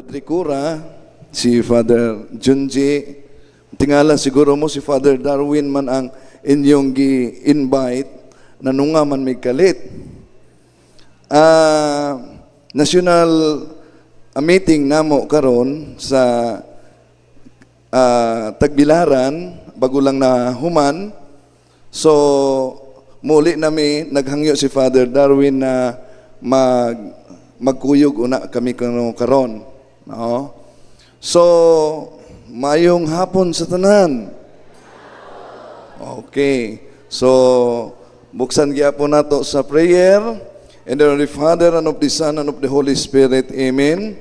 Tricura, si Father Junji. Tingala siguro mo si Father Darwin man ang inyong gi-invite, nanunga man may kalit. National meeting namo karon sa Tagbilaran, bago lang na human. So, muli nami naghangyo si Father Darwin na magkuyog una kami kuno karon. No? So, mayong hapon sa tanan. Okay. So, buksan gyapon nato sa prayer. In the name of the Father, and of the Son, and of the Holy Spirit. Amen.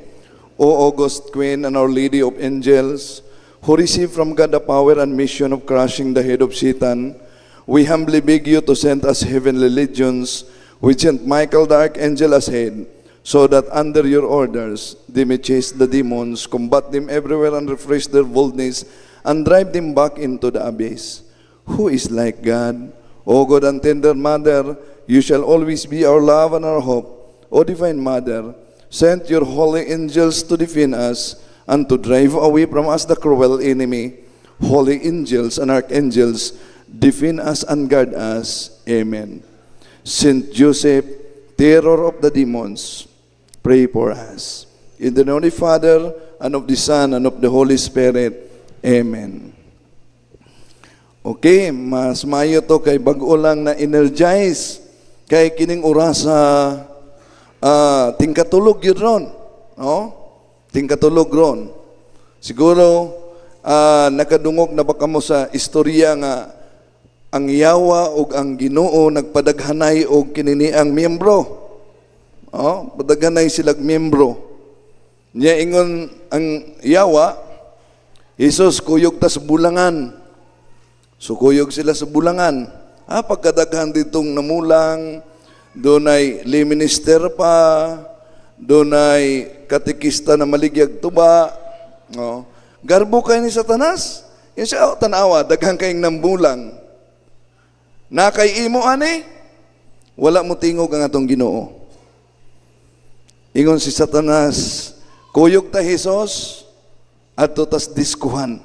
O August Queen and Our Lady of Angels, who received from God the power and mission of crushing the head of Satan, we humbly beg you to send us heavenly legions with Saint Michael the Archangel as head, so that under your orders they may chase the demons, combat them everywhere, and refresh their boldness, and drive them back into the abyss. Who is like God? O good and tender Mother, you shall always be our love and our hope. O Divine Mother, send your holy angels to defend us and to drive away from us the cruel enemy. Holy angels and archangels, defend us and guard us. Amen. Saint Joseph, terror of the demons, pray for us. In the name of the Father, and of the Son, and of the Holy Spirit. Amen. Okay, mas mayo to kay bag-o lang na energize kay kining orasa, tingkatulog yun ron. No? Tingkatulog ron. Siguro nakadungog na ba kamo sa istorya nga ang yawa ug ang Ginoo nagpadaghanay og kininiang miyembro? Oh, padaghanay silag miyembro. Nya ingon ang yawa, "Jesus, kuyog ta sa bulangan." So kuyog sila sa bulangan. Pagkadaghan ditong namulang, dunay lay minister pa, dunay katekista na maligyag tuba. No? Garbo kay ni Satanas. Yung siya, oh, tanawa, daghan kayong nambulang. Na kay imo ani, wala mo tingog ang atong Ginoo. Ingon si Satanas, "Kuyog ta, Jesus, adto tas diskuhan."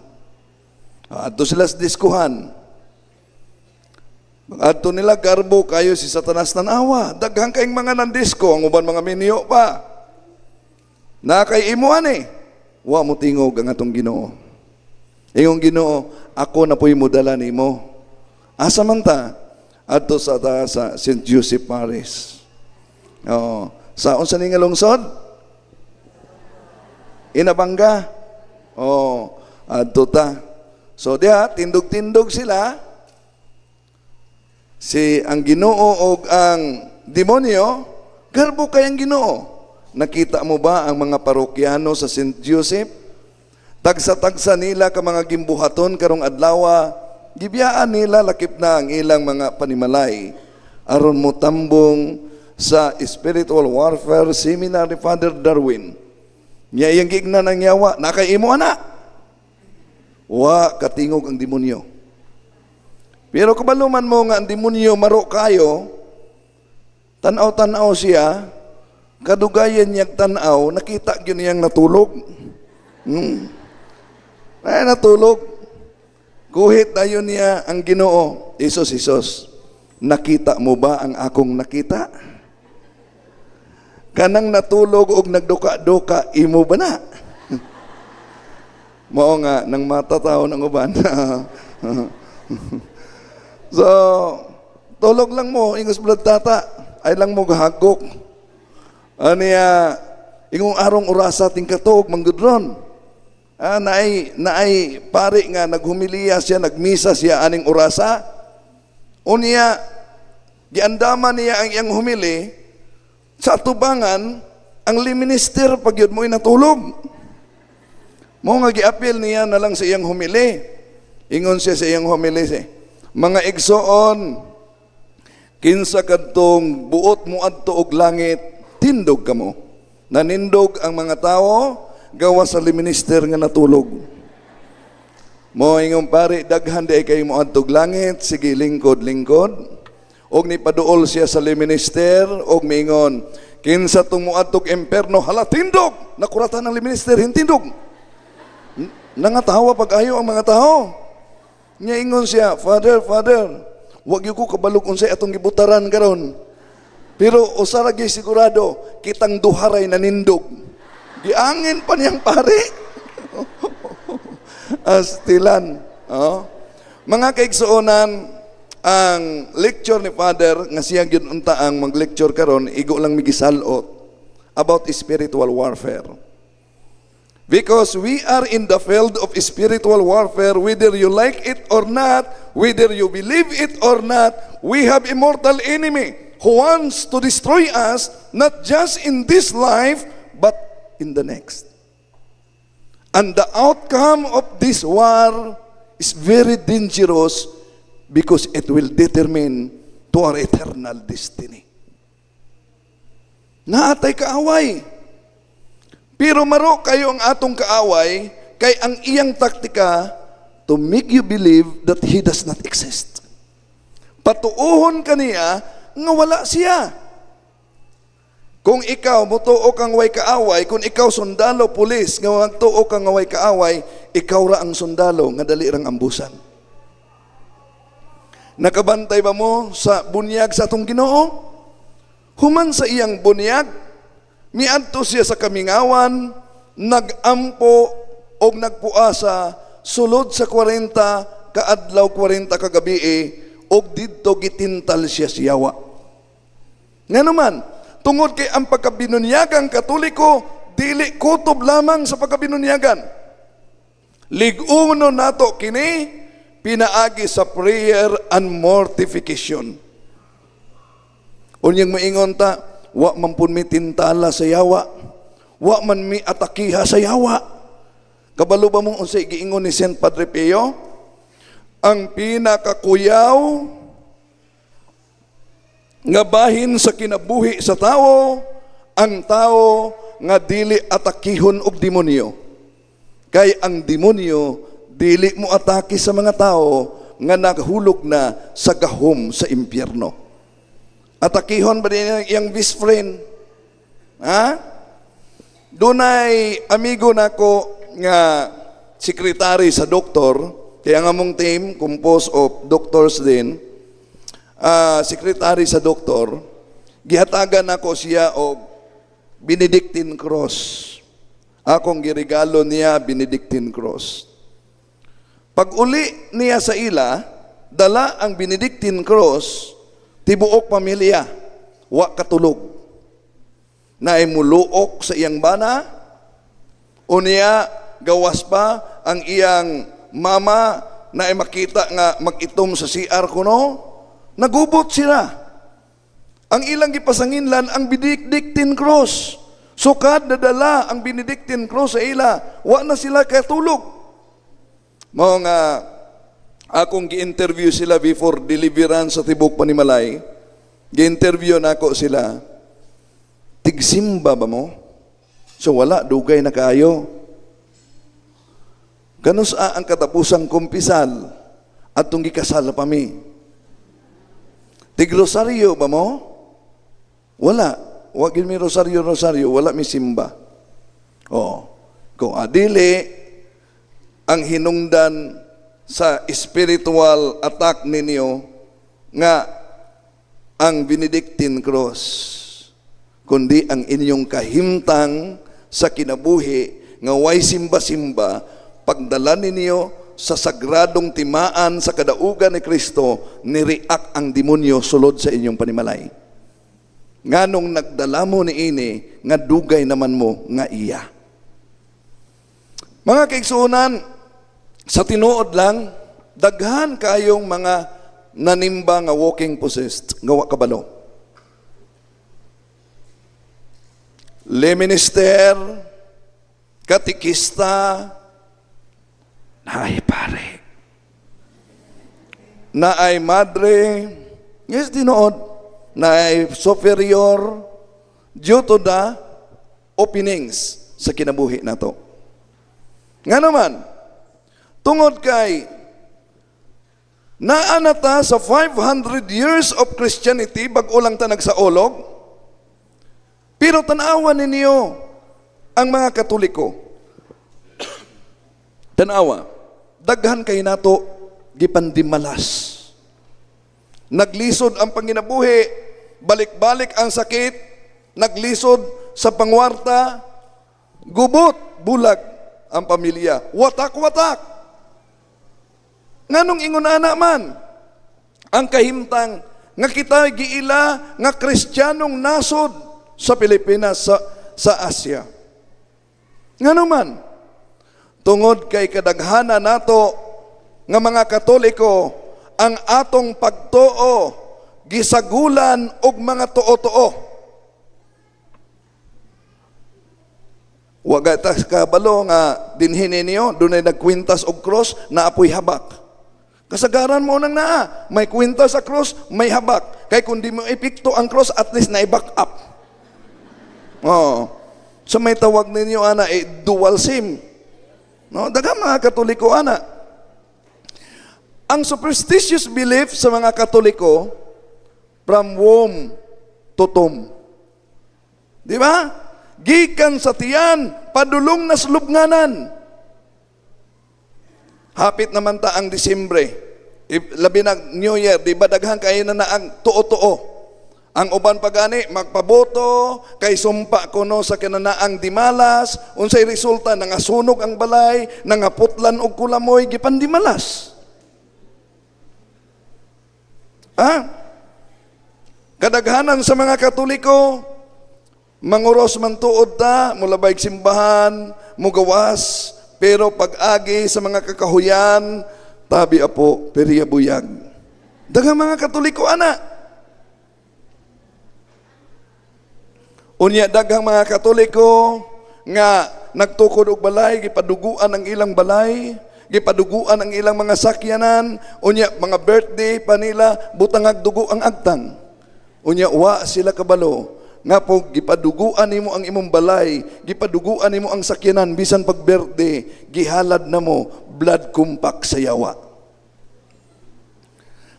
Adto sila sa diskuhan. Adto nila, garbo kayo si Satanas, tanawa. Daghan kayong mga nandisko, ang uban mga minyo pa. Na kay imo ani. Wa mo tingog ang atong Ginoo. Ingong Ginoo, "Ako na po'y modala nimo." Asa man ta? Adto sa ta sa St. Joseph Parish. Oo. Sa unsa ni nga lungsod? Inabanga. Oh, adto ta. So diha tindog-tindog sila, si ang Ginoo og ang demonyo, garbo kay ang Ginoo. Nakita mo ba ang mga parokyano sa St. Joseph? Tagsa-tagsa nila ka mga gimbuhaton karong adlaw, gibiyaan nila lakip na ang ilang mga panimalay aron mo tambong sa spiritual warfare seminar ni Father Darwin. Nya iyang giignan ang yawa, "Nakay imo ana." Wa katingog ang demonyo. Pero kabaluman mo nga ang demonyo maro kayo, tanaw-tanaw siya, kadugayan niyang tanaw, nakita gyud niyang natulog. Ay, natulog. Kuhit dayon niya ang Ginoo. "Jesus, Jesus, nakita mo ba ang akong nakita? Kanang natulog og nagduka-duka, imo ba na?" Mao nga, nang matataw ng uban. So, tulog lang mo, ingos blood tata, ay lang mo gahagok. Aniya, ingong arong orasa tingkatog, manggudron. Naay pari nga naghumiliya siya, nagmisa siya aning orasa. Unya, giandama niya ang iyang humili, sa atubangan, ang minister pag yun mo'y natulog. Mo nga giapil niya na lang sa iyang humili. Ingon siya sa iyang humili siya, "Mga igsoon, kinsa kadtong buot mo adto og langit, tindog kamo." Nanindog ang mga tao, gawa sa minister nga natulog. Mo ingong pare, "Daghan di kayo mo adtog langit, sige lingkod lingkod." Og nipaduol siya sa minister og miingon, Kinsa tong muadtog imperno, hala, tindog! Nakuratan ang minister, hintindog. Nangatawa pag-ayo ang mga tao. Nya ingon siya, "Father, Father, wag gyud ko kabalog unsay atong gibutaran karon. Pero usa ra gyud sigurado, kitang duha ray nanindog." Giangin pa niyang pare. Astilan. Oh. Mga kaigsuonan, ang lecture ni Father nga siya gyud unta ang mag-lecture karon, igo lang mi gisalot about spiritual warfare. Because we are in the field of spiritual warfare, whether you like it or not, whether you believe it or not, we have immortal enemy who wants to destroy us, not just in this life, but in the next. And the outcome of this war is very dangerous because it will determine to our eternal destiny. Naa tay kaaway. Pero maro kayo ang atong kaaway kay ang iyang taktika to make you believe that he does not exist. Patuuhon kaniya nga wala siya. Kung ikaw mutuo kang way kaaway, kung ikaw sundalo, pulis, nga magtuo kang nga way kaaway, ikaw ra ang sundalo nga dali rang ambusan. Nakabantay ba mo sa bunyag sa atong Ginoo? Human sa iyang bunyag, miadto siya sa kamingawan, nagampo og nagpuasa sulod sa 40 kaadlaw, 40 kagabi, og didto gitintal siya sa yawa. Nga naman, tungod kay ang pagkabinunyagang Katoliko dili kutob lamang sa pagkabinunyagan. Lig-uno nato kini pinaagi sa prayer and mortification. Unyang moingon ta, wa man pud mi tintala sa yawa. Wa man mi atakiha sa yawa. Kabalo ba mong unsay giingon ni Saint Padre Pio? Ang pinakakuyaw nga bahin sa kinabuhi sa tao, ang tao nga dili atakihon og demonyo. Kay ang demonyo dili mo atake sa mga tao nga naghulog na sa gahom sa impyerno. Atakihon ba din ang iyang best friend? Ha? Dunay amigo nako nga sekretary sa doktor, kaya nga mong team composed of doctors din, sekretary sa doktor, gihatagan nako siya og Benedictine cross. Akong giregalo niya Benedictine cross. Pag uli niya sa ila, dala ang Benedictine cross, tibuok pamilya, wa katulog. Naay muluok sa iyang bana, unya gawas pa ang iyang mama na ay makita nga mag-itom sa CR kuno, nagubot sila. Ang ilang gipasanginlan ang Benedictine cross. Sukad nadala ang Benedictine cross sa ila, wa na sila katulog. Mao nga akong gi-interview sila before deliverance sa tibok panimalay. Gi-interview nako sila. "Tigsimba ba mo?" "So wala, dugay na kaayo." "Kanus-a ang katapusang kumpisal?" "Atong gikasal pa mi." "Tigrosaryo ba mo?" "Wala. Wa gyud mi rosaryo rosaryo, wala mi simba." Oh. Kung adili ang hinungdan sa spiritual attack ninyo nga ang Benedictine cross, kundi ang inyong kahimtang sa kinabuhi nga way simba-simba, pagdala ninyo sa sagradong timaan sa kadaugan ni Kristo, ni-react ang demonyo sulod sa inyong panimalay. Nganong nagdala mo ni ini nga dugay naman mo nga iya. Mga kaigsuonan, sa tinuod lang, daghan kayong mga nanimba nga walking possessed, nga wa kabalo. Lay minister, katikista, naay pare, naay madre, yes, tinuod, naay superior, due to the openings sa kinabuhi nato. Nga naman, tungod kay naa na ta sa 500 years of Christianity, bag-o lang ta nagsaulog, Pero tanawa ninyo ang mga Katoliko. Tanawa, daghan kay nato gipandimalas. Naglisod ang panginabuhi, balik-balik ang sakit, naglisod sa pangwarta, gubot, bulag ang pamilya, watak-watak. Nganong ingon ana man? Ang kahimtang nga kita giila nga Kristiyanong nasod sa Pilipinas, sa Asia. Ngano man? Tungod kay kadaghana nato nga mga Katoliko, ang atong pagtuo gisagulan og mga tuo-tuo. Wa ta kabalo nga dinhi ninyo dunay nagkwintas og cross na apoy habak. Kasagaran mo nang naa, may kwintas sa cross, may habak. Kay kung di mo epekto ang cross, at least na i-back up. Oh. So may tawag ninyo ana eh, dual SIM. No, daghang mga Katoliko ana. Ang superstitious belief sa mga Katoliko, from womb to tomb. Di ba? Gikan sa tiyan, padulong na lubnganan. Hapit naman ta ang Disyembre. Labi na New Year, di ba daghan kayo na ang tuo-tuo. Ang uban pa gani magpaboto kay sumpa kuno sa kinanaang dimalas, unsay resulta? Nangasunog ang balay, nangaputlan og kulamoy, gipandimalas. Ah? Kadaghanan sa mga Katoliko, manguros man tuod ta, mulabay simbahan, mugawas, pero pag-agi sa mga kakahuyan, tabi apo, periya buyag. Daghang mga Katoliko ana. Unya daghang mga Katoliko nga nagtukod og balay, gipaduguan ang ilang balay, gipaduguan ang ilang mga sakyanan, unya mga birthday pa nila, butangag dugo ang agtang. Unya wa sila kabalo nga po gipaduguan nimo ang imong balay, gipaduguan nimo ang sakyanan bisan pag birthday, gihalad na mo blood compact sa yawa.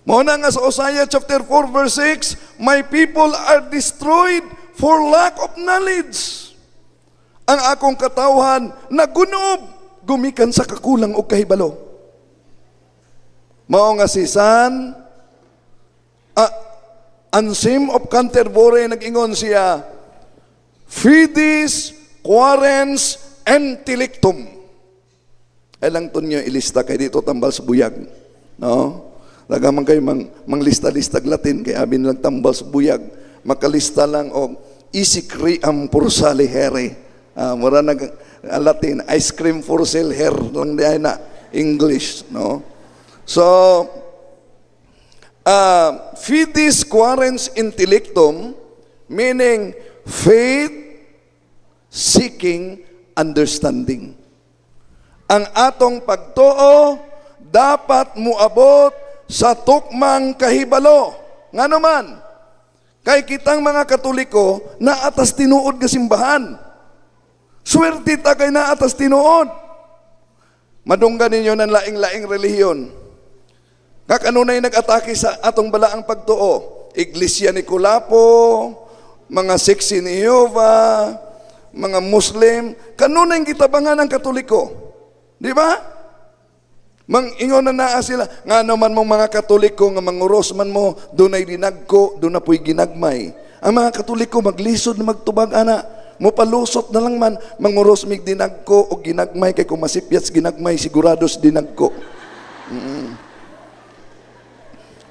Mao na nga sa Hosea chapter 4 verse 6, "My people are destroyed for lack of knowledge." Ang akong katawhan nagunob gumikan sa kakulang og kahibalo. Mao nga si San Anselm of Canterbury, nag-ingon siya, "Fides quaerens intellectum." Ay lang to niyo ilista kay dito tambal sa buyag. No? Lagaman kayo manglista-lista Latin kay abin lang tambal sa buyag. Makalista lang og easy cream for sale here. Mura nag Latin, ice cream for sale here lang di na English, no? So, fides quaerens intellectum, meaning faith seeking understanding. Ang atong pagtuo dapat muabot sa tukmang kahibalo. Ngano man? Kay kitang mga Katoliko naatas tinuod nga simbahan. Swerte ta kay naatas tinuod. Madunggan ninyo ng laing-laing relihiyon. Kakanunay nag-atake sa atong balaang pagtuo? Iglesia ni Kulapo, mga Saksi ni Jehovah, mga Muslim, kanunay gitabangan ang Katoliko. Di ba? Mang ingon na naa sila, nga naman mong mga Katoliko nga manguros man mo, dunay dinagko, doon na po'y ginagmay. Ang mga Katoliko maglisod na magtubag ana, mopalusot na lang man, manguros mig dinagko o ginagmay kay kung masipyats ginagmay, sigurados dinagko.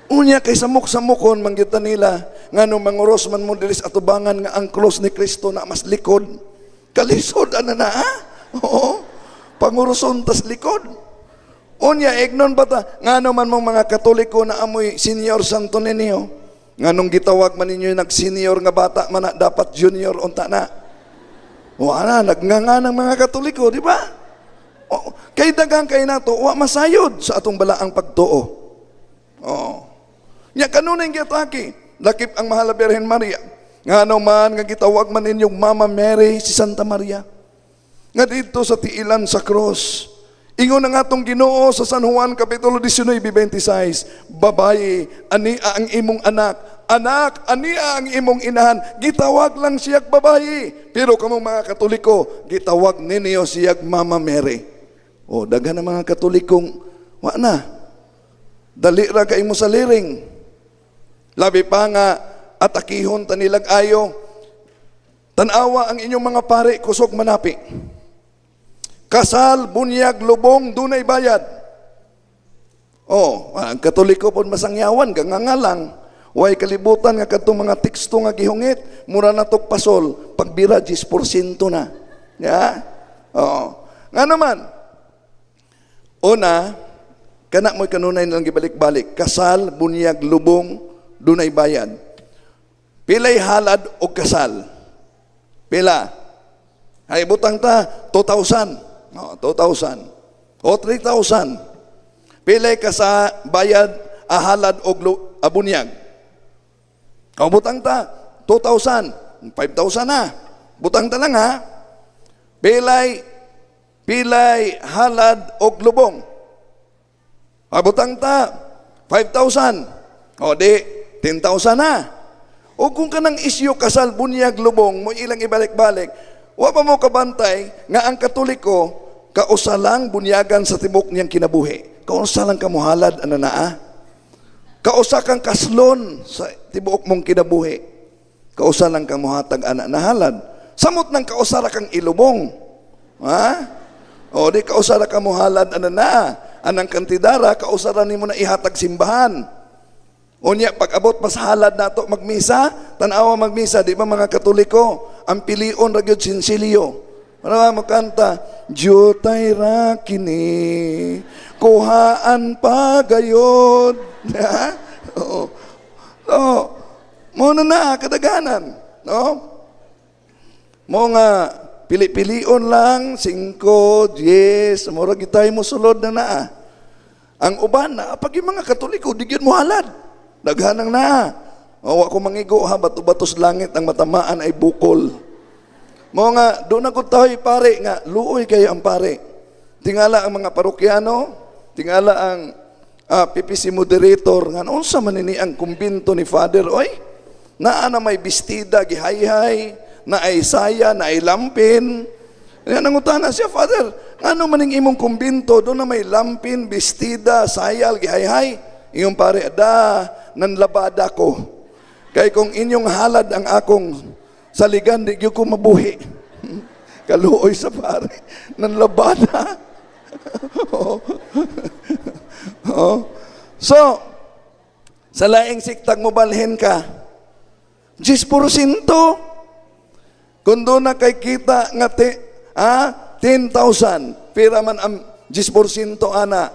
Unya kay samok-samokon mangyud nila, ngano manguros man mo diri sa atubangan nga ang cross ni Kristo na mas likod. Kalisod ana na ha? Oo. Panguroson tas likod. Unya ignon ba ta ngano man mong mga Katoliko na amoy senior Santo Niño? Nganong gitawag man ninyo nag-senior nga bata man na, dapat junior unta na. Wala, nagnganga ng mga Katoliko, di ba? O, kay daghang kay nato, wa masayod sa atong balaang pagtuo. Oo. Nya kanunay giatake, lakip ang mahal na Birhen Maria. Ngano man nga gitawag man ninyong Mama Mary si Santa Maria. Nga dito sa tiilan sa cross. Ingon ang atong Ginoo sa San Juan kapitulo 19:26, "Babayi, ani ang imong anak." Anak, ania ang imong inahan. Gitawag lang siyag babayi. Pero kamong mga Katoliko, gitawag ninyo siyag Mama Mary. O, daghan ng mga Katolikong, wa na. Dali ra kay mo sa liring. Labi pa nga, atakihon ta nilag ayo. Tanawa ang inyong mga pare, kusog manapi. Kasal, bunyag, lubong, dunay bayad. Oh, ang Katoliko pod masangyawan, ganganga lang. Way kalibutan nga kadtong mga teksto nga gihungit, mura na tog pasol, pagbira 10% na. Ya? Oo. Nga naman, una, kana mo'y kanunay nilang gibalik-balik. Kasal, bunyag, lubong, dunay bayad. Pilay halad o kasal? Pila? Ay, butang ta, 2,000. Oh, 2,000. O 3,000. Pilay ka sa bayad, ahalad o abunyag? O butang ta, 2,000. 5,000 na. Butang ta lang ha. Pilay halad og lubong? O butang ta, 5,000. O di, 10,000 na. O kung kanang isyu kasal, bunyag, lubong, mo ilang ibalik-balik, wa pa mo kabantay nga ang Katoliko, kausa lang bunyagan sa tibok niyang kinabuhi. Kausa lang kamuhalad, ana naa. Kausa kang kaslon sa tibuok mong kinabuhi. Kausa lang kang muhatag ana na halad. Samot ng kausa ra kang ilubong. Ha? O di kausa ra ka muhalad ana naa. Anang kantidara kausa ra nimo na ihatag simbahan. Unya pag abot pas halad nato magmisa, tan-awa magmisa, di ba mga Katoliko, ang pilion ra gyud sinsilyo. Ano ba mo kanta? Diutay ra kini, kuhaan pa gayod. Oo. So, mo na na kadaghanan, no? Mo nga pili-pilion lang 5, 10, mura gitay mo sulod na naa. Ang uban na pag yung mga Katoliko di gyud mo halad. Daghan ang naa. O, wa ko mangigo ha, bato-bato sa langit ang matamaan ay bukol. Mo nga doon ako tayo pare nga luoy kayo ang pare. Tingala ang mga parokyano, tingala ang PPC moderator nga unsa man ni ang kumbinto ni Father oy? Naa na may bestida gihayhay, na ay saya, na ay lampin. Nga nangutana siya, "Father, ngano man ning imong kumbinto doon na may lampin, bestida, sayal, gihayhay?" Iyong pare, "Da, nanlabada ko. Kay kung inyong halad ang akong saligan, di gyud ko mabuhi." Kaluoy sa pare. Nanlabada. Oo. Oo. So, sa laing siktag mo balhin ka, 10%. Kung doon na kay kita nga 10,000, pira man ang 10% ana?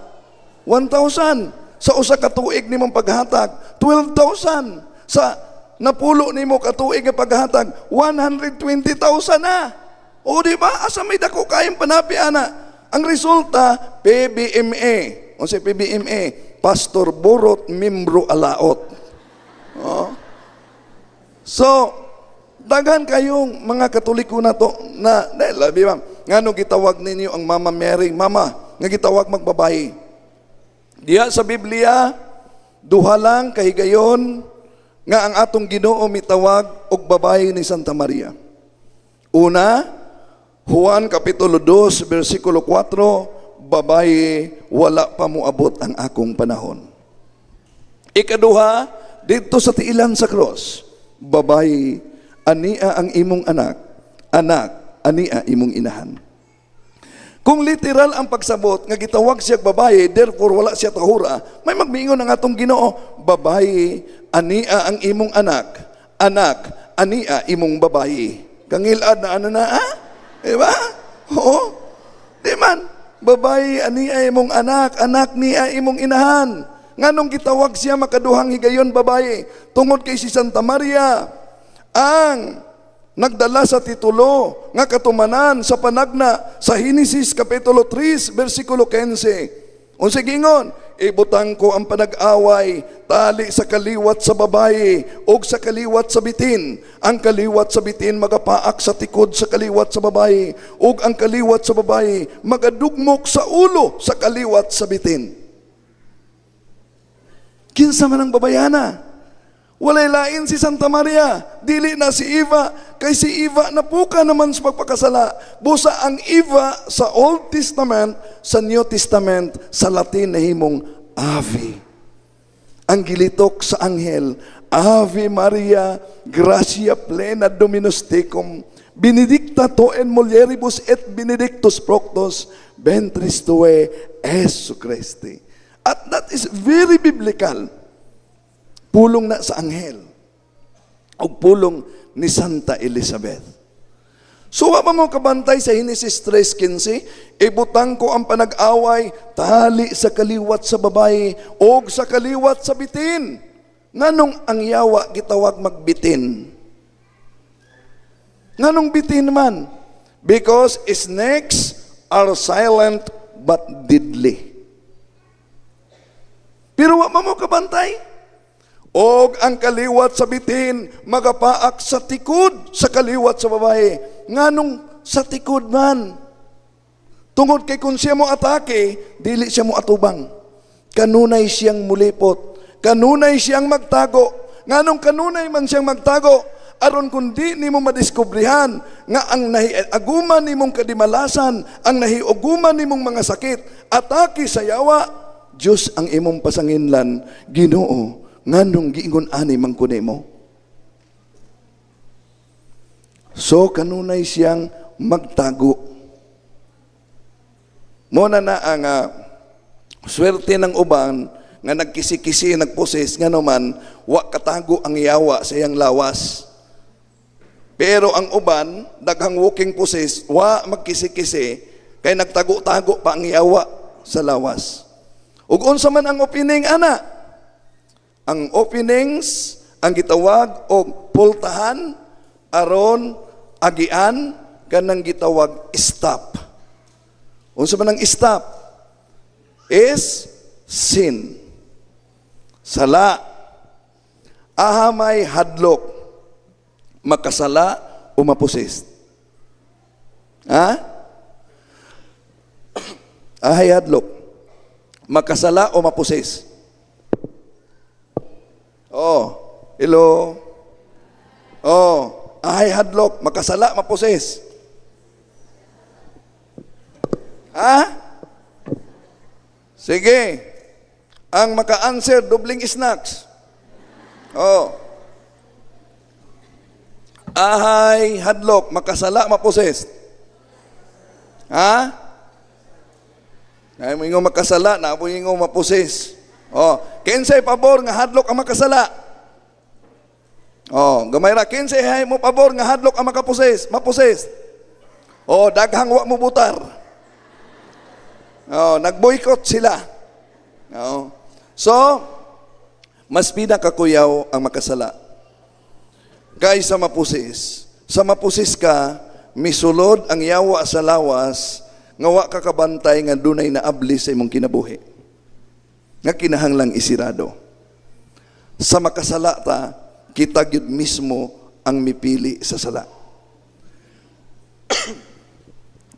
1,000. Sa usa ka tuig nimong paghatag, 12,000. Sa napulo nimo ka tuig nga paghatag, 120,000 na. O di ba? Asa may dako kayong panapi ana? Ang resulta, PBMA. O si PBMA, Pastor Borot Membro Alaot. Oh. So, daghan kayong mga Katoliko na to na dahil labi ma'am, ngano gitawag ninyo ang Mama Mary, Mama, nga gitawag magbabayi? Diya sa Biblia, duha lang kahigayon nga ang atong Ginoo mitawag og babayi ni Santa Maria. Una, Juan Kapitulo 2, versikulo 4, "Babayi, wala pa moabot ang akong panahon." Ikaduha, dito sa tiilan sa cross, "Babayi, ania ang imong anak, anak, ania imong inahan." Kung literal ang pagsabot nga gitawag siya babae, therefore wala siya tahura, may magmiingon ang atong Ginoo, "Babayi, ania ang imong anak, anak, ania imong babayi." Kangilad na ano na, ah? Di ba? Oo. Di man, "Babayi, ania imong anak, anak niya imong inahan." Nganong gitawag siya makaduhang higayon babayi? Tungod kay si Santa Maria ang nagdala sa titulo nga katumanan sa panagna sa Henesis Kapitulo 3 versikulo 15. Unsa gingon? "Ibutang ko ang panag-away tali sa kaliwat sa babayi ug sa kaliwat sa bitin. Ang kaliwat sa bitin magapaak sa tikod sa kaliwat sa babayi ug ang kaliwat sa babayi magadugmok sa ulo sa kaliwat sa bitin." Kinsa man ang babayana? Walay lain si Santa Maria, dili na si Eva, kay si Eva napuka naman sa pagpakasala. Busa ang Eva sa Old Testament, sa New Testament, sa Latin nahimong Ave. Ang gilitok sa anghel, "Ave Maria, gratia plena Dominus tecum, benedicta tu in mulieribus et benedictus fructus ventris tui, Iesu Christe." At that is very biblical. Pulong na sa anghel. O pulong ni Santa Elizabeth. So wa pa mo kabantay sa Genesis 3:15, "Ibutang ko ang panag-away tali sa kaliwat sa babae og sa kaliwat sa bitin." Nganong ang yawa gitawag magbitin? Nganong bitin man? Because snakes are silent but deadly. Pero wa pa mo kabantay? Og ang kaliwat sa bitin magapaak sa tikod sa kaliwat sa babae. Nganong sa tikod man? Tungod kay kung siya mo atake, dili siya mo atubang. Kanunay siyang mulipot. Kanunay siyang magtago. Nganong kanunay man siyang magtago? Aron kung di nimo madiskubrihan nga ang nahiaguman nimong kadimalasan, ang nahiuguman nimong mga sakit, atake sa yawa, Diyos ang imong pasanginlan, "Ginoo, nganong giingon ani man ko nimo?" So kanunay siyang magtago. Mo na na ang swerte ng uban nga nagkisi-kisi, nagposes, nga naman, wa katago ang yawa sa iyang lawas. Pero ang uban, daghang walking possess, wa magkisi-kisi, kay nagtago-tago pa ang yawa sa lawas. Ug unsa man ang opening ana? Ang openings ang gitawag og pultahan aron agian kanang gitawag stop. Unsa man ang stop? Is sin. Sala. Aha may hadlok? Makasala o mapossess? Ha? Ahay hadlok? Makasala o mapossess? Oh, hello. Oh, ahay hadlok? Makasala, mapossess? Ha? Sige. Ang maka-answer, dobling snacks. Oh. Ahay hadlok? Makasala, mapossess? Ha? Ay mo ingon makasala, na mo ingon mapossess. Oh, kinsay pabor nga hadlok ang makasala? Oh, gamay ra. Kinsay hay mo pabor nga hadlok ang makapossess, mapossess? Oh, daghang wa mo butar. Oh, nag-boycott sila. Oh. So, mas pinakakuyaw ang makasala kaysa mapossess. Sa mapossess ka, misulod ang yawa sa lawas nga wa ka kabantay nga dunay naabli sa imong kinabuhi nga kinahanglang isirado. Sa makasala ta, kita gyud mismo ang mipili sa sala.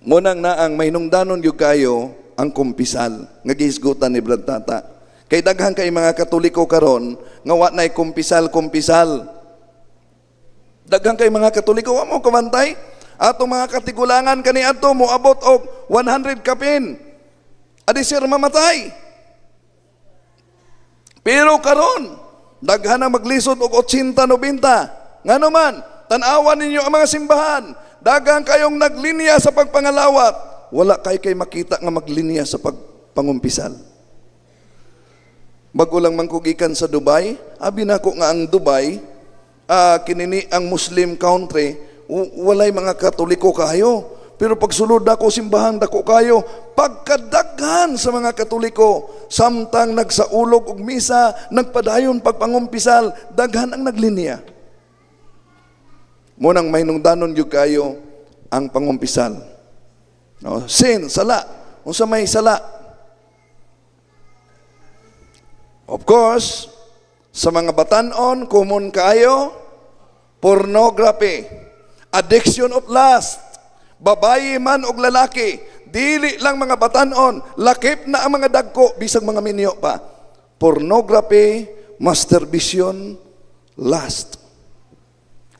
Munang na ang mahinungdanon gyud kayo ang kumpisal nga gihisgutan ni Brad Tata. Kay daghan kay mga Katoliko karon nga wa nay kumpisal kumpisal. Daghan kay mga Katoliko, wa mo kabantay. Atong mga katigulangan kaniadto moabot og 100 kapin. Adi sir mamatay. Pero karon daghan ang maglisod og 80, 90. Ngano man, tan-awan ninyo ang mga simbahan. Daghan kayong naglinya sa pagpangalawat. Wala kay makita nga maglinya sa pagpangumpisal. Bago lang man ko gikan sa Dubai, abi nako nga ang Dubai, kinini ang Muslim country, walay mga Katoliko kayo. Pero pagsulod nako simbahan, dako kayo. Pagkadaghan sa mga Katoliko, samtang nagsaulog og misa, nagpadayon pagpangumpisal, daghan ang naglinya. Munang mahinungdanon gyud kayo ang pangumpisal. No, sin, sala. Unsa may sala? Of course, sa mga batanon, common kayo, pornography, addiction of lust, babayi man og lalaki, dili lang mga batanon, lakip na ang mga dagko, bisag mga minyo pa. Pornography, masturbation, Lust.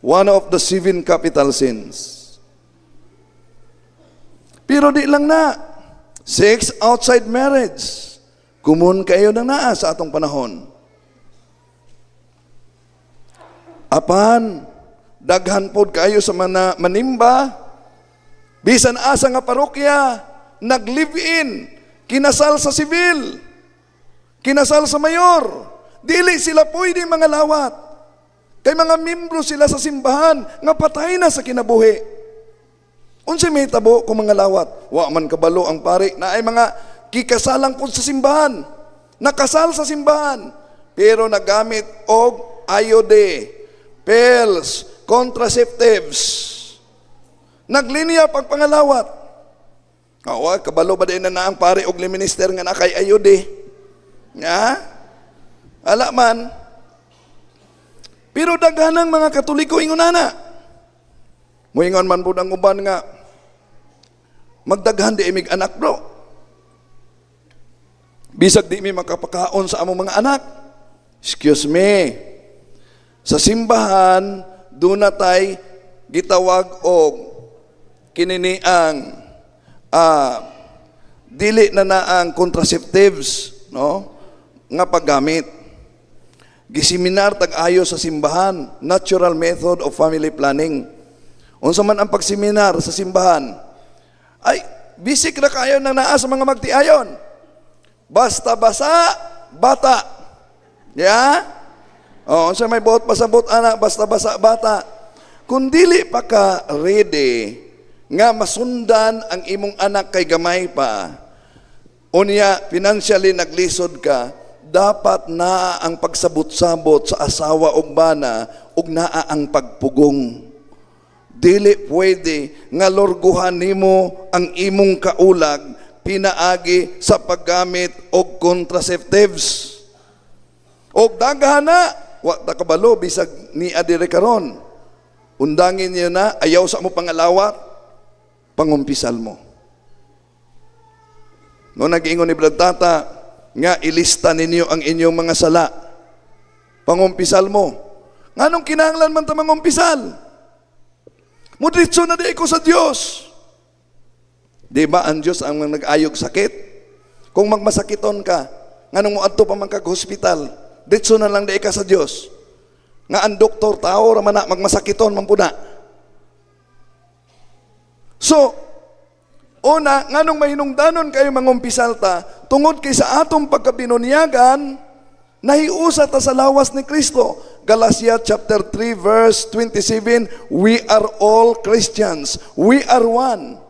One of the seven capital sins. Pero di lang na. Sex outside marriage. Common kayo nang naa sa atong panahon. Apan, daghan pod kayo sa mana, manimba, bisan asa nga parokya, nag-live-in, kinasal sa sibil, kinasal sa mayor, dili sila pwede mangalawat. Kay mga membro sila sa simbahan nga patay na sa kinabuhi. Unsay may tabo kung mangalawat? Wa man kabalo ang pari na ay mga kikasalang po sa simbahan. Nakasal sa simbahan, pero nagamit og IUD, pills, contraceptives. Naglinya pagpangalawat. Awa, kabalo ba din na ang pari og minister nga na kay IUD? Nga? Ala man. Pero daghanang mga Katoliko ingon ana. Muingon man pud ang uban nga magdaghan di imig anak, bro. Bisag di mi makapakaon sa among mga anak. Excuse me. Sa simbahan, duna tay gitawag og kinini ang dili na na ang contraceptives, no, nga paggamit. Giseminar tag-ayo sa simbahan, natural method of family planning. Unsa man ang pagseminar sa simbahan? Ay, bisik na kayo nang naa sa mga magtiayon. Basta basa, bata. Ya? Oh, unsa may buot pasabot ana, basta basa, bata. Kung dili pa ka ready nga masundan ang imong anak kay gamay pa, unya financially naglisod ka, dapat naa ang pagsabot-sabot sa asawa ug bana ug naa ang pagpugong. Dili pwede nga lorguhan nimo ang imong kaulag pinaagi sa paggamit og contraceptives. Og daghan na, wa ta kabalo bisag ni adire karon. Undangin niyo na, ayaw sa mo pangalawat, pangumpisal mo. No nag-ingon ni Brad Tata nga ilista ninyo ang inyong mga sala. Pangumpisal mo. Nganong kinahanglan man ta mangumpisal? Mudritso na di ko sa Dios. Di ba ang Diyos ang nag-ayog sakit? Kung magmasakiton ka, nganong moadto pa man kag hospital, ditso na lang di ka sa Dios. Nga ang doktor tao ra man na magmasakiton man pud na. So, una, nganong mahinungdanon kayo mangumpisal ta, tungod kay sa atong pagkabinunyagan, nahiusa ta sa lawas ni Kristo. Galatia chapter 3 verse 27, we are all Christians. We are one.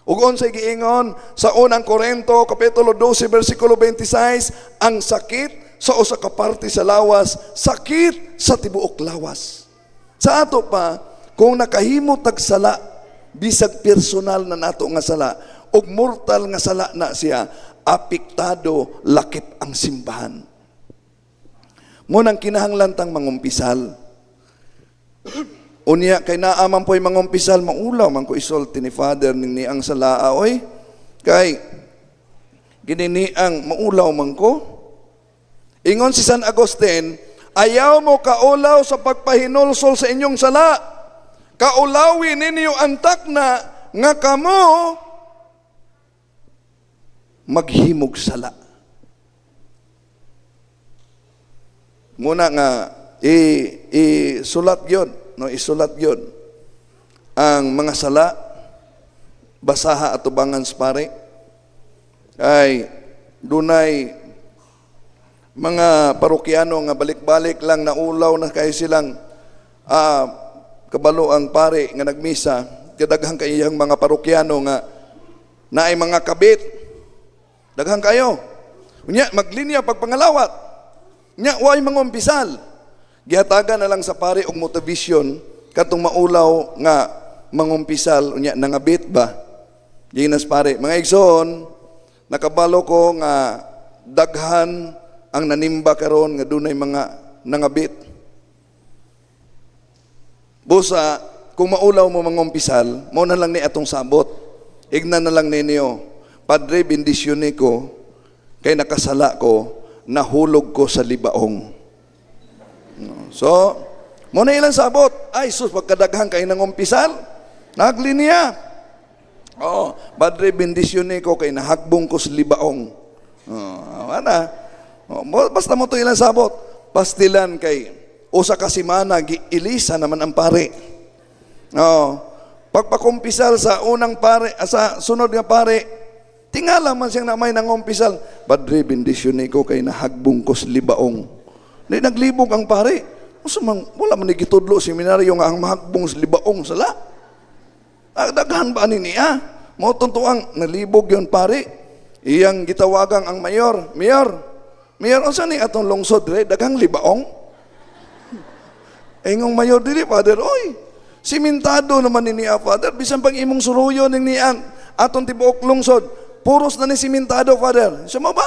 Ug unsay giingon sa Unang Korento kapitulo 12 bersikulo 26, ang sakit sa usa ka parte sa lawas, sakit sa tibuok lawas. Sa ato pa, kung nakahimo tag sala, bisag personal na nato nga sala ug mortal nga sala na siya, apektado lakip ang simbahan. Mo nang kinahanglan tang mangumpisal. Unya kay naa man po'y mangumpisal, maulaw man ko isulti ni Father ni ang salaa oy. Kay ginini ang maulaw man ko. Ingon si San Agustin, "Ayaw mo kaulaw sa pagpahinulsol sa inyong sala. Kaulawi ninyo ang takna nga kamo maghimog sala." Muna nga isulat yun, no, isulat yun ang mga sala, basaha atubangan sa pare. Ay dunay mga parokyano nga balik-balik lang, naulaw na kay silang kabalo ang pare nga nagmisa, kadaghan kay iyang mga parokyano nga naay mga kabit. Daghan kayo. Unya maglinya pagpangalawat. Nya way mangumpisal. Gihatagan na lang sa pare og motivation katong maulaw nga mangumpisal, unya nangabit ba. Ginas pare, "Mga igsoon, nakabalo ko nga daghan ang nanimba karon nga dunay mga nangabit. Busa, kung maulaw mo mangumpisal, mo na lang ni atong sabot. Ignan na lang ninyo, 'Padre, bendisyon ni ko, kay nakasala ko, nahulog ko sa libaong.'" No. So, mao na ilang sabot. Ay, sus, pagkadaghan kay nangumpisal, naglinya. Oh, "Padre, bendisyon ni ko kay nahagbong ko sa libaong." Oh, ana. Oh, basta mao to ilang sabot. Pastilan kay usa ka semana giilisa naman ang pare. Oh, pagpakumpisal sa unang pare, sa sunod nga pare, tingala man siyang namay nangumpisal. "Padre, bendisyon ni ko kay nahagbong ko sa libaong." Di naglibog ang pare. Unsa man, wala man ni gitudlo seminaryo nga ang mahagbong sa libaong sala. Ah, daghan ba ani niya? Mao ang nalibog yon pare. Iyang gitawagang ang mayor. "Mayor, mayor, unsa ni atong lungsod dire? Daghang libaong?" Ingong mayor, "Dili, Father, oy. Simentado naman ni niya, Father. Bisan pang imong suruyon ning niyan atong tibuok lungsod. Puros na ni simentado, Father." Siya mo ba?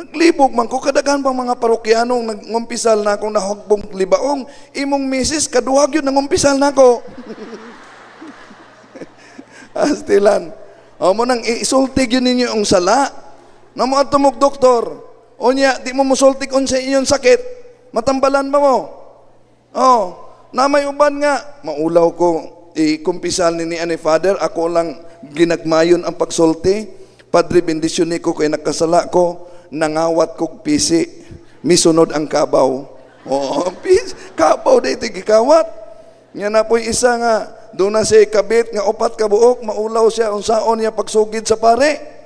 Naglibog man ko, kadaghan pang mga parokyanong nangumpisal na akong nahagbong libaong. Imong misis, kaduhag yun nangumpisal na ako. Astilan. O mao nang isulti yun ninyo ang sala. Na mo adto mog doktor. Unya, di mo musulti unsa inyong sakit. Matambalan ba mo? Oh, na may uban nga, "Maulaw ko ikumpisal ni ni Father, ako lang ginagmayon ang pagsulti. Padre, bendisyon ni ko kay nakasala ko, nangawat kog pisi, misunod ang kabaw." Oh, pisi, kabaw dito gikawat. Nga na po'y isa nga, doon na siya kabit nga upat ka buok, maulaw siya unsaon niya pagsugid sa pare.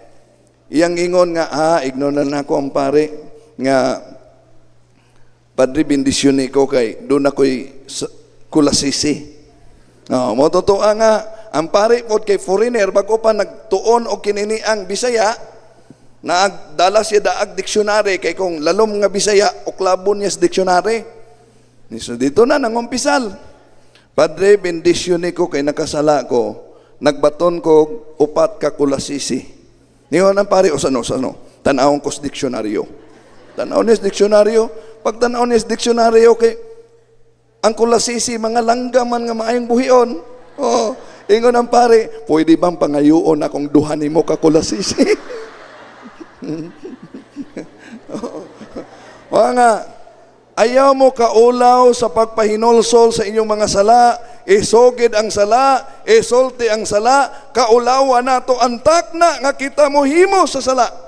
Iyang ingon nga, igno na nako ang pare, nga, "Padre, bendisyon ni ko kay doon ako'y kulasisi." No, mo totoo nga, ang pare pod kay foreigner, bago pa nagtuon og kinini ang Bisaya, naagdala siya daag dictionary kay kung lalom nga Bisaya, uklabon niya sa dictionary. So dito na nangumpisal. "Padre, bendisyon ni ko kay nakasala ko, nagbaton ko upat ka kulasisi." Niyon ang pare, "Usano, usano, tan-awon ko sa diksyonaryo." Tan-aw niya sa diksyonaryo, pag tan-aw niya sa diksyonaryo kay ang kulasisi mga langgaman nga maayong buhion. Oh, ingon ang pare, "Pwede bang pangayuon akong duha nimo ka kulasisi?" O nga, ayaw mo kaulaw sa pagpahinulsol sa inyong mga sala, isugid ang sala, isulti ang sala, kaulawan nato ang takna nga kita mo himo sa sala.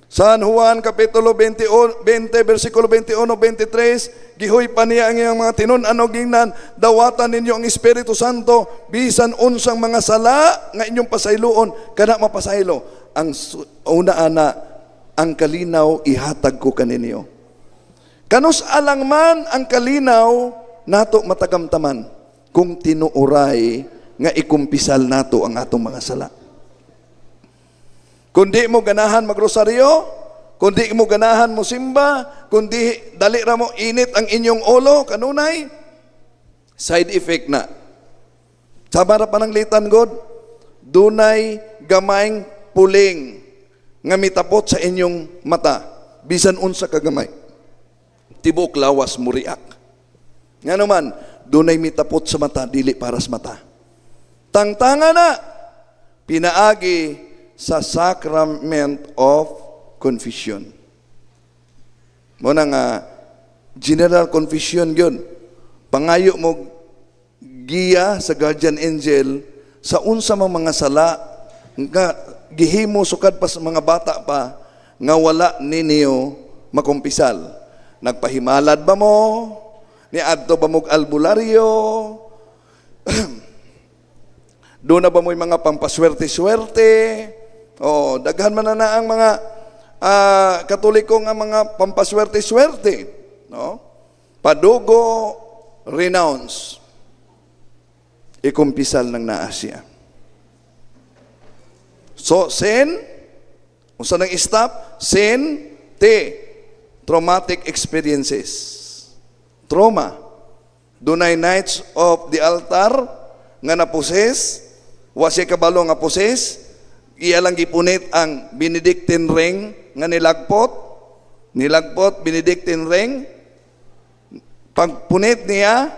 San Juan Kapitulo 20, 20 versikulo 21, 23, gihuy pa niya ang iyang mga tinun-an og gingnan, "Dawatan ninyo ang Espiritu Santo, bisan unsang mga sala nga inyong pasayloon, kana mapasaylo." Ang una ana, ang kalinaw ihatag ko kaninyo. Kanus alang man ang kalinaw nato matagamtaman kung tinuoray nga ikumpisal nato ang atong mga sala. Kung di mo ganahan magrosaryo, kung di mo ganahan mo simba, kung di dali ra mo init ang inyong ulo kanunay, side effect na. Sama ra pananglitan god, dunay gamayng puling nga mitapot sa inyong mata, bisan unsa ka gamay. Tibuok lawas mo react. Nga naman, dunay mitapot sa mata, dili para sa mata. Tangtanga na, pinaagi sa sacrament of confession. Mao na nga, general confession yun. Pangayo mo giya sa guardian angel sa unsa mang mga sala nga gihimo sukad pa sa mga bata pa nga wala ninyo makumpisal. Nagpahimalad ba mo? Niadto ba mo'g albularyo? Doon na ba mo'y mga pampaswerte-swerte? Oh, daghan man na na ang mga Katoliko nga mga pampaswerte-swerte, no? Padugo, renounce. Ikumpisal ng naa siya. So, sin, unsa nang stop? Sin, T, traumatic experiences. Trauma. Dunay Knights of the Altar nga na-possess, wa siya kabalo nga possess, iya lang gipunit ang Benedictine ring nga nilagpot, nilagpot Benedictine ring, pagpunit niya,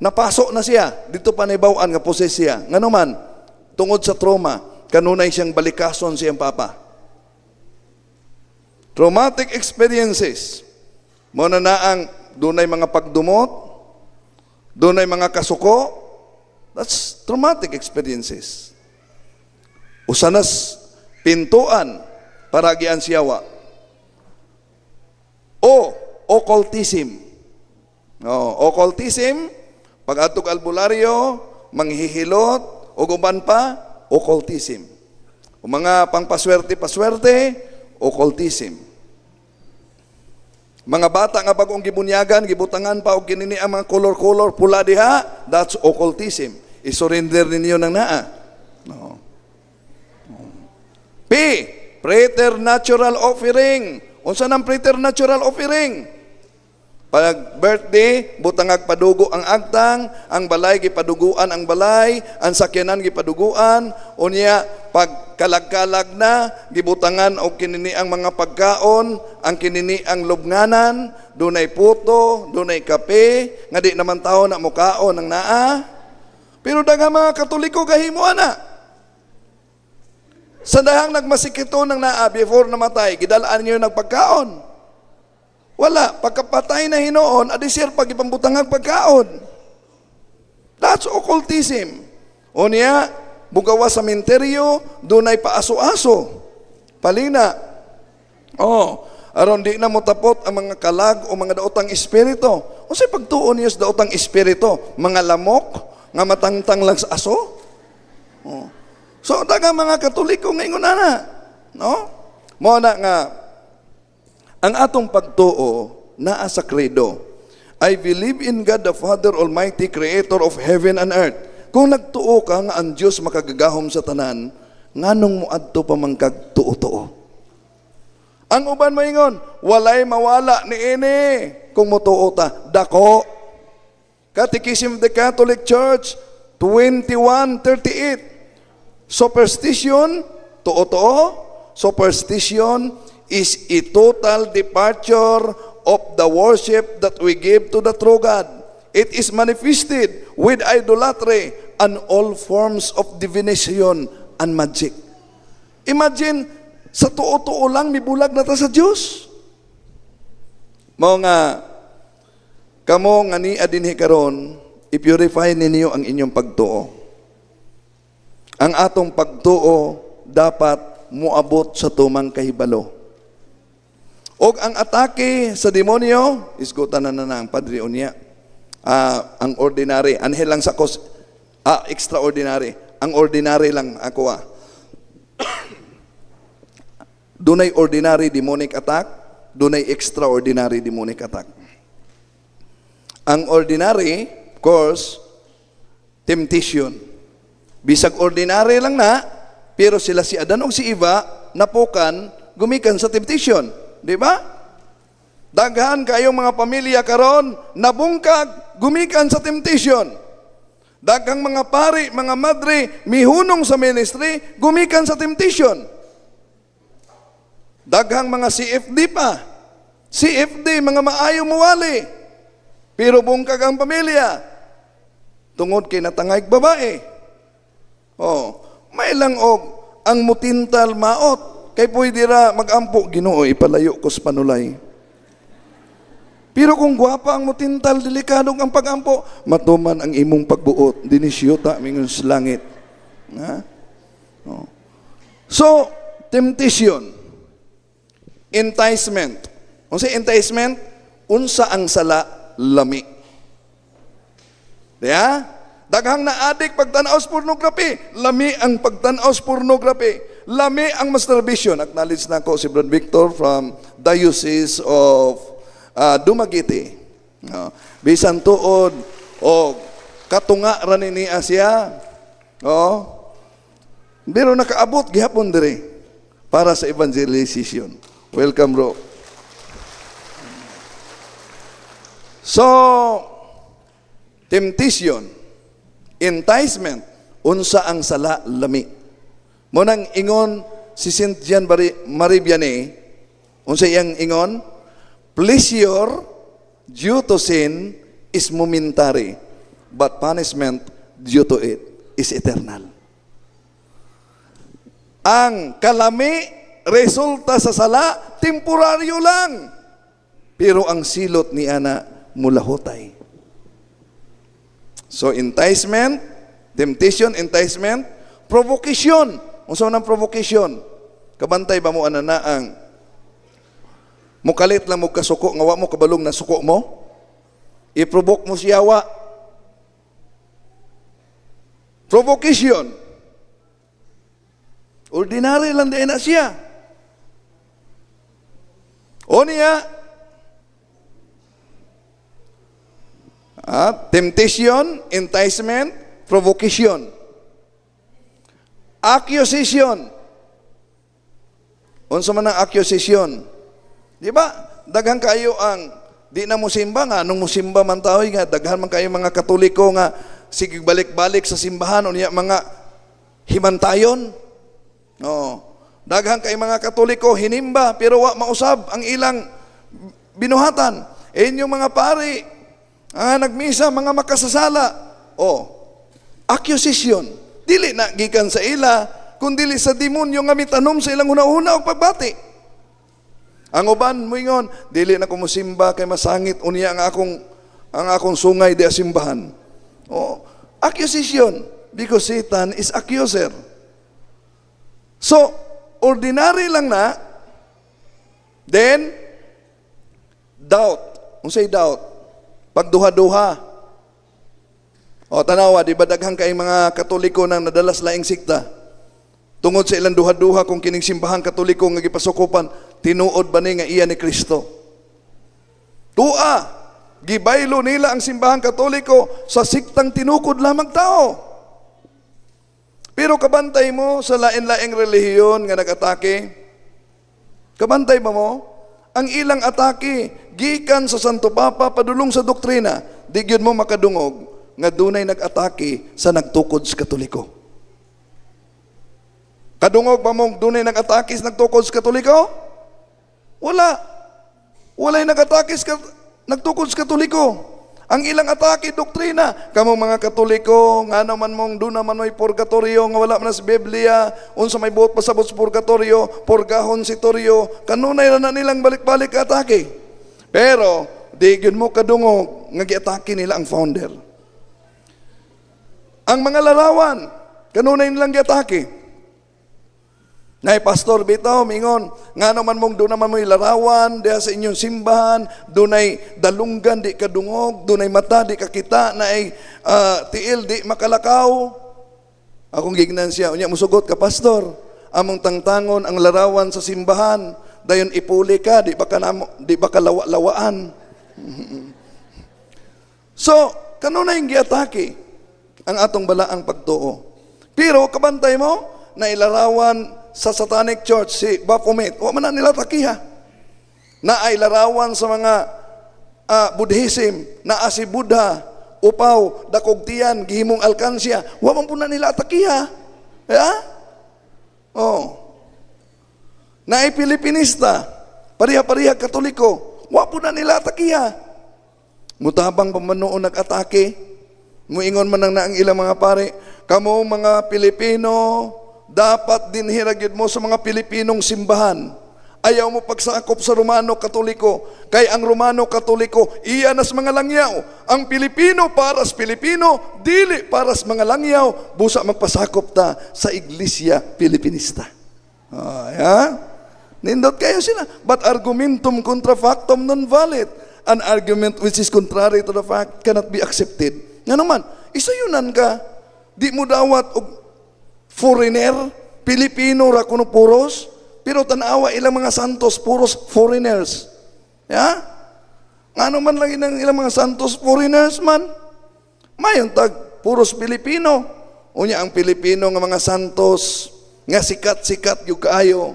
napasok na siya. Dito pa nahibaw-an nga possess siya. Ngano man, tungod sa trauma, kanunay siyang balikason siyang papa. Traumatic experiences. Mao na na ang dunay mga pagdumot, dunay mga kasuko. That's traumatic experiences. Usa nas pintuan para agian si yawa. O occultism. No, occultism, pag adtog albularyo, manghihilot, o uban pa, occultism. O mga pangpaswerte-paswerte, occultism. Mga bata nga bagong gibunyagan, gibutangan pa og kinini ang mga color-color, pula diha, that's occultism. I-surrender ninyo nang naa. No. P, preternatural offering. Unsa nang preternatural offering? Pag birthday, butangag padugo ang agtang, ang balay gipaduguan ang balay, ang sakyanan gipaduguan, unya pag kalag-kalag na, gibutangan og kinini ang mga pagkaon, ang kinini ang lubnganan, dunay puto, dunay kape, nga di naman tao na mukaon ang naa. Pero daghang mga Katoliko gahimo ana. Sa dahang nagmasikito ng naa before namatay, gidalaan niyo nagpagkaon. Wala. Pagkapatay na hinuon, adisir pag ipambutang ang pagkaon. That's occultism. O niya, bugawa sa menteryo, dunay paaso-aso. Palina. Oh, aron di na motapot ang mga kalag o mga daotang espiritu. Unsay pagtuo niyo sa daotang espiritu? Mga lamok nga matangtang lang sa aso? Oh. So daghang mga Katoliko nga ingon ana, no? Mo na nga ang atong pagtuo naa sa credo. I believe in God the Father Almighty, creator of heaven and earth. Kung nagtuo ka nga ang Dios makagagahom sa tanan, nganong moadto pa man kag tuo-tuo? Ang uban maingon, walay mawala ni ini kung motuo ta. Dako. Catechism of the Catholic Church 2138. Superstition, tuo-tuo, superstition is a total departure of the worship that we give to the true God. It is manifested with idolatry and all forms of divination and magic. Imagine, sa tuo-tuo lang, mibulag na ta sa Diyos. Mao nga, kamo nga nia dinhi karon, i-purify ninyo ang inyong pagtuo. Ang atong pagtuo dapat muabot sa tumang kahibalo. Og ang atake sa demonyo, isgutan na na ang Padre unya. Ang ordinary, anhel lang sa kos, extraordinary. Ang ordinary lang ako. Dunay ordinary demonic attack, dunay extraordinary demonic attack. Ang ordinary, of course, temptation. Bisag ordinary lang na, pero sila si Adan ug si Eva napukan gumikan sa temptation, di ba? Daghan kayong mga pamilya karon nabungkag gumikan sa temptation. Daghang mga pari, mga madre mihunong sa ministry gumikan sa temptation. Daghang mga CFD pa. CFD, mga maayo muwali. Pero bungkag ang pamilya. Tungod kay natangay babae. Oh, may lang og ang mutintal maot. Kay pwede ra magampo, "Ginoo, ipalayo ko sa panulay." Pero kung gwapa ang mutintal, delikado ang pagampo, "Matuman ang imong pagbuot, dinisyuta mingon sa langit." Ha? Oh. So, temptation, enticement. Unsa enticement? Unsa ang sala lami. Diya? Daghang na-addict pagtanaw sa pornography. Lami ang pagtanaw sa pornography. Lami ang masturbation. Acknowledge na ko si Brad Victor from Diocese of Dumaguete. No. Bisan tuod o katunga ra ni niya siya. Oh. Pero nakaabot gihapon dire para sa evangelization. Welcome, bro. So, temptation, enticement, unsa ang sala lami. Mo nang ingon si Saint Jean Marie Vianney, unsa iyang ingon? Pleasure due to sin is momentary, but punishment due to it is eternal. Ang kalami resulta sa sala, temporaryo lang. Pero ang silot ni ana mulahutay. So enticement, temptation, enticement, provocation. Unsa man ang provocation? Kabantay ba mo ana na ang mukalit lang mo kasuko nga wa mo kabalong na suko mo? I-provoke mo siya wa. Provocation. Ordinary lang din na siya. O niya, temptation, enticement, provocation. Accusation. Unsa man ang accusation? Di ba? Daghan kayo ang di na musimba nga nung musimba man taoy nga daghan man kayo mga Katoliko nga sige balik-balik sa simbahan unya mga himantayon. Oo. Daghan kay mga Katoliko hinimba pero wa mausab ang ilang binuhatan. E inyong mga pari nagmisa mga makasasala. Oh, accusation. Dili na gikan sa ila kun dili sa demonyo nga mitanom sa ilang una-una og pagbati. Ang uban moingon, dili na ko mosimba kay masangit unya ang akong sungay di simbahan. Oh, accusation because Satan is accuser. So, ordinary lang na, then doubt. Unsay doubt? Pagduha-duha. O tanawa, di ba daghan kay mga Katoliko nang nadala sa laing sikta? Tungod sa ilang duha-duha kung kining simbahang Katoliko nga gipasukupan, tinuod ba ni nga iya ni Kristo? Tua, gibaylo nila ang simbahang Katoliko sa siktang tinukod lamang tao. Pero kabantay mo sa lain-laing relihiyon nga nag-atake? Kabantay ba mo? Ang ilang atake gikan sa Santo Papa padulong sa doktrina, di gyud mo makadungog nga dunay nag-atake sa nagtukod sa Katoliko. Kadungog ba mong dunay nag-atake sa nagtukod sa Katoliko? Wala. Walay nag-atake sa nagtukod sa Katoliko. Ang ilang atake, doktrina. Kamo mga Katoliko, nga naman mong doon naman may purgatorio, nga wala man sa Biblia, unsa may buot pasabot sa purgatorio, purgahon si Torio, kanunay ra na nilang balik-balik atake. Pero, di gyud mo kadungog nga giatake nila ang founder. Ang mga larawan, kanunay nilang giatake. Nay pastor bitaw mingon nga naman mong doon naman mo'y larawan diha sa inyong simbahan, dunay dalunggan di kadungog, dunay mata di kakita, naay tiil di makalakaw. Akong gignan siya, unya musugot ka, "Pastor, among tangtangon ang larawan sa simbahan, dayon ipuli ka, di ba ka namo, di ba ka lawa-lawaan?" So kanunay giatake ang atong balaang pagtuo. Pero kabantay mo na ilarawan sa Satanic Church si Baphomet, wa man na nila takiha. Na ay larawan sa mga Buddhism, naa si Buddha, upaw, dakog tiyan, gihimong alkansya, wa man po na nila atakiha. Yeah? Oh. Na ay Pilipinista, pareha-pareha Katoliko, wa po na nila atakiha. Mutabang pa man noon nag-atake, muingon man nang ang ilang mga pare, "Kamo mga Pilipino, dapat dinhi ra gyud mo sa mga Pilipinong simbahan. Ayaw mo pagsakop sa Romano Katoliko. Kay ang Romano Katoliko, iya nas mga langyaw. Ang Pilipino para sa Pilipino, dili para sa mga langyaw. Busa magpasakop ta sa Iglesia Pilipinista." Ah, yeah? Nindot kayo sila. But argumentum contra factum non valet. An argument which is contrary to the fact cannot be accepted. Nga naman, isayunan ka. Di mo dawat og foreigner, Pilipino ra kuno puros, pero tanawa ilang mga santos puros foreigners. Ya? Ngano man lang ilang, ilang mga santos foreigners man? Mayon tag puros Pilipino. Unya ang Pilipino nga mga santos nga sikat-sikat gyud kaayo.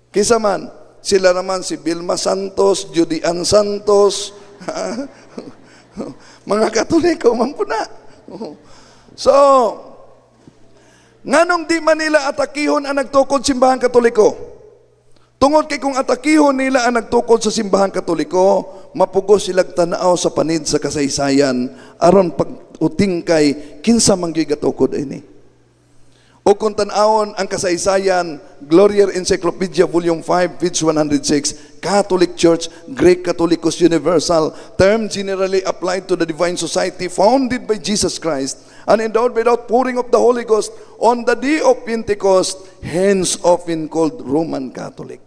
Kisa man, sila naman si Vilma Santos, Judy Ann Santos, mga Katoliko man po na. So, nganong di man nila atakihon ang nagtukod simbahan Katoliko? Tungod kay kung atakihon nila ang nagtukod sa simbahan Katoliko, mapugos silag tanaw sa panid sa kasaysayan aron pag utingkay kinsa man gyud gatukod ini. O kung tan-awon ang kasaysayan, Glorier Encyclopedia, Volume 5, page 106, Catholic Church, Greek Catholicos Universal, term generally applied to the divine society founded by Jesus Christ and endowed by the outpouring of the Holy Ghost on the day of Pentecost, hence often called Roman Catholic.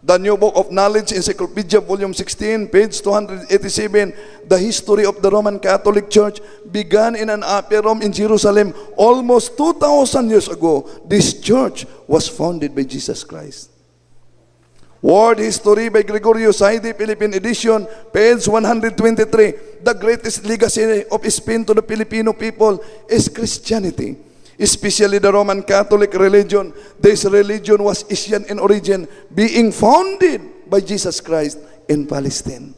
The New Book of Knowledge Encyclopedia, Volume 16, page 287, the history of the Roman Catholic Church began in an upper room in Jerusalem almost 2,000 years ago. This church was founded by Jesus Christ. World History by Gregorio Saide, Philippine edition, page 123. The greatest legacy of Spain to the Filipino people is Christianity, especially the Roman Catholic religion. This religion was Asian in origin, being founded by Jesus Christ in Palestine.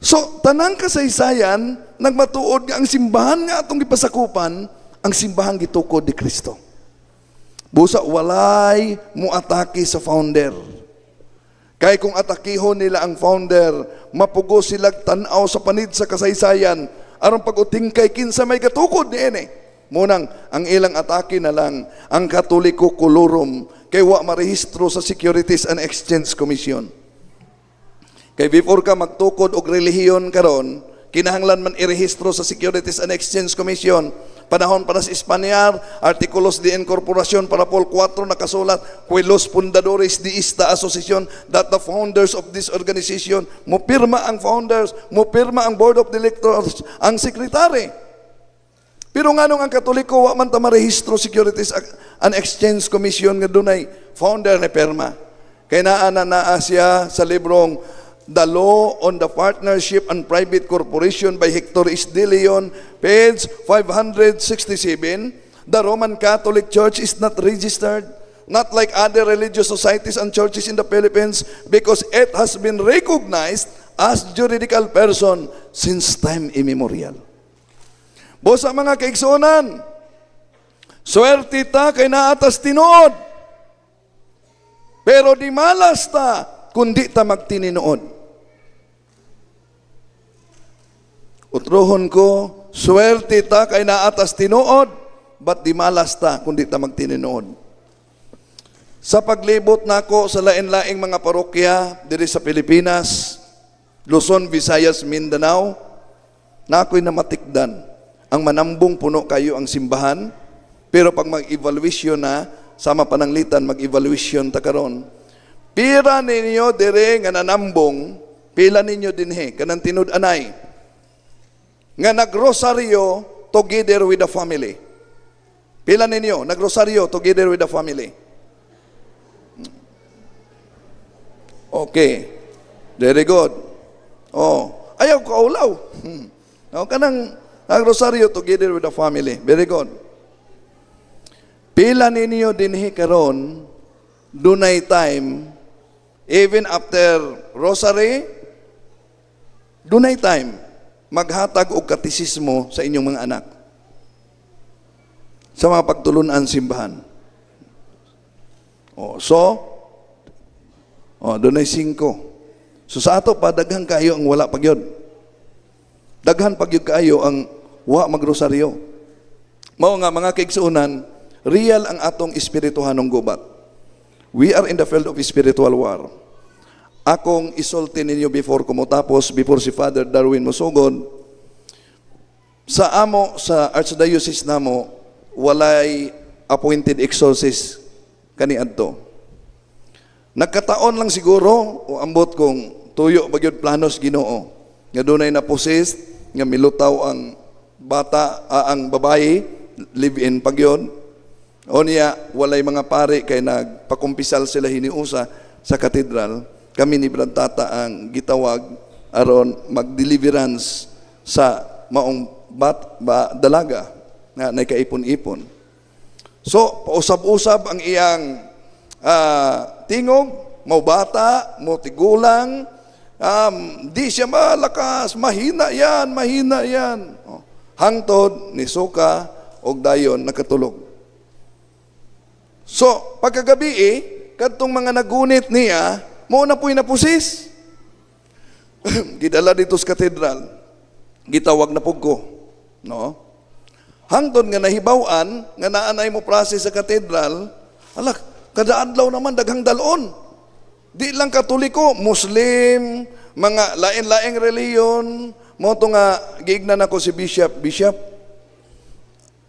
So, tanang kasaysayan, nagmatuod nga ang simbahan nga atong gipasakupan, ang simbahan gitukod ni Kristo. Busa walay mo atake sa founder. Kay kung atakihon nila ang founder, mapugos sila tan-aw sa panid sa kasaysayan aron pag-utingkay kinsa may gatukod niini. Munang ang ilang atake na lang ang Katoliko Colorum kay wa marehistro sa Securities and Exchange Commission. Kay before ka magtukod og relihiyon karon, kinahanglan man irehistro sa Securities and Exchange Commission. Panahon para sa Espanyar, Artículos de Incorporación párrafo 4 nakasulat, "Que los fundadores de esta asociación", that the founders of this organization, mo pirma ang founders, mo pirma ang board of directors, ang secretary. Pero nganong ang Katoliko wa man ta marehistro Securities and Exchange Commission nga dunay founder ni perma? Kay naa na naa siya sa librong The Law on the Partnership and Private Corporation by Hector S. De Leon, page 567. The Roman Catholic Church is not registered, not like other religious societies and churches in the Philippines, because it has been recognized as juridical person since time immemorial. Busa, mga kaigsuonan, swerte ta kay naa tas tinuod. Pero di malas ta kundi ta magtininood. Utrohon ko, swerte ta kay naa tas tinuod, but di malas ta kundi ta magtininood. Sa paglibot nako sa lain-laing mga parokya diri sa Pilipinas, Luzon, Visayas, Mindanao, na ako'y namatikdan. Ang manambong, puno kayo ang simbahan, pero pag mag-evaluation na, sama pananglitan mag-evaluation ta karon. Pila ninyo dire nga nanambong, pila ninyo dinhi kanang tinud-anay nga nagrosaryo together with the family? Pila ninyo nagrosaryo together with the family? Okay. Very good. Oh, ayaw kaulaw. Oh, kanang nagrosaryo together with the family. Very good. Pila ninyo dinhi karon dunay time, even after rosary, dunay time maghatag og katisismo sa inyong mga anak sa mga pagtulunan simbahan? Oh, so oh, dunay singko. So sa ato pa, daghan kayo ang wala pa gyud. Daghan pa gyud kaayo ang wa magrosaryo. Mao nga, mga kaigsuonan, real ang atong espirituhanong gubat. We are in the field of spiritual war. Akong isulti ninyo before ko motapos, before si Father Darwin mosugod, sa amo, sa Archdiocese namo, walay appointed exorcist kaniadto. Nagkataon lang siguro, o ambot kung tuyo ba gyud, planos Ginoo, nga dunay na possessed, nga milutaw ang bata, ang babayi, live-in pag yun. O niya, walay mga pare kay nagpakumpisal sila hiniusa sa katedral. Kami ni Brad Tata ang gitawag aron mag-deliverance sa maong bat, ba, dalaga nga nagkaipon-ipon. So, pausab-usab ang iyang tingog, mo bata, mo tigulang, di siya malakas, mahina yan, mahina yan. Oh. Hangtod, nisuka, og dayon nakatulog. So, pagkagabi eh, kadtong mga nagunit niya, mo na po'y na-possess. Gidala dito sa katedral, gitawag na pug ko. No? Hangtod nga nahibaw-an nga naa nay mo process sa katedral, alak, kada adlaw naman daghang dalon. Di lang Katoliko, Muslim, mga lain-laing reliyon, mao to nga giignan ako si Bishop, "Bishop,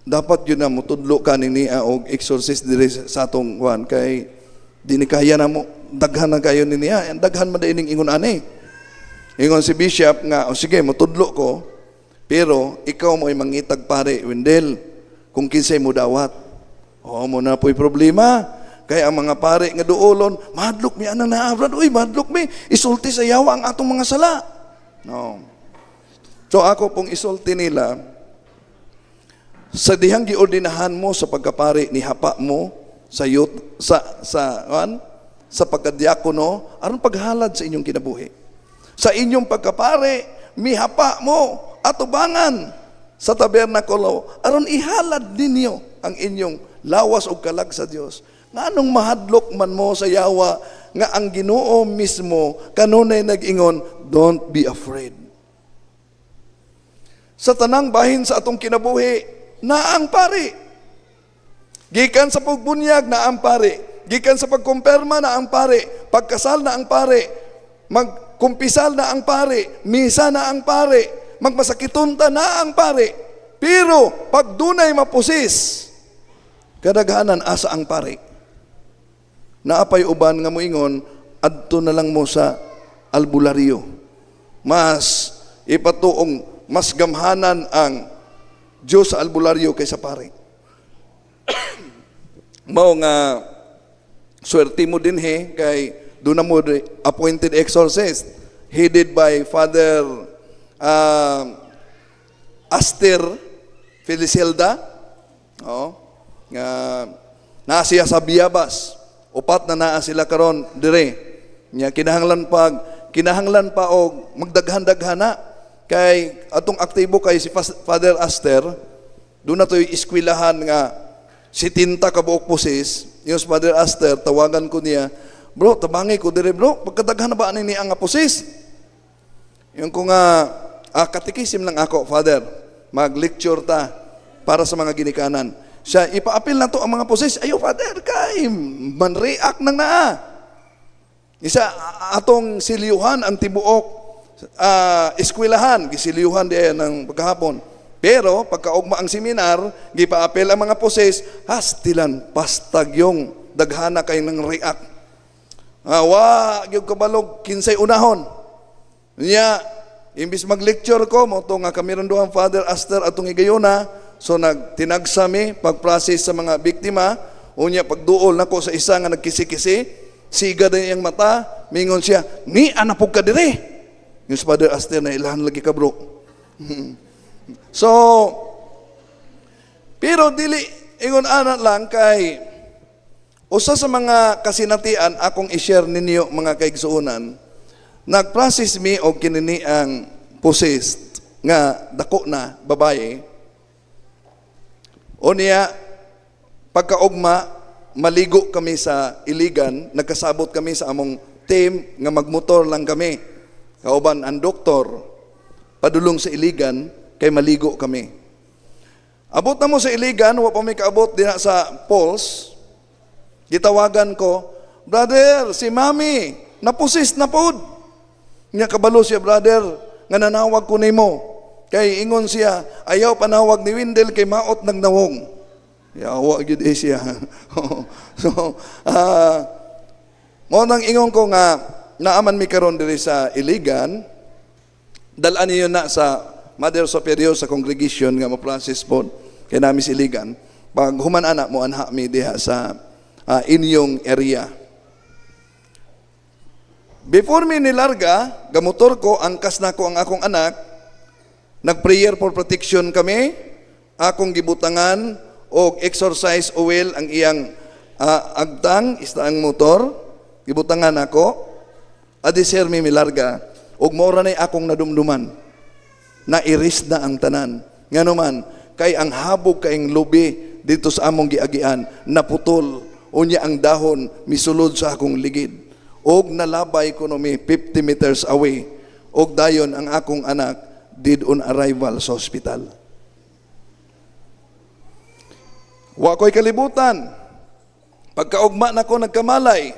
dapat yun na mutudlo ka ni niya og exorcist diri sa atong kuan kay di ni kaya na mo, daghan na kayo ni niya, daghan man ining ingon ani." Ingon si Bishop nga, "O sige, mutudlo ko, pero ikaw mo ay mangitag pare, Wendell, kung kinsay mo dawat." O mo na po'y problema. Kaya ang mga pare nga duolon, "Mahadlok mi anang naa, Brad. Uy, mahadlok mi. Isulti sa yawa ang atong mga sala." No. So ako pong isulti nila, sa dihang giordinahan mo sa pagkapari, ni hapa mo sa youth, sa an, sa pagkadiakono aron paghalad sa inyong kinabuhi. Sa inyong pagkapare, mihapa mo atubangan sa tabernakulo aron ihalad ninyo ang inyong lawas ug kalag sa Dios. Nganong mahadlok man mo sa yawa nga ang Ginoo mismo kanunay nag-ingon, "Don't be afraid"? Sa tanang bahin sa atong kinabuhi, naang pari. Gikan sa pagbunyag, na ang pari. Gikan sa pagkumpirma, na ang pari. Pagkasal, na ang pari. Magkumpisal, na ang pari. Misa, na ang pari. Magmasakiton ta, na ang pari. Pero pag dunay mapossess, kadaghanan, asa ang pari? Naapay uban nga moingon, "Adto na lang mo sa albularyo. Mas ipatuong mas gamhanan ang Diyos sa albularyo kaysa pari." Mao nga swerte mo din he kay doon na mo appointed exorcist headed by Father Aster Felicelda. Oo. Nga naa siya sa Biabas. Upat na naa sila karon dire. Nya kinahanglan pa og magdaghan-daghan na kay atong aktibo kay si Father Aster, doon na to'y eskwelahan nga 70 ka buok possess. Yung si Father Aster, tawagan ko niya, "Bro, tabangi ko dire, bro, pagkadaghan na ba ani ni ang possess?" Yung ko nga, "Katikisim lang ako, Father. Mag-lecture ta para sa mga ginikanan." Siya, "Ipaapil na to ang mga possess." "Ayo, Father, kay man-react nang naa. Isa, atong silyuhan ang tibuok eskwelahan," gisilyuhan diya ng pagkahapon. Pero pagkaugma ang seminar, gipaapil ang mga possess, hastilan pastag yung daghana kay nang react. Wa gyud kabalog kinsay unahon. Nya imbis mag-lecture ko mo to nga kami ron duhang Father Aster atong higayuna, so nagtinagsa mi pag-process sa mga biktima. Unya pagduol nako sa isa nga nagkisi-kisi, siga din iyang mata, mingon siya, "Ni anapog ka dire." Yung si Father Aster na ilahan lagi ka, bro. So pero dili ingon ana lang kay usa sa mga kasinatian akong i-share ninyo, mga kaigsuonan, nag-process mi og kinini ang possessed nga dako na babae. O niya, pagkaugma, maligo kami sa Iligan, nagkasabot kami sa among team nga magmotor lang kami. Kauban ang doktor, padulong sa Iligan, kay maligo kami. Abot na mo sa Iligan, wa pa may kaabot dinha sa falls, gitawagan ko, "Brother, si Mami, napossess na pod." Nya kabalo siya, brother, nga nanawag ko nimo. Kay ingon siya, "Ayaw panawag ni Wendell kay maot nagnawong." Yawa gyud eh siya. So, mo nang ingon ko nga naaman mi karon diri sa Iligan, dalaan niyo na sa Mother Superior sa congregation nga mo-process po kay nami sa Iligan. Pag human ana mo anha mi diha sa inyong area. Before mi nilarga, gamotor ko, angkas na ko ang akong anak, nag-prayer for protection kami, akong gibutangan og exorcise oil ang iyang agtang, ista ang motor, gibutangan ako, adi sir mi milarga, og mora na akong nadumduman, na iris na ang tanan. Ngano man, kay ang habog kaing lubi dito sa among giagian, naputol, unya ang dahon misulod sa akong ligid. Og nalabay ko no mi 50 meters away. Og dayon ang akong anak dead on arrival sa hospital. Wa ko'y kalibutan. Pagkaugma nako, nagkamalay.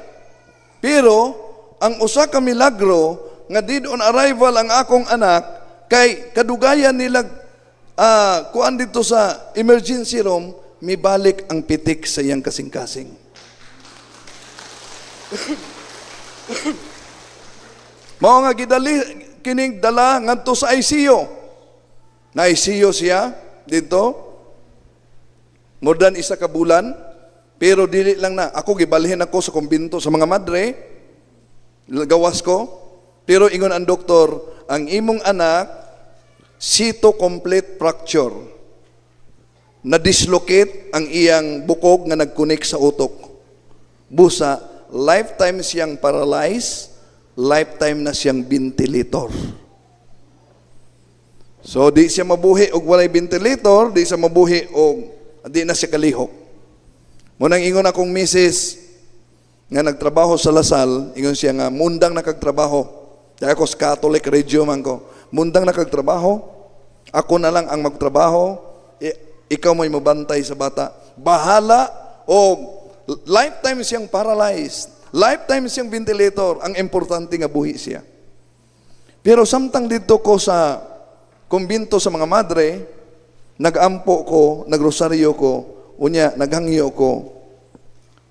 Pero ang usa ka milagro nga dead on arrival ang akong anak kay kadugayan nila kuan dito sa emergency room, mibalik ang pitik sa iyang kasing-kasing. Mao nga gidali kining dala ngadto sa ICU. Na ICU siya dito more than isa ka bulan, pero dili lang na ako gibalhin ako sa kumbinto sa mga madre, gawas ko. Pero ingon ang doktor, ang imong anak C2 complete fracture, na dislocate ang iyang bukog nga nagkunik sa utok. Busa lifetime siyang paralyzed, lifetime na siyang ventilator. So di siya mabuhi og walay ventilator, di siya mabuhi og di na siya kalihok. Munang ingon akong misis nga nagtrabaho sa La Salle, ingon siya nga mundang nakagtrabaho. Kaya ako sa Catholic radio man ko. Mundang nakagtrabaho, ako na lang ang magtrabaho, ikaw mo'y mabantay sa bata. Bahala o lifetime siyang paralyzed, lifetime siyang ventilator, ang importante nga buhi siya. Pero samtang dito ko sa kumbinto sa mga madre, nagampo ko, nagrosaryo ko, unya, naghangyo ko,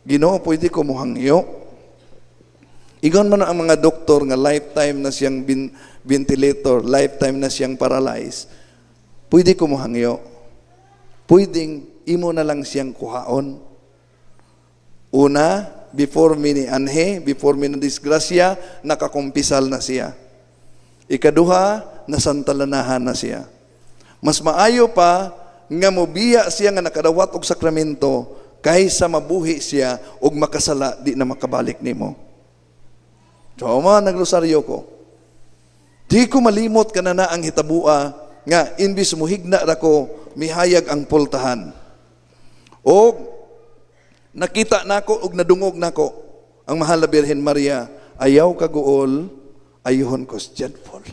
"Ginoo, pwede ko mohangyo? Ingon man ang mga doktor nga lifetime na siyang ventilator, lifetime na siyang paralyzed. Pwede ko mohangyo? Pwedeng imo na lang siyang kuhaon. Una, before mi ni anhe, before mi na disgrasya, nakakumpisal na siya. Ikaduha, nasantalanahan na siya. Mas maayo pa nga mobiya siya nga nakadawat og sakramento kaysa mabuhi siya og makasala, di na makabalik nimo." So, ma nagrosaryo ko. Di ko malimot kana na ang hitabua nga imbis muhigna ra ko, mihayag ang pultahan. O nakita nako og nadungog nako ang mahal na Birhen Maria, "Ayaw kaguol, ayuhon ko si John Paul."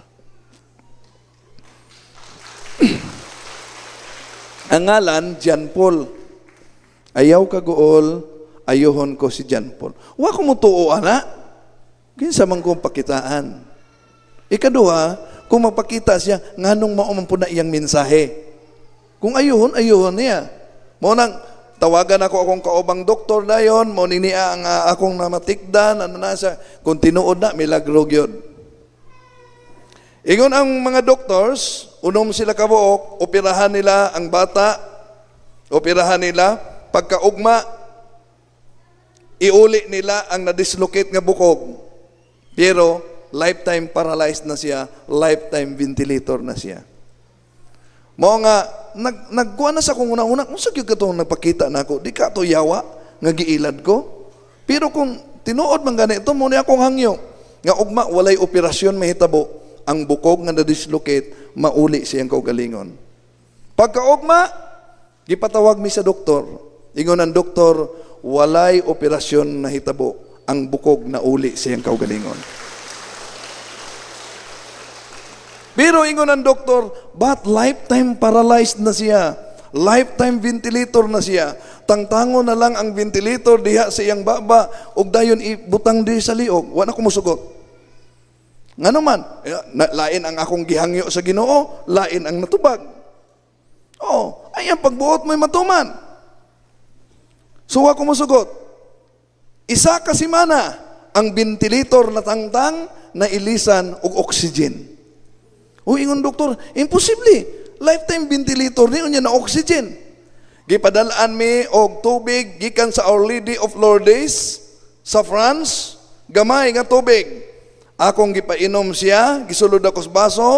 Ang ngalan, John Paul. "Ayaw kaguol, ayuhon ko si John Paul." Wa ko mo tuo ana. Kinsa man kong pakitaan? Ikaduha, kung magpakita siya, nganong mao man po na iyang mensahe? Kung ayuhon, ayuhon niya. Mao nang tawagan ako akong kaubang doktor dayon, mao ni niya ang akong namatikdan, ano na siya. Kung tinuod na, milagro gyud. Ingon ang mga doctors, unom sila kabuok, operahan nila ang bata, operahan nila, pagkaugma, iuli nila ang na-dislocate nga bukog. Pero lifetime paralyzed na siya, lifetime ventilator na siya. Mao nga nagkuha na sa kung una-una, kung sa gyud katong nagpakita nako, di ka to yawa nga giilad ko. Pero kung tinuod man gani ito, mao ni akong hangyo nga ugma walay operasyon mahitabo, ang bukog nga na-dislocate, mauli siyang kaugalingon. Pagkaugma, gipatawag mi sa doktor. Ingon ang doktor, walay operasyon nahitabo, ang bukog na uli siyang kaugalingon. Pero ingon ang doktor, but lifetime paralyzed na siya. Lifetime ventilator na siya. Tangtango na lang ang ventilator diha sa iyang baba ug dayon ibutang di sa liog. Wa na ko musugot. Ngano man, eh, lain ang akong gihangyo sa Ginoo, lain ang natubag. Oh, ay ang pagbuot mo'y matuman. So wa ko musugot. Isa ka semana ang ventilator na tangtang na ilisan og oxygen. O ingon doktor, imposible. Lifetime ventilator ni unya na oxygen. Gipadalaan mi og tubig gikan sa Our Lady of Lourdes sa France, gamay nga tubig. Akong gipainom siya, gisulod ako sa baso,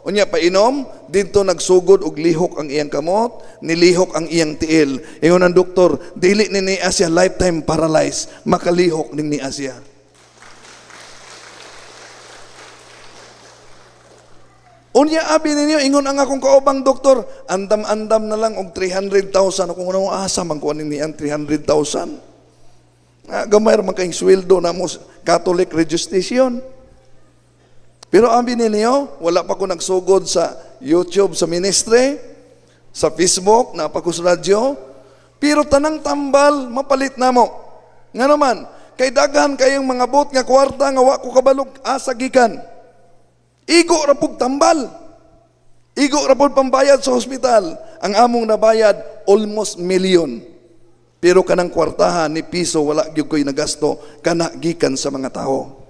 unya painom, didto nagsugod og lihok ang iyang kamot, nilihok ang iyang tiil. Ingon ang doktor, dili ni niya siya lifetime paralyzed, makalihok ning niya siya. Unya abi ninyo, ingon ang akong kaubang doktor, andam-andam na lang og 300,000. Ako unang asa man kuan ni ang 300,000. Ah, gamay ra man kayong sweldo na mo Catholic registration. Pero abi ninyo, wala pa ko nagsugod sa YouTube, sa ministry, sa Facebook, na pa ko sa radyo. Pero tanang tambal mapalit namo. Nga naman, kay daghan kayong mga bot nga kwarta nga wa ko kabalog asa gikan. Igo ra pug tambal. Igo ra pud pambayad sa hospital. Ang among nabayad, almost million. Pero kanang kwartahan, ni piso wala gyud ko'y nagasto, kana gikan sa mga tao.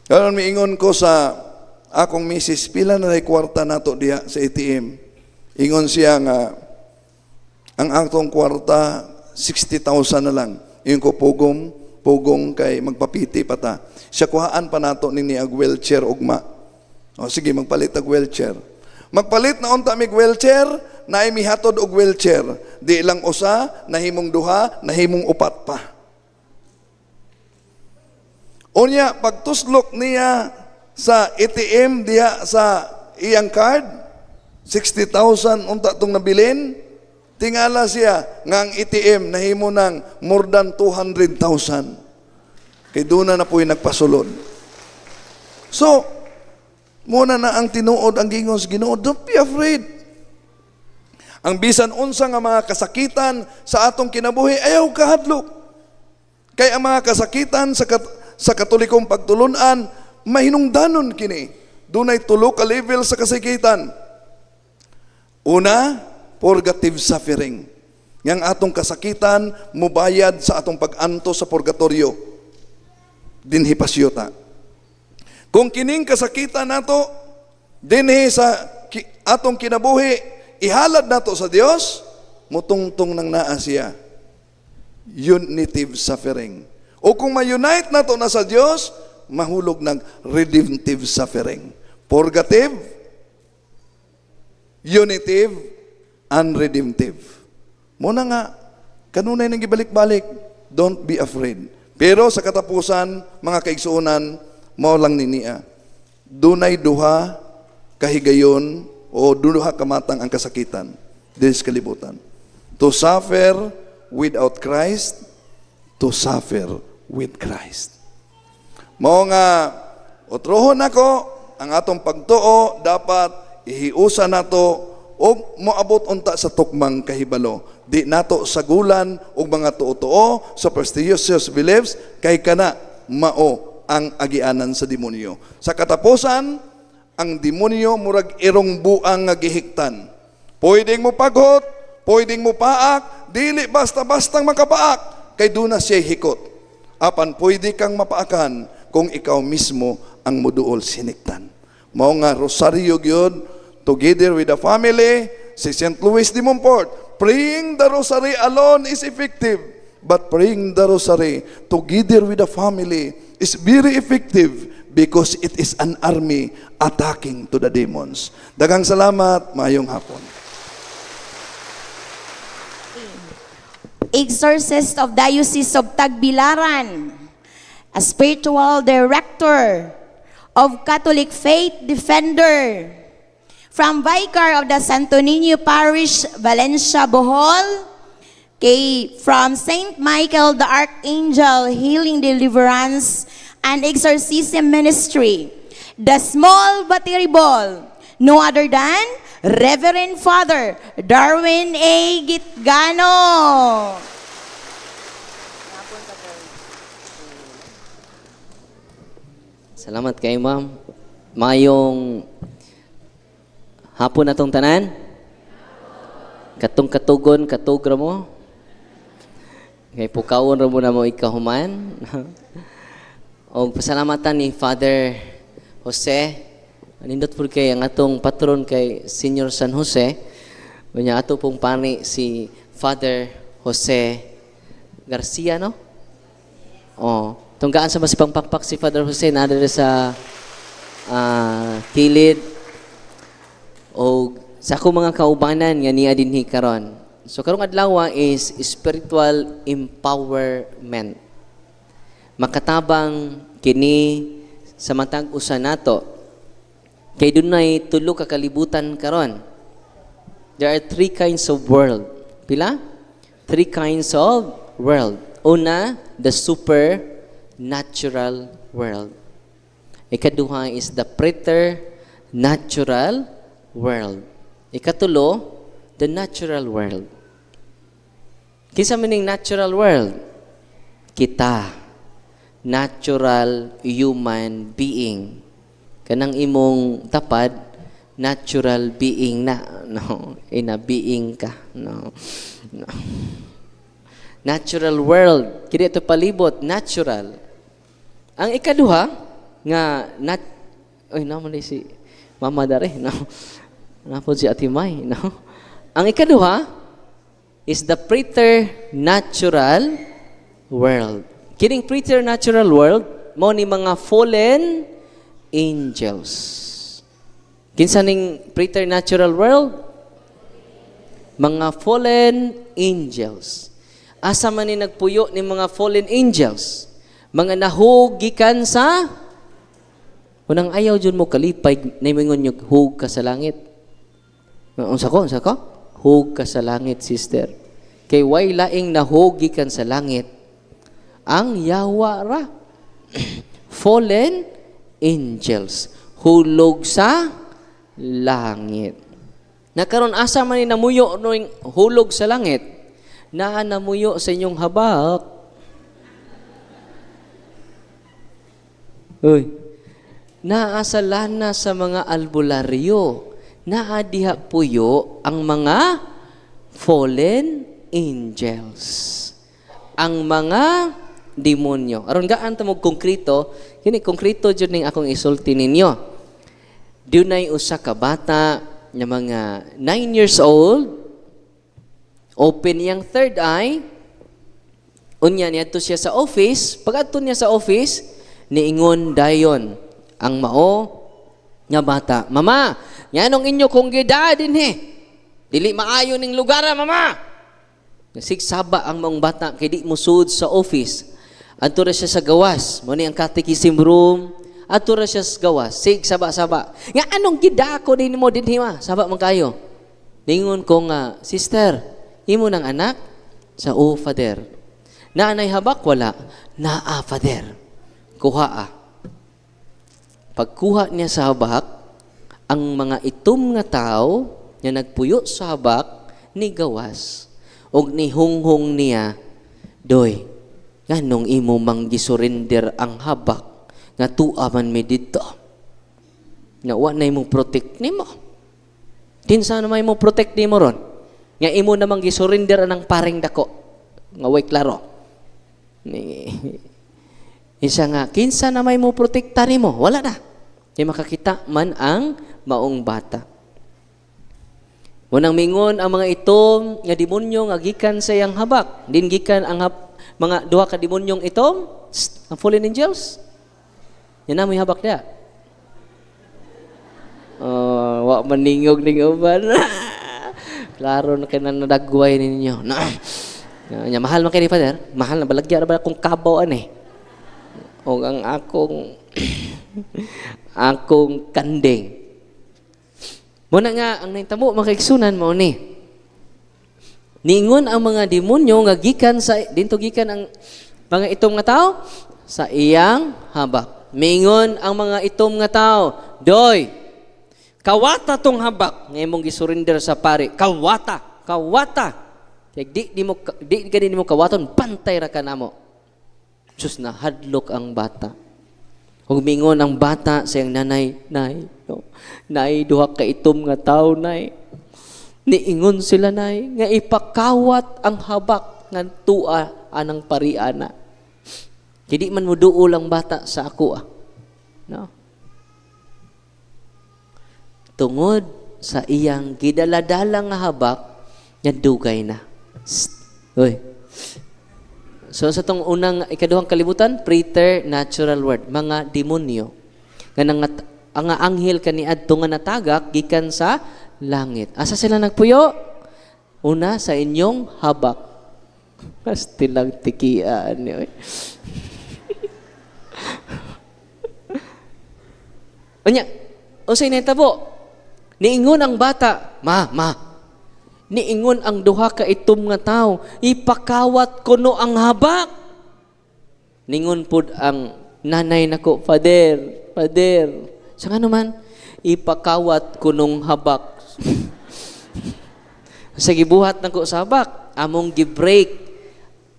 Karon miingon ko sa akong misis, "Pila na kwarta nato diha sa ATM?" Ingon siya nga ang atong kwarta 60,000 na lang. Ingon ko, "Pugong, pugong kay magpapiti pa ta." Siya, "Kuhaan pa nato nini og wheelchair ugma." "O sige, magpalit og wheelchair." Magpalit na unta mig wheelchair, naay mihatod og wheelchair. Di lang usa, nahimong duha, nahimong upat pa. Unya, pagtuslok niya sa ATM diha sa iyang card, 60,000 unta tong nabilin, tingala siya nga ang ATM nahimo ng more than 200,000. Kay doon na po'y nagpasulod. So, muna na ang tinuod ang gingon sa Ginoo, don't be afraid. Ang bisan unsa nga mga kasakitan sa atong kinabuhi, ayaw kahadlok. Kay ang mga kasakitan sa Katolikong pagtulunan, mahinungdanon kini. Dunay tulo ka level sa kasakitan. Una, purgative suffering. Yang atong kasakitan mubayad sa atong pag-anto sa purgatorio. Dinhi pasyota. Kung kining kasakitan nato dinhi sa atong kinabuhi ihalad nato sa Dios, mutungtong nang naa siya. Unitive suffering. O kung ma-unite nato na sa Dios, mahulog ng redemptive suffering. Purgative, unitive, and redemptive. Muna nga, kanunay nang gibalik-balik, don't be afraid. Pero sa katapusan, mga kaigsuonan, mao lang ni niya. Dunay duha kahigayon o duha kamatang ang kasakitan dinhi sa kalibutan. To suffer without Christ, to suffer with Christ. Mao nga otrohon nako ang atong pagtuo, dapat ihiusa nato og moabot unta sa tukmang kahibalo. Di nato sagulan og mga tuo-tuo, superstitious beliefs, kay kana mao ang agianan sa demonyo. Sa katapusan, ang demonyo murag irong buang nga gihiktan. Pwedeng mo paghot, pwedeng mo paak, dili basta-bastang makapaak, kay duna siya hikot. Apan pwede kang mapaakan kung ikaw mismo ang muduol siniktan. Mao nga rosaryo gyud together with the family, si St. Louis de Montfort, praying the rosary alone is effective, but praying the rosary together with the family is very effective because it is an army attacking to the demons. Daghang salamat, maayong hapon. Exorcist of Diocese of Tagbilaran, a spiritual director of Catholic Faith Defender, from Vicar of the Santo Niño Parish, Valencia, Bohol, kay from Saint Michael the Archangel Healing Deliverance and Exorcism Ministry, the small but terrible, no other than Reverend Father Darwin A. Gitgano. Salamat kay ma'am. Mayong hapon atong tanan. Katong katugon, katugra mo. Kay pukawon ra mo na mo ikahuman. Og pasalamatan ni Father Jose. Anindot po kay ang atong patron kay Senior San Jose. Unya ato pong pani si Father Jose Garcia, no? Oh, tunggaan sa masipang pakpak si Father Jose na diri sa kilid o sa akong mga kaubanan nga niya dinhi karon. So karong adlaw is spiritual empowerment. Makatabang kini sa matag usa nato. Kay dunay tulo ka kalibutan karon. There are three kinds of world. Pila? Three kinds of world. Una, the supernatural world. Ikaduha is the preternatural world. Ikatulo, the natural world. Kinsa man ning natural world? Kita. Natural human being. Kanang imong tapad, natural being na. No, ina being ka. No. No. Natural world. Kini ito palibot, natural. Ang ikaduha nga nat oy, naman ni si Mama dare, no. Napod si Ate May, no. Ang ikaduha is the preternatural world. Kining preternatural world mao ni mga fallen angels. Kinsa ning preternatural world? Mga fallen angels. Asa man ni nagpuyo ni mga fallen angels? Mga nahug gikan sa. Unang ayaw jud mo kalipay na mingon nyo, hug ka sa langit. Unsa ko? Unsa ko? Hug ka sa langit, sister. Kay way laing nahug gikan sa langit. Ang yawa ra. Fallen angels. Hulog sa langit. Nakaron, asa man ni namuyo no hulog sa langit? Naa namuyo sa inyong habak. Uy. Naa sa lana sa mga albularyo. Naa diha puyo ang mga fallen angels. Ang mga demonyo. Aron gaan ta mo konkreto, kini konkreto jud ning akong isulti ninyo. Dunay usa ka bata nga mga 9 years old, open iyang third eye, unya niadto siya sa office. Pag-adto niya sa office, niingon dayon ang mao nga bata, "Mama, nganong inyo kong gida dinhi? Dili maayo ning lugar, mama." Nasigsaba ang maong bata kay di mosud sa office. Adto ra siya sa gawas. Mo ni ang catechism room. Adto ra siya sa gawas. Sig saba-saba. "Nga anong gida ko din mo dinhi, ma? Saba man kayo." Ningon ko nga, "Sister, imo nang anak?" Sa o, Father. "Naanay habak wala?" "Naa, Father." "Kuha ah." Pagkuha niya sa habak, ang mga itom nga tao nga nagpuyo sa habak ni gawas og nihunghong niya, "Doy, nganong imo mang gisurrender ang habak nga tua man mi didto? Nga wa na imong protect nimo. Kinsa na may mo protect nimo ron? Nga imo namang gisurrender anang paring dako nga way klaro." Ni isa nga, "Kinsa na may mo protekta nimo? Wala na." Kay makakita man ang maong bata. Munang mingon ang mga itom nga demonyo nga gikan sa iyang habak. Din gikan ang mga duha ka demonyong itom, ang fallen angels. Yan na mo'y habak niya. Oh, wa maningog ning uban. Klaro na kay nadagway ninyo. Na. Nya mahal man kay ni Father, mahal na balagya ra ba akong kabaw ani. O ang akong akong kanding. Muna nga ang nahitabo, mga kaigsunan, mao ni. Niingon ang mga demonyo nga gikan sa dinto gikan ang mga itom nga tao sa iyang habak. Miingon ang mga itom nga tao, "Doy, kawata tong habak nga imong gisurrender sa pare. Kawata, kawata. Kay di gani nimo kawaton, bantay ra ka namo." Sus, nahadlok ang bata. Ug mingon ang bata sa iyang nanay, "Nay, no, nay, duha ka itom nga tao, nay. Niingon sila, nay, nga ipakawat ang habak nga tua anang pariana." Kay di man mo duol ang bata sa ako ah. No? Tungod sa iyang gidala-dala nga habak, nga dugay na. Sst. Uy. So sa tong unang ikaduhang kalibutan, preternatural world, mga demonyo. Nga ang anghel kaniadto nga natagak gikan sa langit. Asa sila nagpuyo? Una sa inyong habak. Kastilang tikian ni. Unya, unsay nahitabo? Niingon ang bata, "Ma, ma." Niingon ang duha ka itom nga tawo, "Ipakawat kuno ang habak." Ningon pud ang nanay nako, "Father, Father." Sa nga naman, Ipakawat kunong habak. Sa gibuhat nako sa habak, among gi-break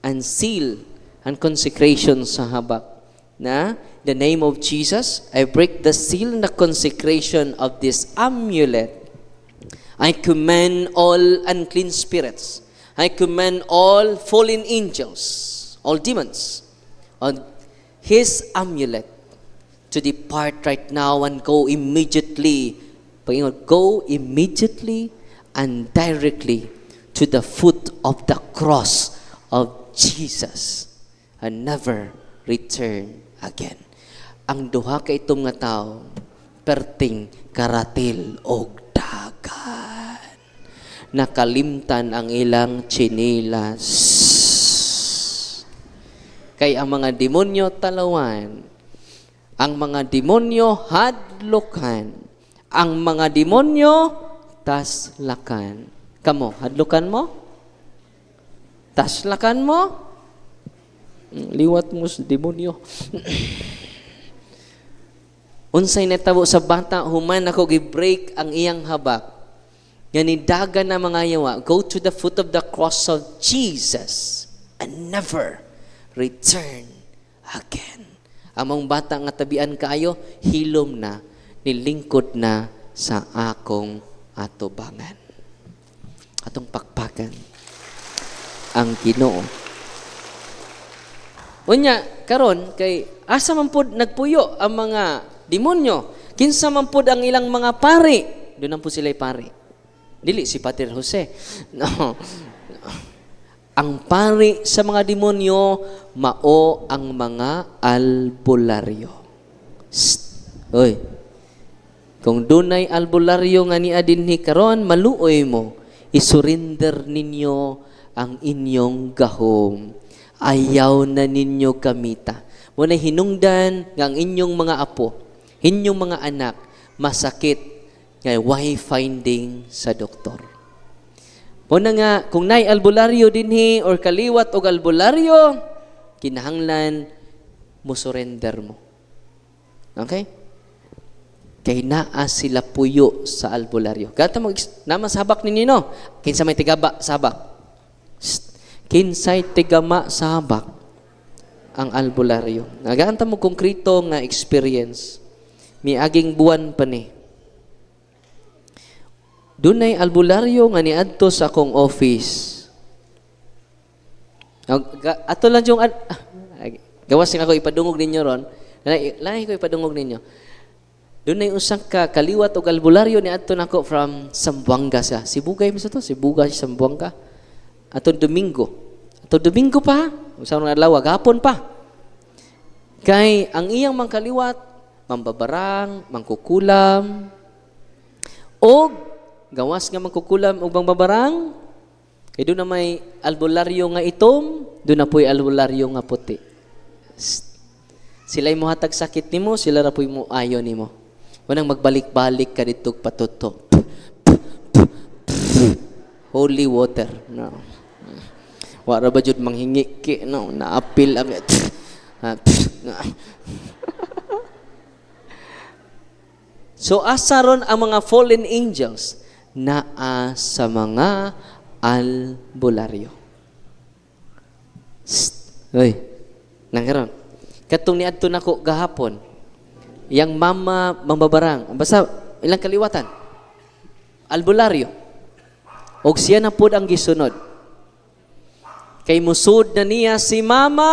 and seal and consecration sa habak. Na, the name of Jesus, I break the seal and the consecration of this amulet. I command all unclean spirits. I command all fallen angels, all demons, on his amulet to depart right now and go immediately. Pag-ingon, go immediately and directly to the foot of the cross of Jesus and never return again. Ang duha ka itom nga tao, perting karatil og dagan. Nakalimtan ang ilang tsinilas. Kay ang mga demonyo talawan, ang mga demonyo hadlukan, ang mga demonyo taslakan. Kamo, hadlukan mo? Taslakan mo? Liwat mo sa demonyo. Unsay natabo sa bata human ako gi-break ang iyang habak? Nga nidagan na mga yawa, go to the foot of the cross of Jesus and never return again. Among bata nga tabian kaayo, hilom na, nilingkod na sa akong atubangan. Atong pakpakan ang Ginoo. Unya, karon kay asa man pod nagpuyo ang mga demonyo? Kinsa man pod ang ilang mga pari? Doon po sila pari. Dili si Pater Jose. No. Ang pari sa mga demonyo mao ang mga albularyo. Sst. Oy. Kung dunay albularyo nga nia dinhi karon, maluoy mo. Isurrender ninyo ang inyong gahom. Ayaw na ninyo gamita. Muna hinungdan nga ang inyong mga apo, inyong mga anak, masakit nga way finding sa doktor. Muna nga, kung nay albularyo dinhi or kaliwat og albularyo, kinahanglan mo surrender mo. Okay? Kay naa sila puyo sa albularyo. Gata mo naman sabak ninyo, no? Kinsa may tigaba sabak? Shh. Kinsay tigama sabak ang albularyo. Nagaanta mo konkreto nga experience. Miaging buwan pa ni. Dunay albularyo nga niadto sa akong office. Ato lang yung gawas nga ako ipadungog ninyo ron. Lahi ko ipadungog ninyo. Dunay usang ka kaliwat og albularyo ni adto nako from Zamboanga siya. Sibugay mo sa to, Sibugay, Zamboanga. Atong Domingo. Atong Domingo pa, usa nga adlaw, gahapon pa. Kay ang iyang mangkaliwat, mambabarang, mangkukulam, og gawas nga mangkukulam og mambabarang, kay doon na may albularyo nga itom, doon na po'y albularyo nga puti. Sst. Sila'y mohatag sakit nimo, sila ra po'y mo ayo nimo. Wanang magbalik-balik ka dito patuto. Holy water. No. Wa ra ba jud manghingi ki, no, naapil ang. So asa ron ang mga fallen angels? Naa sa mga albularyo. Sst. Oy, nangkaron. Katong niadto nako gahapon, yang mama mambabarang, basta ilang kaliwatan, albularyo. Og siya na pod ang gisunod. Kay musud na niya si Mama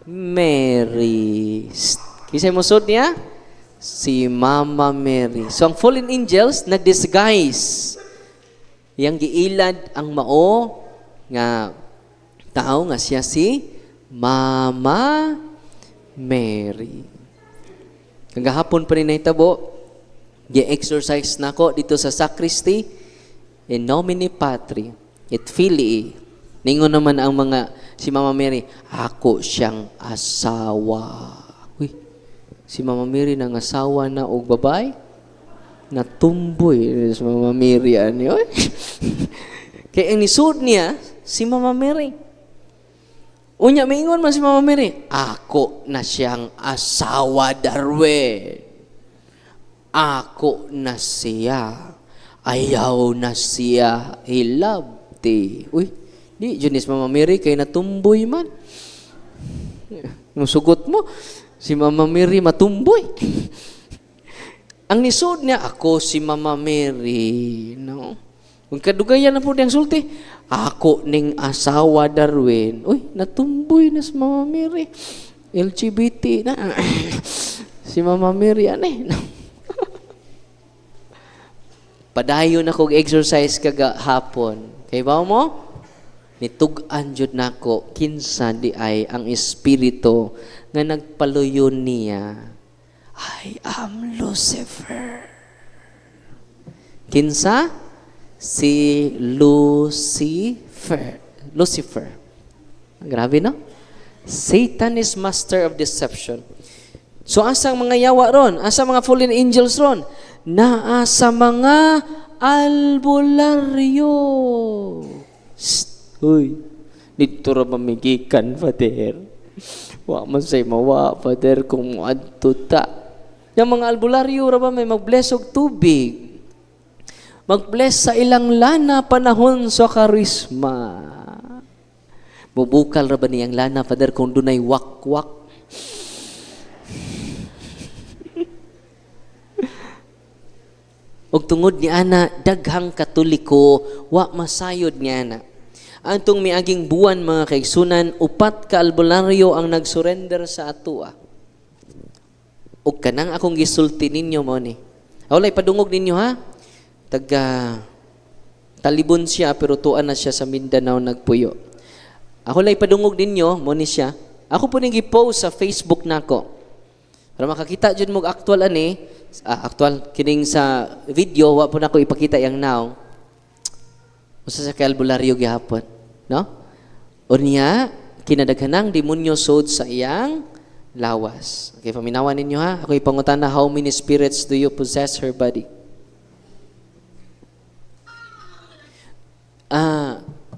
Mary. Sst. Kisay musud niya? Si Mama Mary. So ang fallen angels nag-disguise. Yang giilad ang mao nga tao nga siya si Mama Mary. Kagahapon pa ni nahitabo, gi-exercise nako dito sa sacristy in nomine Patri et Filii. Ningon naman ang mga si Mama Mary, ako siyang asawa. Uy, si Mama Mary nang asawa na og babay? Natumboy si Mama Mary ani oy. Kay ang nisud niya si Mama Mary. Unya maingon man si Mama Mary, ako na siyang asawa, Darwin. Ako na siya. Ayaw na siya hilabti. Uy, di, jud ni si Mama Mary kay natumboy man. Musugot mo, si Mama Mary matumboy. Ang nisod niya, "Ako si Mama Mary." No? Kung kadugayan na po niyang sulti, "Ako ning asawa Darwin." Uy, natumboy na si Mama Mary. LGBT na si Mama Mary, ano eh. Padayon ako exorcise kagahapon. Kay ba mo? Nitug-an jud nako kinsa di ay ang espiritu nga nagpaluyon niya. "I am Lucifer." Kinsa? Si Lucifer. Lucifer. Grabe, no? Satan is master of deception. So asang mga yawa ron? Asa mga fallen angels ron? Naa sa mga albularyo. Shh. Uy, dito ra mamigikan, Father. Wa man say mawa, Father, kung moadto ta. Yung mga albularyo ra ba may mag-bless og tubig. Mag-bless sa ilang lana panahon sa karisma. Mubukal ra ba niyang lana, Father, kung dunay wakwak? Og tungod ni ana, daghang Katoliko wa masayod ni ana. Antong miaging buwan, mga kaigsunan, upat ka albularyo ang nagsurrender sa atua. Og kanang akong gisulti ninyo mo ni. Walay padungog ninyo ha. Taga Talibon siya pero tuan na siya sa Mindanao nagpuyo. Ako lay padungog ninyo mo ni siya. Ako po ning gi-post sa Facebook nako. Para makakita jud mo actual ani, actual kining sa video wa po nako ipakita yang now. Usa sa kay albularyo gihapon, no? Unya kinadaghanang demonyo sod sa iyang lawas. Okay, paminawan ninyo ha. Ako ipangutana, how many spirits do you possess her body?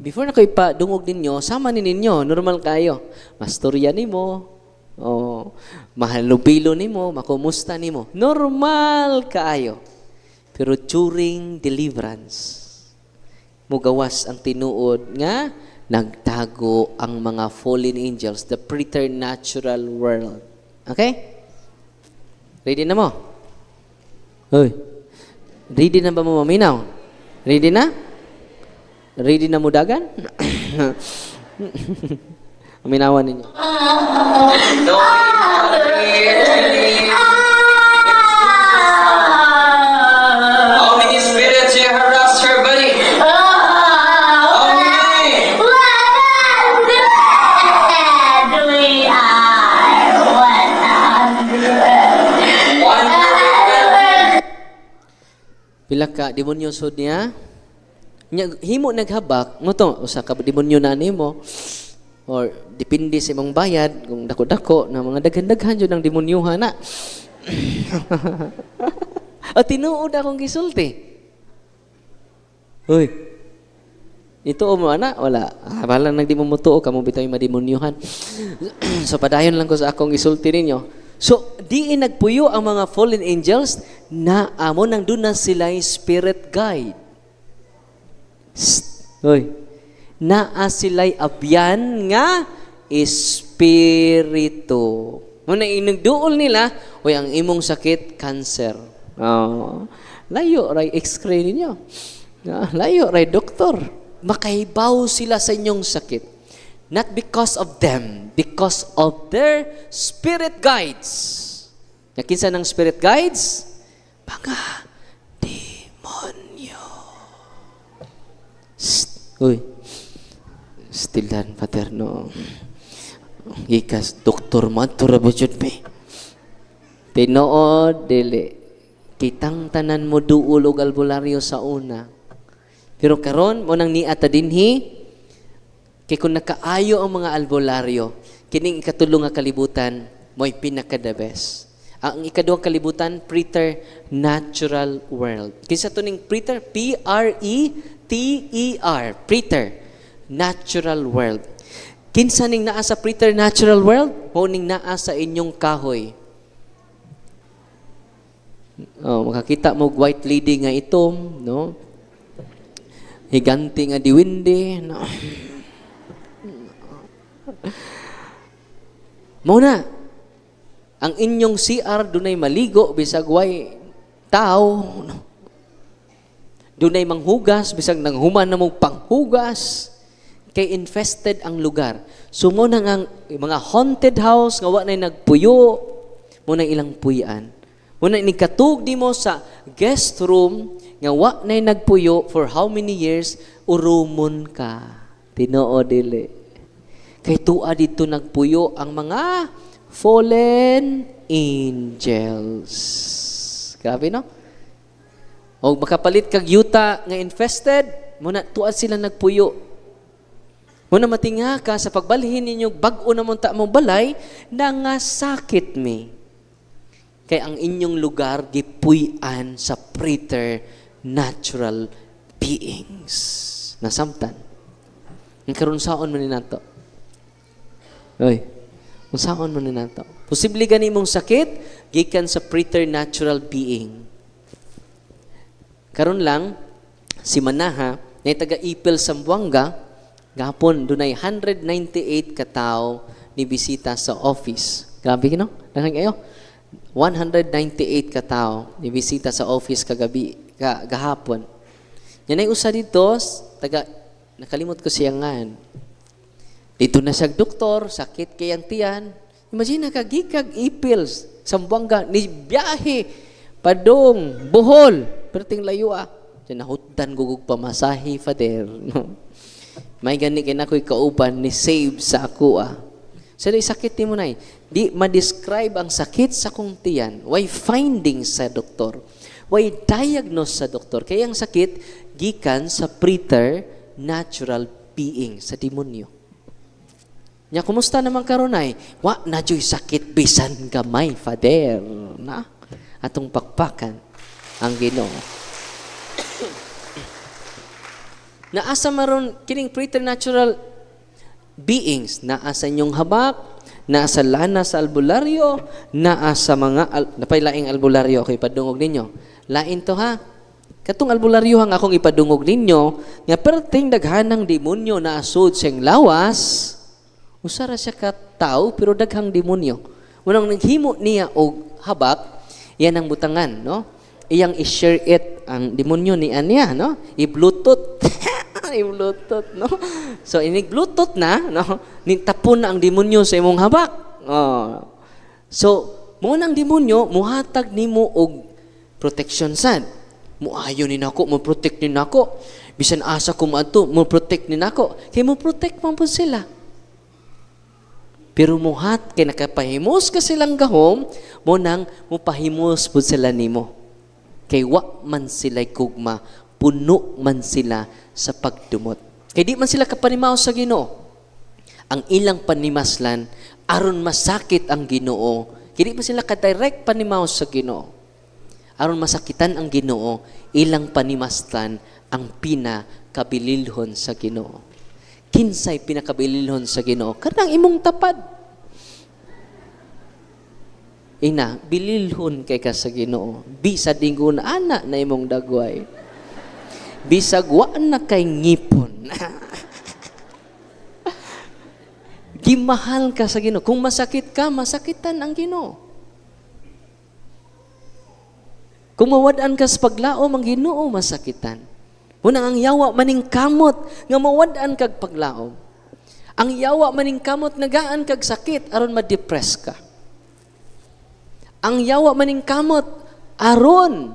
Before na ko ipadungog ninyo, sama ni ninyo, normal kayo. Mastorya nimo, o mahalubilo nimo, makumusta nimo. Normal kaayo. Pero during deliverance, mugawas ang tinuod nga nagtago ang mga fallen angels, the preternatural world. Okay? Ready na mo? Hoy. Ready na ba mo maminaw? Ready na? Ready na mo dagan? Maminawan ninyo. How many spirits you harassed her body? How many? We are 100. 100. Pila ka demonyo sud niya? Nya himo naghabak mo to usa ka demonyo na nimo or depende sa imong bayad kung dako-dako na mga daghan-daghan jud ang demonyohan na. O tinuod akong gisulti. Hoy. Ito mo ana wala. Ah, bahala nang di mo mutuo kamo bitaw yung mademonyohan. So padayon lang ko sa akong gisulti ninyo. So diin nagpuyo ang mga fallen angels na amo nang duna na sila spirit guide. Sst. Hoy. Naa sila'y abyan nga espiritu. Muna inagduol nila, "Oy, ang imong sakit, cancer." Oh, layo ray x-ray ninyo. Ah, layo ray doktor. Makahibaw sila sa inyong sakit. Not because of them, because of their spirit guides. Nakinsa ng spirit guides? Mga demonyo. Shh. Uy. Still dan, Father, no. Gikas, doktor man, tura ba jud me? Tinuod, dili. Kitang tanan mo duol og albularyo sa una. Pero karon mo nang niata dinhi, kay kung nakaayo ang mga albularyo, kining ikatulo nga kalibutan, mo'y pinaka the best. Ang ikaduhang kalibutan, preternatural world. Kinsa to ning preter? P-R-E-T-E-R. Preter. Natural world. Kinsa ning naa sa preternatural world? Mao ning naa sa inyong kahoy. Oh, makakita mo white lady nga itom, no? Higante nga diwinde, no? Mao na, ang inyong CR dunay maligo bisag way tao, no? Dunay manghugas bisag nanghuman na mong panghugas kay infested ang lugar. So mo na ang mga haunted house nga wa nay nagpuyo, mo na ilang puyan. Mo na inikatug di mo sa guest room nga wa nay nagpuyo for how many years, urumon ka. Tinoo dili. Kay tuwa dito nagpuyo ang mga fallen angels. Grabe, no? O makapalit kag yuta nga infested, muna tuwa sila nagpuyo. Muna matinga ka sa pagbalhin ninyo bag-o na ta mong balay, nangasakit mi. Kay ang inyong lugar gipuy-an sa preternatural beings. Nasamtan. Ang karon saon man ni nato. Oy, unsaon man ni nato. Posible gani mong sakit gikan sa preternatural being. Karon lang si Manaha na taga-Ipil Zamboanga, gahapon dunay 198 ka tawo ni bisita sa office. Grabe no? Daghan kayo. 198 ka tawo ni bisita sa office kagabi, gahapon. Yan ay usa dito, taga nakalimot ko siya ngan. Dito na siya doktor, sakit kay ang tiyan. Imagine nakagikag Ipil Zamboanga ni biyahe padung Bohol, perting layo ah. Diyan nahutdan gugug pamasahe, Father. No? May gani kay nakoy kauban ni save sa ako ah. Sa so, sakit ni mo nay, di ma-describe ang sakit sa kong tiyan. Way findings sa doktor. Way diagnose sa doktor. Kaya ang sakit gikan sa preternatural being, sa demonyo. Nya kumusta naman karon ay? Wa na juy sakit bisan gamay, Father. Na atong pakpakan ang Ginoo. Naasa maron kining preternatural beings, naa sa inyong habak, naa sa lana sa albularyo, naa sa mga napay laing albularyo ako ipadungog ninyo. Lain to ha. Katong albularyo ang akong ipadungog ninyo nga perting daghanang demonyo na asud sa iyang lawas. Usa ra siya ka tawo pero daghang demonyo. Unang naghimo niya og habak, yan ang butangan, no? Iyang i-share it ang demonyo ni aniya, no? I-Bluetooth. I-Bluetooth, no? So inig Bluetooth na, no? Nitapon na ang demonyo sa imong habak. Oh. So mo nang demonyo muhatag nimo og protection sad. Muayo ni nako, mo protect ni nako. Bisan asa ko moadto, mo protect ni nako. Kay mo protect man pud sila. Pero muhat kay nakapahimos ka silang gahom, mo nang mupahimos pud sila nimo. Kay wa man sila'y gugma, puno man sila sa pagdumot. Kay di man sila kapanimaw sa Ginoo. Ang ilang panimaslan aron masakit ang Ginoo. Kay di man sila ka-direct panimaw sa Ginoo. Aron masakitan ang Ginoo, ilang panimaslan ang pinakabililhon sa Ginoo. Kinsay pinakabililhon sa Ginoo? Kanang imong tapad. Ina, bililhon kay ka sa Ginoo. Bisag dingon ana na imong dagway. Bisag wa na kay ngipon. Gimahal ka sa Ginoo. Kung masakit ka, masakitan ang Ginoo. Kung mawad-an ka sa paglaom, ang Ginoo masakitan. Unang ang yawa maning kamot nga mawad-an kag paglaom. Ang yawa maning kamot nagaan kag sakit aron ma-depress ka. Ang yawa maning kamot aron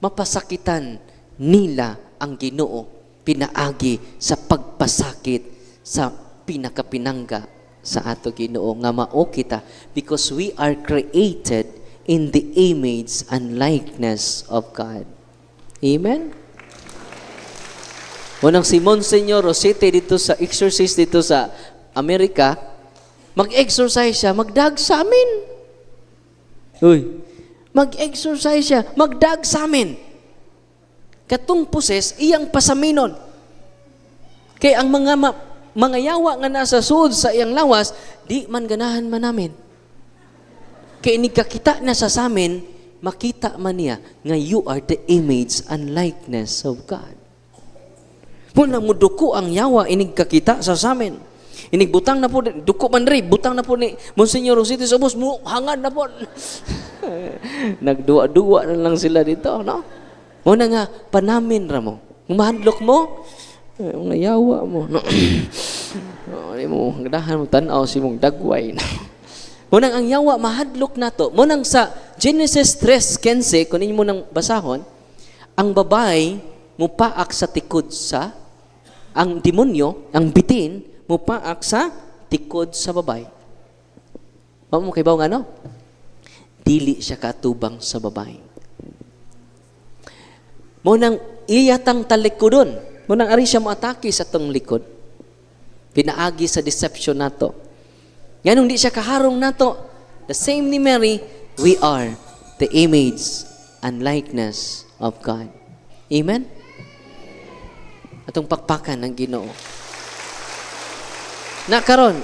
mapasakitan nila ang Ginoo pinaagi sa pagpasakit sa pinakapinangga sa ato Ginoo nga mao kita, because we are created in the image and likeness of God. Amen? Unang si Monsignor Rosete dito sa exorcist dito sa Amerika, mag-exorcise siya, magdag sa amin. Uy, mag-exorcise siya, magdag sa amin. Katong poses, iyang pasaminon. Kay ang mga yawa nga nasa suod sa iyang lawas, di man ganahan man namin. Kay nigkakita na sa samin, makita man niya nga you are the image and likeness of God. Muna muduko ang yawa inig kakita sa samin. Inig butang na po, duko man rin, butang na po ni Monsignor Rosito sa ubos, mo hangad na po. Nagduwa-duwa na lang sila dito, no? Muna nga, panamin ra mo. Mahadlok mo, eh, mga yawa mo. No? Oh, di mo, ganahan mo tanaw si mong dagway. No? Munang ang yawa mahadlok nato. Munang sa Genesis 3:15, kung ninyo mo nang basahon, ang babae mupaak sa tikod sa ang demonyo, ang bitin, mupaak sa tikod sa babae. Wa mo kaybaw nga no? Dili siya katubang sa babae. Munang iyatang talikudon. Munang ari siya moatake sa tong likod. Pinaagi sa deception nato. Nganong di siya kaharong nato, the same ni Mary, we are the image and likeness of God. Amen? Atong pakpakan ng Ginoo. Na karon,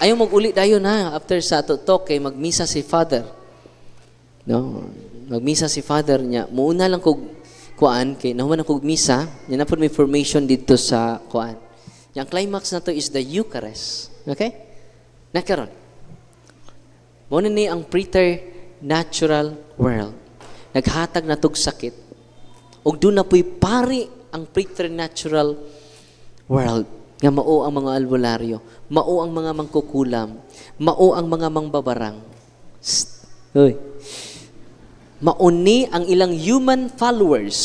ayaw mag-uli dayon ha after sa ato talk kay magmisa si Father. No, magmisa si Father niya. Muuna lang kog kuan kay nahuman ako og misa, nya na may formation dito sa kuan. Yang climax na to is the Eucharist. Okay? Na karon. Mo na ni ang preternatural world. Naghatag na tog sakit. Ug doon na po'y pari ang preternatural world nga mao ang mga albularyo, mao ang mga mangkukulam, mao ang mga mangbabarang. Sst. Uy. Mauni ang ilang human followers.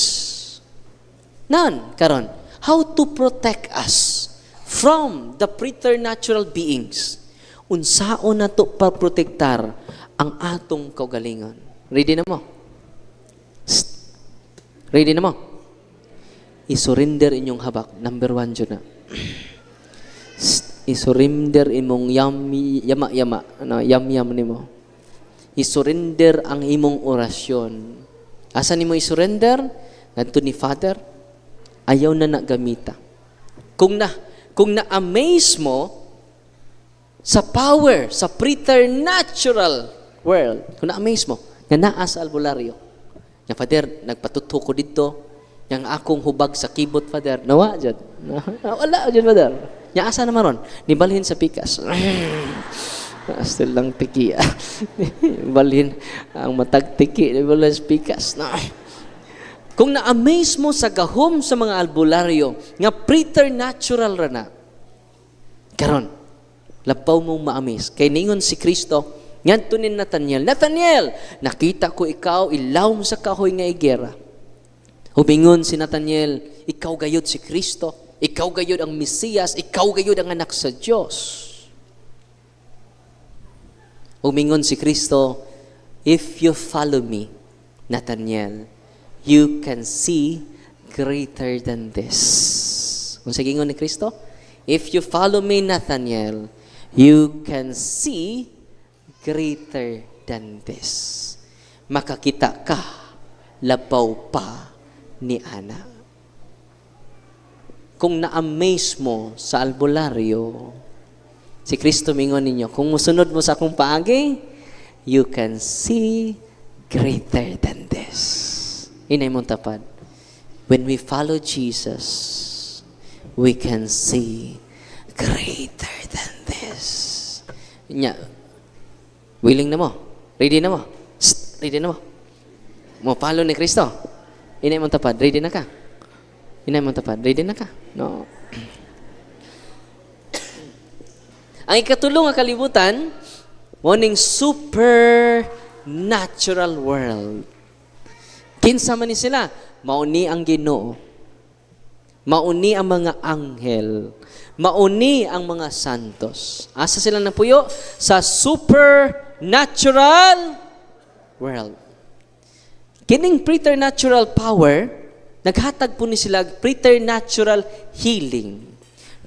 Nan, karon, how to protect us from the preternatural beings? Unsaon nato paprotektar ang atong kaugalingon? Ready na mo? Sst. Ready na mo? I-surrender inyong habak. Number one dyan na. Sst. I-surrender imong yam, yama yama, ano, yam yam nimo. I-surrender ang imong orasyon. Asa nimo i-surrender? Ngadto ni Father. Ayaw na na gamita. Kung na-amaze mo sa power, sa preternatural world, kung na-amaze mo, nga naa sa albularyo. Nga Father, nagpatuto ko dito, yang akong hubag sa kibot, Father. Nawa dyan. Wala dyan, Father. Nya asa na maron? Nibalhin sa pikas. Still lang tiki. Balhin ang matag tiki, nibalhin sa pikas. No. Kung na-amaze mo sa gahom sa mga albularyo, nga preternatural ra na, karon, labaw mong ma-amaze. Kay ningon si Kristo, ngadto ni Nathaniel, "Nathaniel, nakita ko ikaw ilawom sa kahoy nga igera." Humingon si Nathaniel, "Ikaw gayud si Kristo, ikaw gayud ang Mesiyas, ikaw gayud ang anak sa Dios." Humingon si Kristo, "If you follow me, Nathaniel, you can see greater than this." Kung sa gingon ni Kristo, "If you follow me, Nathaniel, you can see greater than this." Makakita ka, labaw pa ni ana. Kung na-amaze mo sa albularyo, si Kristo mingon ninyo, "Kung musunod mo sa akong paagi, you can see greater than this." Inay mong tapad. When we follow Jesus, we can see greater than this. Nya, willing na mo? Ready na mo? Psst, ready na mo? Mo follow ni Kristo. Inay mong tapad, ready na ka? Inay mong tapad, ready na ka? No. Ang ikatulong nga kalibutan, morning supernatural world. Kinsa man ni sila? Mauni ang Ginoo. Mauni ang mga anghel. Mauni ang mga santos. Asa sila napuyo? Sa supernatural world. Kining preternatural power, naghatag po ni sila preternatural healing,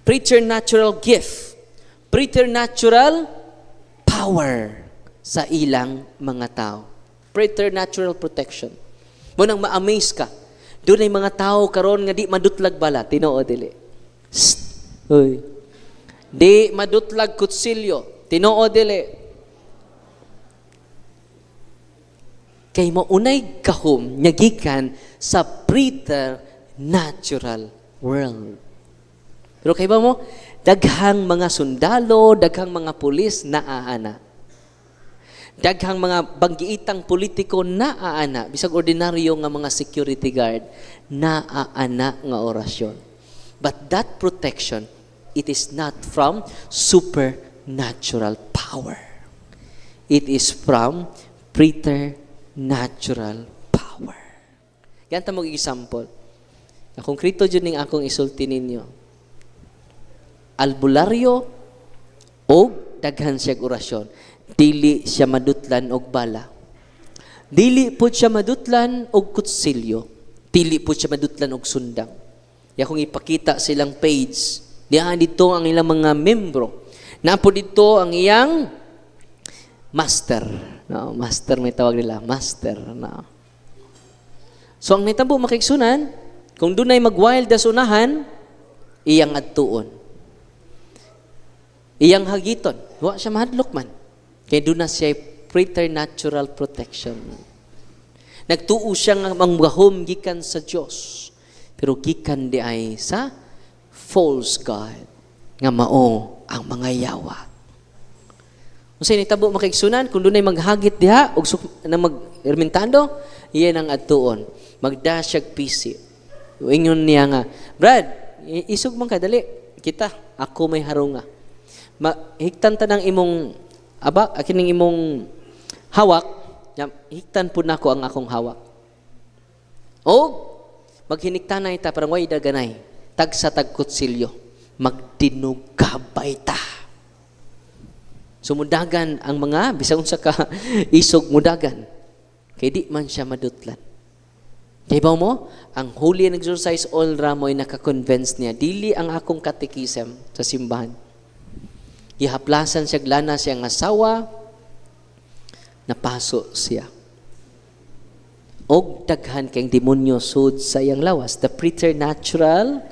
preternatural gift, preternatural power sa ilang mga tao. Preternatural protection. Munang ma-amaze ka. Doon ay mga tao karon nga di madutlag bala, tinuod dili? Sst. Uy. Di madutlag kutsilyo, tinuod dili? Kay maunay gahom nga gikan sa preternatural world. Pero kay ba mo, daghang mga sundalo, daghang mga pulis naaana. Daghang mga banggiitang politiko naaana, bisag ordinaryo nga mga security guard naaana nga orasyon. But that protection, it is not from supernatural power. It is from preternatural power. Ganta mo example. Na konkreto jud ning akong isulti ninyo. Albularyo o daghan siya orasyon. Dili siya madutlan og bala. Dili po siya madutlan og kutsilyo. Dili po siya madutlan og sundang. Ya kung ipakita silang page, diha dito ang ilang mga membro. Napo dito ang iyang master. No, master may tawag nila, master. No. So ang nitabo makigsunan, kung dunay mag-wild sa unahan, iyang adtuon. Iyang hagiton. Wa siya mahadlok man. Kay doon na siya preternatural protection. Nagtuo siya nga ang gahom gikan sa Dios. Pero gikan di ay sa false god nga mao ang mga yawa. Unsay nitabo makaigsunan kung dunay maghagit diha og na mag-ermentando, iyan ang adtuon. Magdash siyag pisi. Ingon niya nga, "Brad, isog man ka dali. Kita, ako may harunga. Ma, hiktan ta ng imong aba, kining imong hawak, hiktan pud nako ang akong hawak. O maghiniktanay ta parang way daganay, tag sa tagkutsilyo, magdinugabay ta." So mudagan ang mga bisan unsa ka isog mudagan. Kay di man siya madutlan. Kay ba mo, ang Holy and Exorcise All Ramoy naka-convince niya, dili ang akong katekism sa simbahan. Gihaplasan siya lana siyang asawa, napaso siya. Og daghan kay demonyo sud sa iyang lawas, the preternatural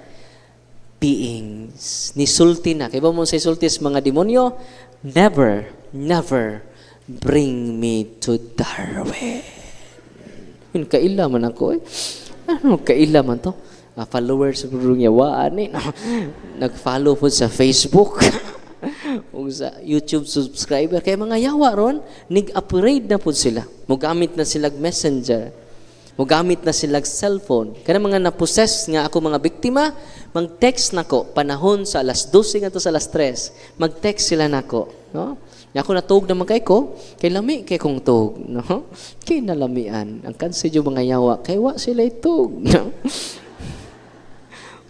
beings. Nisulti na. Kay ba mo sa sulti sa mga demonyo? "Never, never bring me to Darwin." Yun, kaila man ako eh. Ano, kaila man to? Ah, followers sa Brung Yawaan eh. No? Nag-follow po sa Facebook o sa YouTube subscriber. Kaya mga yawa ron, nig-upgrade na po sila. Mugamit na sila Messenger. Mugamit na sila cellphone. Kaya mga na-possess nga ako mga biktima, mag-text nako panahon sa alas 12 ngadto sa alas 3. Mag-text sila nako, no? Nya ako natug naman kay ko, kay lami kay kong tug, no? Kay nalamian. Ang kansi yung mga yawa, kay wa sila itug, no?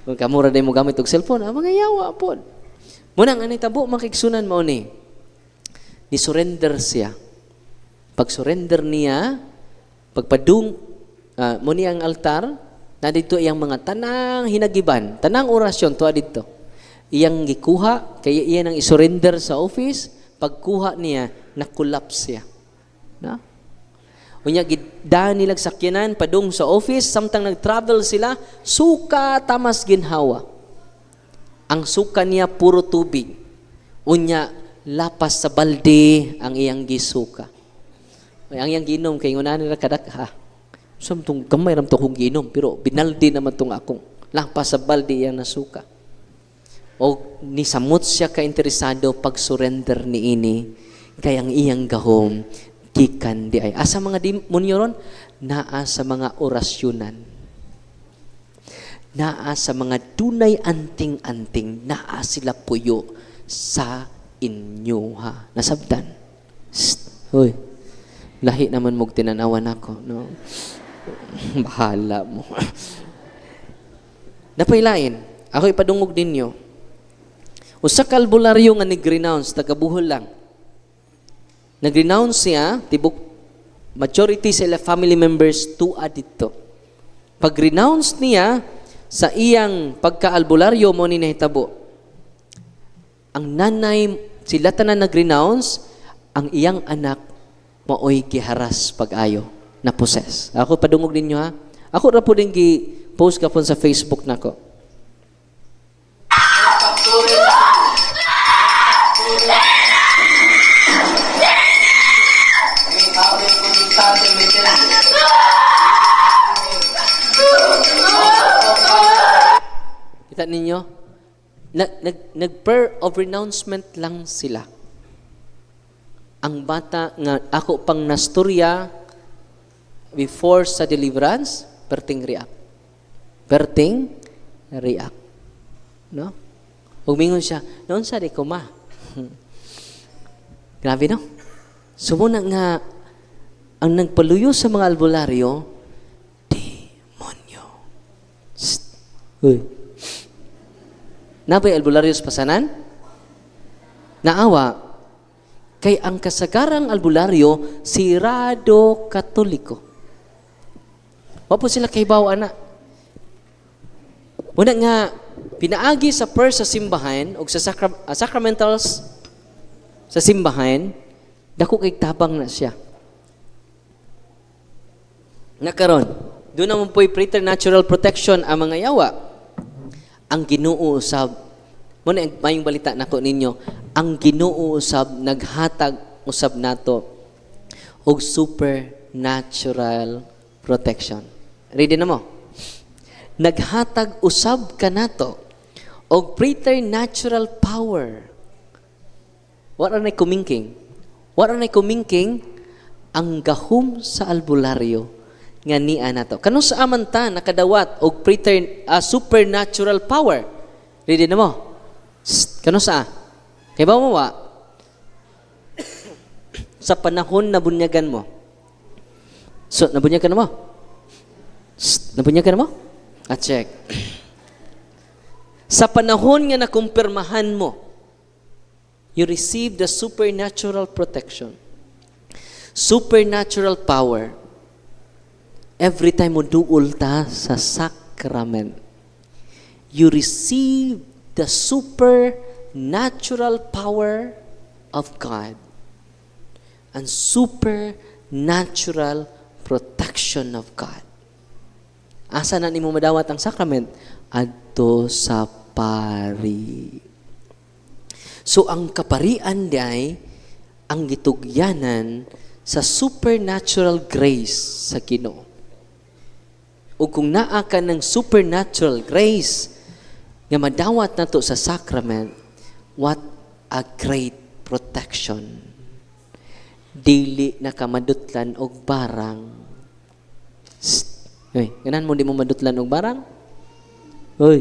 Kung kamura din mo gamit og cellphone, ang mga yawa pod. Munang anay tabo makigsunan mao ni. Ni surrender siya. Pag surrender niya, pagpadung mo ni ang altar, na dito iyang mga tanang hinagiban, tanang orasyon tuwa dito. Iyang gikuha, kaya iyan ang isurrender sa office, pagkuha niya, na-collapse siya. Na? Unya gidaan nilag sakyanan padung sa office, samtang nag-travel sila, suka tamas ginhawa. Ang suka niya puro tubig. Unya lapas sa balde ang iyang gisuka. Ang iyang ginom kay ngunahan nila kadakha. Sam tong gamay ram to kong ginom pero binaldi naman tong akong lapas sa balde iyang nasuka. O nisamot siya ka interesado pag surrender ni ini kay ang iyang gahom gikan di ay asa mga demonyo ron, naa sa mga orasyonan, naa sa mga dunay anting-anting, naa sila puyo sa inyo ha. Nasabtan? Shh. Hoy, lahi naman mog tinanawan ako, no? Bahala mo. Napailain, ako ipadungog ninyo. Usa ka albularyo nga nag-renounce, taga-Bohol lang. Nag-renounce siya, tibok majority sila family members tuwa dito. Pag-renounce niya sa iyang pagka-albularyo mo ni nahitabo. Ang nanay, sila tanan nag-renounce, ang iyang anak maoy giharas pag-ayo na possess. Ako padungog ninyo ha. Ako ra po din gi-post gapon sa Facebook nako. Kita ninyo? Nag prayer of renouncement lang sila. Ang bata nga ako pang nastorya before sa deliverance, perting react. Perting react. No? Ug mingon siya, "Noon sa di ko ma." Grabe, no? So muna nga, ang nagpaluyo sa mga albularyo, demonyo. Shh. Uy. Naa bay albularyo sa Pasanan? Naawa. Kay ang kasagarang albularyo, sirado Katoliko. Wa po sila kahibaw ana. Muna nga, pinaagi sa prayer sa simbahan o sa sacramentals sa simbahan, dako kay tabang na siya. Nakaron, duna man po'y preternatural protection ang mga yawa. Ang Ginoo usab, mo na ang mayong balita nako ninyo, ang Ginoo usab naghatag usab nato og supernatural protection. Ready na mo? Naghatag usab kanato og preternatural power. Wala na kumingking. Wala na kumingking ang gahom sa albularyo nga niya nato. Kanus-a man ta nakadawat og supernatural power? Ready na mo? Shh, kanus-a? Kay ba mo wa? Sa panahon na bunyagan mo. So, nabunyagan na mo? Shh, nabunyagan na mo? Ah, check. Sa panahon nga nakumpirmahan mo, you receive the supernatural protection, supernatural power. Every time mo duol ta sa sacrament, you receive the supernatural power of God and supernatural protection of God. Asa na nimo madawat ang sacrament? Adto sa pari. So ang kaparian diay ang gitugyanan sa supernatural grace sa Ginoo. O kung naa ka ng supernatural grace nga madawat nato sa sacrament, what a great protection. Dili na ka madutlan og barang. Shh. Uy, ganan mo di mo madutlan og barang? Uy.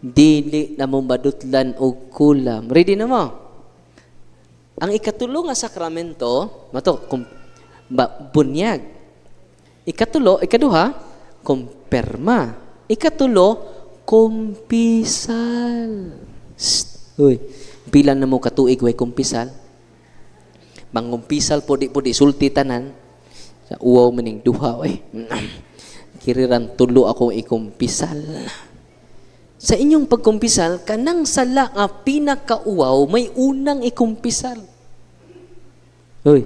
Dili na mo madutlan og kulam. Ready na mo? Ang ikatulo nga sakramento, mato, kum, ba, bunyag. Ikatulo, ikaduha, kumpirma. Ikatulo, kumpisal. Shh. Uy, pila na mo katuig way kumpisal? Mangumpisal po di po di sulti tanan. Sa uwaw maning duha, oy. Kiriran tulo akong ikumpisal. Sa inyong pagkumpisal, kanang sala nga pinakauwaw, may unang ikumpisal. Uy.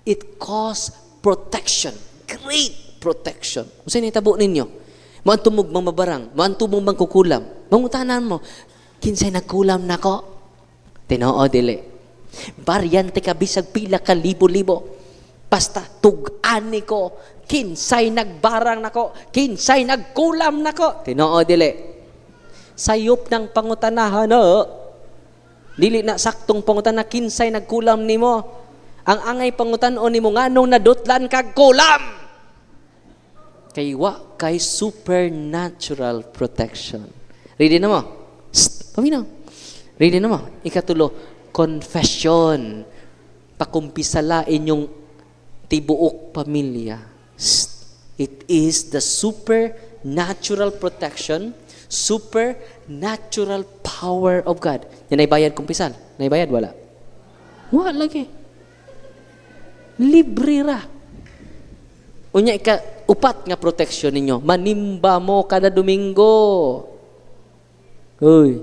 It cause protection. Great protection. Unsa nitabo ninyo? Moadto mog mamabarang, moadto mong mangkukulam. Mangutanan mo, "Kinsay nagkulam nako?" Tinoo dili? Baryante ka bisag pila ka libo-libo. Basta tug-ani ko, kinsay nagbarang nako, kinsay nagkulam nako. Tinoo dili? Sayop ng pangutanahan no. Dili na saktong pangutana kinsay nagkulam nimo. Ang angay pangutan-on nimo, nganong nadutlan kag kulam? Kay wa kay supernatural protection. Ready na mo? Shh, paminaw. Ready na mo? Ikatulo, confession. Pakumpisala inyong tibuok pamilya. Shh. It is the supernatural protection, supernatural power of God. Yan ay bayad kumpisal. Nay bayad wala? Wala lagi. Libre ra. Unya ika upat nga protection ninyo, manimba mo kada Domingo. Uy.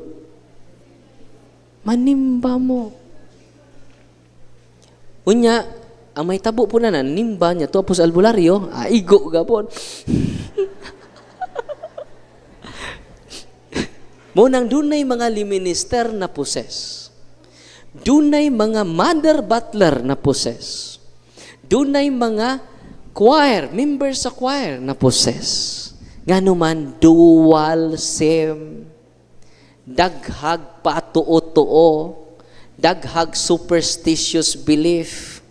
Manimba mo. Unya, ang may tabo po na nimba niya to sa albularyo, aigo gapon. Mo nang dunay mga liminister na poses. Dunay mga mother butler na poses. Dunay mga choir, members sa choir na poses. Ngano man, dual SIM. Daghag patuo-tuo. Daghag superstitious belief.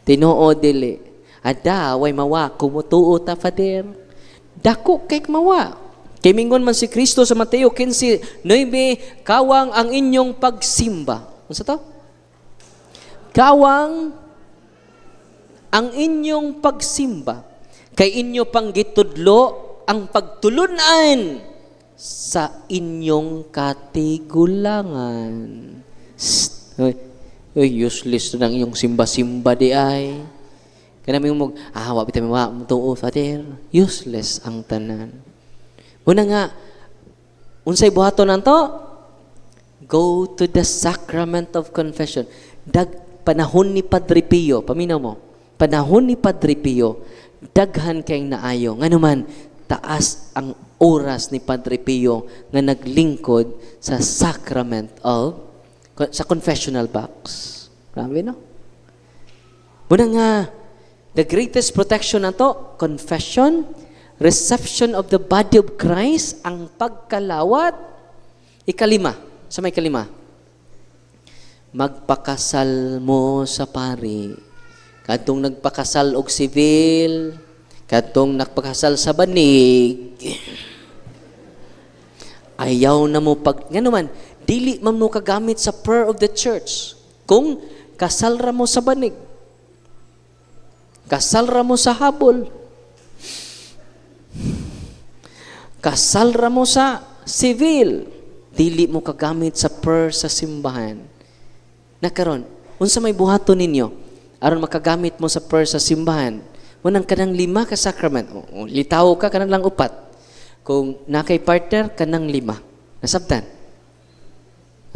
Tinuod dili? Ada, way mawa, kumutuo ta, Father. Dako kay mawa. Kay mingon man si Kristo sa Mateo 15:9, "Kawang ang inyong pagsimba." Unsa to? Kawang ang inyong pagsimba kay inyo pang gitudlo ang pagtulunan sa inyong katigulangan. Sst. Uy, uy, useless na ng inyong simba-simba di ay. Kana mo, wa bitaw mi wa tuo, Father. Useless ang tanan. Una nga, unsay buhaton nanto? Go to the sacrament of confession. Dag panahon ni Padre Pio, paminaw mo. Panahon ni Padre Pio, daghan kay naayo. Ngano man, taas ang oras ni Padre Pio nga naglingkod sa sacrament of sa confessional box. Grabe, no? Muna nga, the greatest protection nato, confession, reception of the body of Christ, ang pagkalawat. Ikalima, sa may kalima, magpakasal mo sa pari. Kadtong nagpakasal og civil, kadtong nagpakasal sa banig, ayaw na mo pag, ngano man, dili man mo kagamit sa prayer of the church. Kung kasal ra mo sa banig, kasal ra mo sa habol, kasal ra mo sa civil, dili mo kagamit sa prayer sa simbahan. Nakaron, unsa may buhaton ninyo aron makagamit mo sa prayer sa simbahan? Munang kanang lima ka sacrament. O, litaw ka, kanang lang upat. Kung nakay partner, kanang lima. Nasabtan?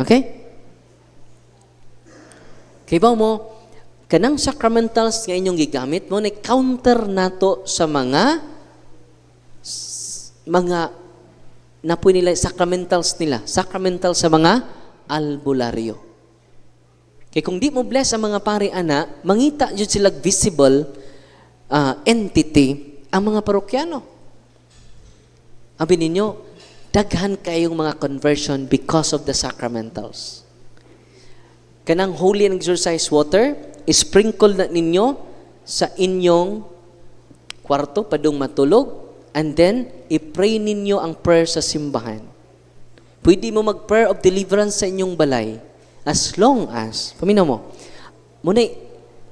Okay? Kay ba mo, kanang sacramentals nga inyong gigamit mo, na counter nato sa mga napoy nila sacramentals nila, sacramental sa mga albularyo. Kay kung di mo bless ang mga pari ana, mangita jud sila visible entity ang mga parokyano. Abi ninyo, daghan kayong mga conversion because of the sacramentals. Kanang holy and exorcised water, sprinkle na ninyo sa inyong kwarto padung matulog, and then i-pray ninyo ang prayer sa simbahan. Pwede mo mag-prayer of deliverance sa inyong balay as long as, paminaw mo, muna,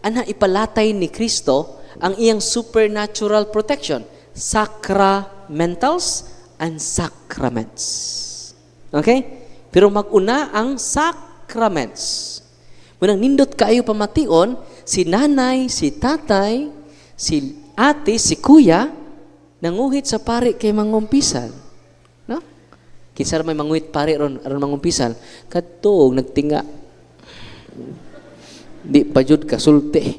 ana ipalatay ni Kristo ang iyang supernatural protection, sacramentals and sacraments. Okay? Pero mag-una ang sacraments. Munang nindot kaayo pamation, si nanay, si tatay, si ate, si kuya, nanguhit sa pari kay mangumpisal. No? Kinsa ra may manguhit pari ron aron mangumpisal? Kadtong nagtinga. Di pa jud kasulti.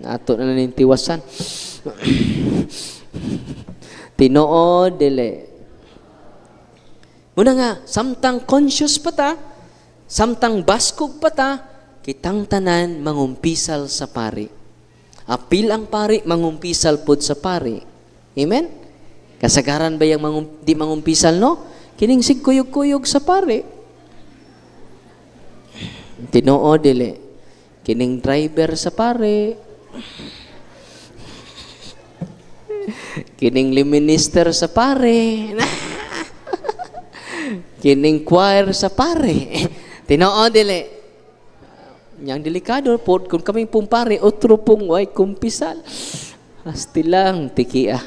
Ato na ning tiwasan. Tinuod dili? Muna nga, samtang conscious pa ta, samtang baskog pa ta, kitang tanan mangumpisal sa pari. Apil ang pari, mangumpisal pod sa pari. Amen? Kasagaran ba yung di mangumpisal, no? Kining sigkuyog-kuyog sa pari. Tinuod dili? Kining driver sa pari. Kining minister sa pare. Kining choir sa pare. Tinuod dili? Yang delikado po, kung kaming pumpare, otro pong way kumpisal. Asti lang, tikia.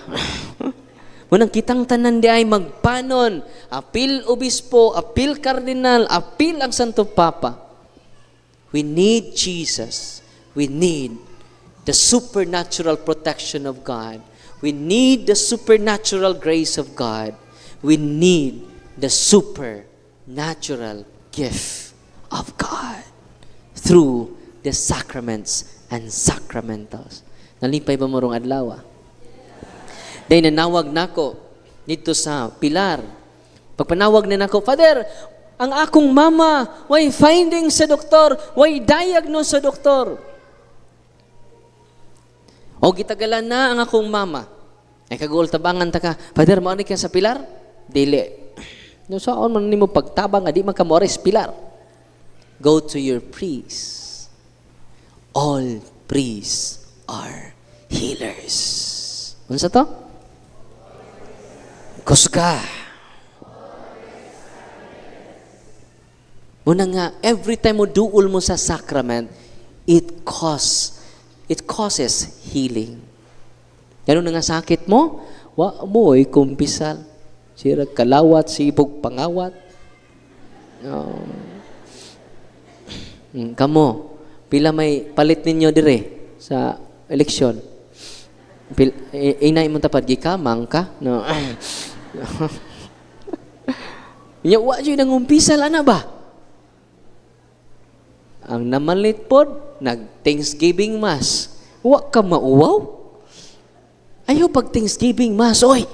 Munang kitang tanan di ay magpanon, apil obispo, apil kardinal, apil ang Santo Papa. We need Jesus. We need the supernatural protection of God. We need the supernatural grace of God. We need the supernatural gift of God through the sacraments and sacramentals. Nalipay ba mo rong adlaw? Dahil nanawag nako dito sa Pilar. Pagpanawag na nako, "Father, ang akong mama, way finding sa doktor, way diagnose sa doktor." O gitagalan na ang akong mama. Ay kaguol tabangan ta ka. Father, mao ni ka sa pilar? Dili. No saon man nimo pagtabang nga di man ka moari sa pilar. Go to your priest. All priests are healers. Unsa to? Kusga. Muna nga, every time mo duol mo sa sacrament, it causes healing. Ganun na nga sakit mo, wa mo'y kumpisal. Sira kalawat, sibog, pangawat. Oh. Kamo, pila may palit ninyo dire sa eleksyon? Inay mo tapad, gikamang ka? No. Nya, wa jud nangumpisal, ana ba? Ang namalit pod, nag-Thanksgiving Mass. Wa ka mauwaw? Ayaw pag Thanksgiving Mass, oy!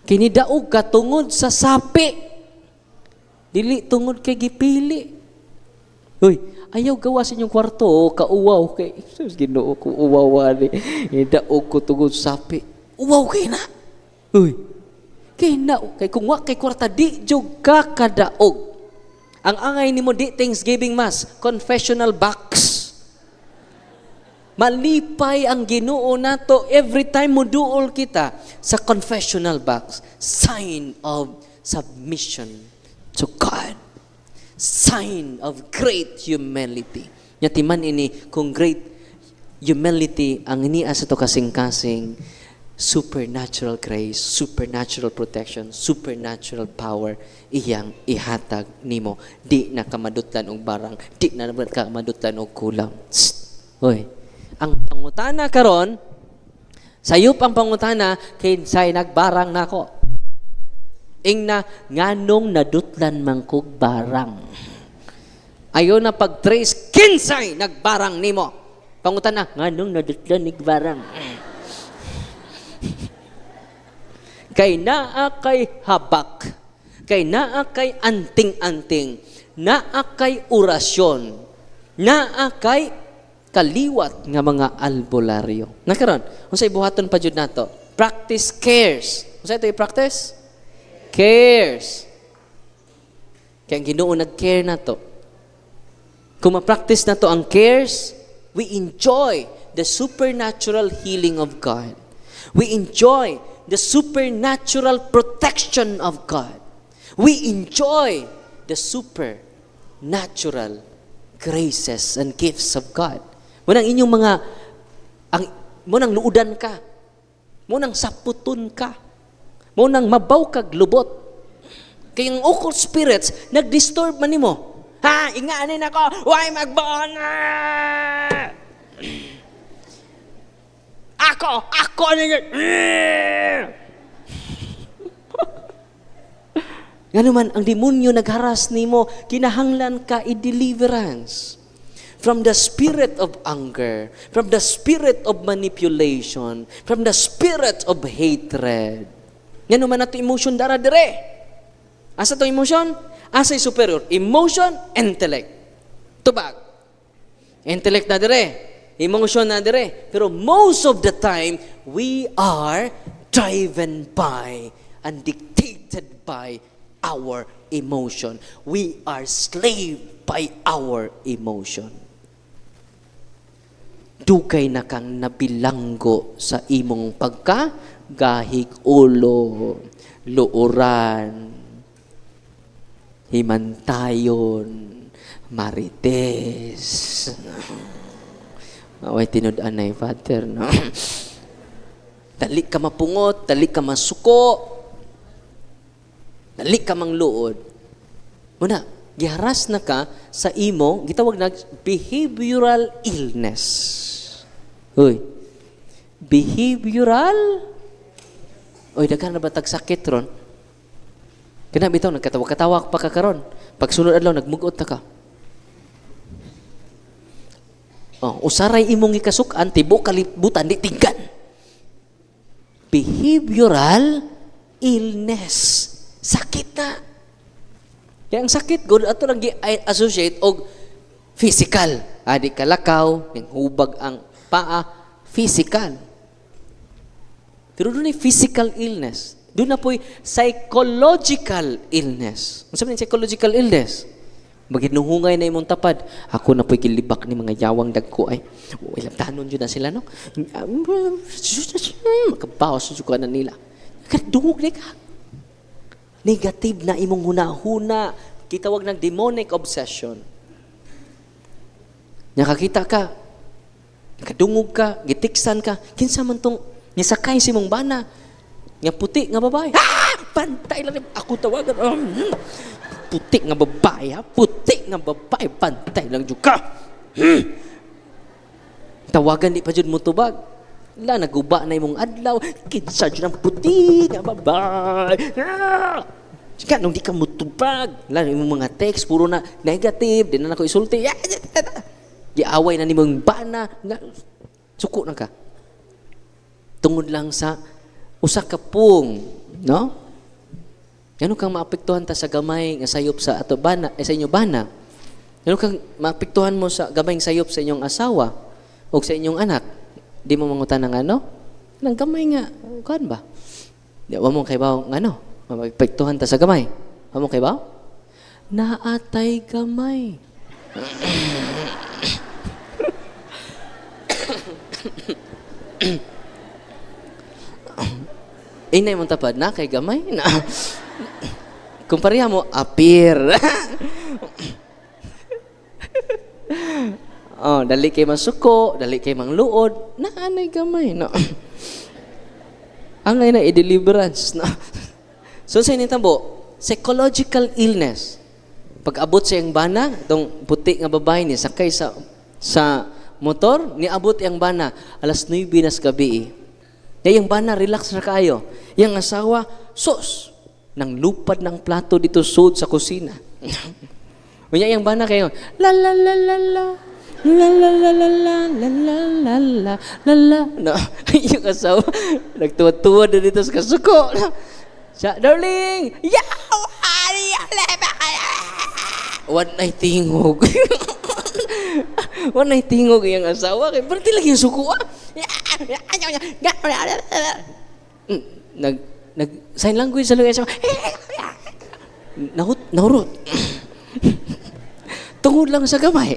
Kinidaog ka tungod sa sapi. Dili tungod kay gipili. Uy, ayaw gawa sa inyong kwarto, oh, kauwaw kay. Sus, Ginoo ko uwaw ani. Daog ko tungod sa sapi. Uwaw kay na. Uy. Kay na, kay kung wa kay kwarta di jud ka kadaog. Ang angay nimo di Thanksgiving Mass, confessional box. Malipay ang Ginoo nato every time mo duol kita sa confessional box. Sign of submission to God. Sign of great humility. Nya timan ini kung great humility ang niya sa to kasing-kasing supernatural grace, supernatural protection, supernatural power iyang ihatag nimo. Di na kamadutlan og barang, di na kamadutlan og kulang. Tst. Hoy, ang pangutana karon, sayop ang pangutana kinsay nagbarang nako. Ingna nganong nadutlan man kog barang. Ayo na pag-trace kinsay nagbarang nimo. Pangutana nganong nadutlan nig barang. Kay naa kay habak, kay naa kay anting-anting, naa kay orasyon, naa kay kaliwat nga mga albularyo. Nakaron, unsay buhaton pa jud nato? Practice cares. Unsay ito i-practice? Cares. Kay ang Ginoo nag-care nato. Kung ma-practice nato ang cares, we enjoy the supernatural healing of God. We enjoy the supernatural protection of God. We enjoy the supernatural graces and gifts of God. Munang inyong mga, ang, munang luudan ka, munang saputon ka, munang mabaw kag lubot. Kay ang occult spirits, nag-disturb man nimo. Ha, ingaanin ako, why magbaon na? Ako ninyo. Ngano man, ang demonyo nagharas nimo, kinahanglan ka i-deliverance. From the spirit of anger, from the spirit of manipulation, from the spirit of hatred. Ngano man ato emotion dara dire. Asa to emotion? Asa superior? Emotion, intellect. Tubag. Intellect na dire. Emotion na dire. Pero most of the time, we are driven by and dictated by our emotion. We are slave by our emotion. Dugay na kang nabilanggo sa imong pagka gahig ulo, luoran, himantayon, marites. Away tinud-anay, Father, no? Dali ka mapungot, dali ka masuko, dali ka mangluod. Muna, giharas na ka sa imo, gitawag na behavioral illness. Uy, behavioral? Uy, daghan na ba tagsakit ron? Kana bitaw, nagkatawa-katawa pa ka karon. Pagsunod adlaw, nagmugot na ka. Oh, usaray imong gikasuk-an, tibuok kalibutan, di tingkan. Behavioral illness. Sakit na. Kaya ang sakit, good, ato lang gi-associate og physical. Adi kalakaw, ning hubag ang paa, physical. Pero dunay physical illness. Duna po'y psychological illness. Unsa man yung psychological illness? Maginuhungay na imong tapad. Ako na po'y gilibak ni mga yawang dagko ay. Uy, tanon jud na sila, no? Makabawas jud ko na nila. Kadungog ni ka. Negative na imong huna-huna. Gitawag nang demonic obsession. Nakakita ka, nakadungog ka, gitiksan ka, kinsa man tong nisakay sa imong bana, nga puti nga babae. Ah! Bantay lang ako tawagan. Puti nga babae, ha? Puti nga babae, bantay lang jud ka. Tawagan di pa jud mo tubag. La, naguba na imong adlaw. Kinsa jud ang puti nga babae. Ah! Sige, nung di ka mutubag. La, imong mga text, puro na negative, di na nako isulti. Ah, giaway na nimong bana. Nga, suko na ka. Tungod lang sa usa ka pung, no? Ngano kang maapektuhan ta sa gamay nga sayop sa ato bana, eh, sa inyo bana? Ngano kang maapektuhan mo sa gamay nga sayop sa inyong asawa o sa inyong anak? Di mo mangutan ng ano? Nang gamay nga, kuan ba? Di wa mo kay baw ngano? Maapektuhan ta sa gamay. Wa mo kay baw? Naatay gamay. Inay mong tapad na kay gamay na. Kung pareha mo, apir. Oh, dali kay masuko, dali kay mangluod, naanay gamay, no. Angay na i-deliverance, no. So sa initabo, psychological illness. Pag-abot sa iyang bana, itong puti nga babae ni sakay sa motor, niabot iyang bana alas 9 na sa gabi. Ya iyang bana relax ra kaayo. Iyang asawa sus nang lupad ng plato dito sud sa kusina. Unya iyang bana kayo, la la la la la la la la la la la la la la la la. No, iyang asawa nagtuwa-tuwa na dito sa kasuko. Siya, darling, yeah! One night tingog. One night tingog iyang asawa. Kay berarti lagi yung suko. Nag sign language sa lugar siya. Nahurot. Tungod lang sa gamay.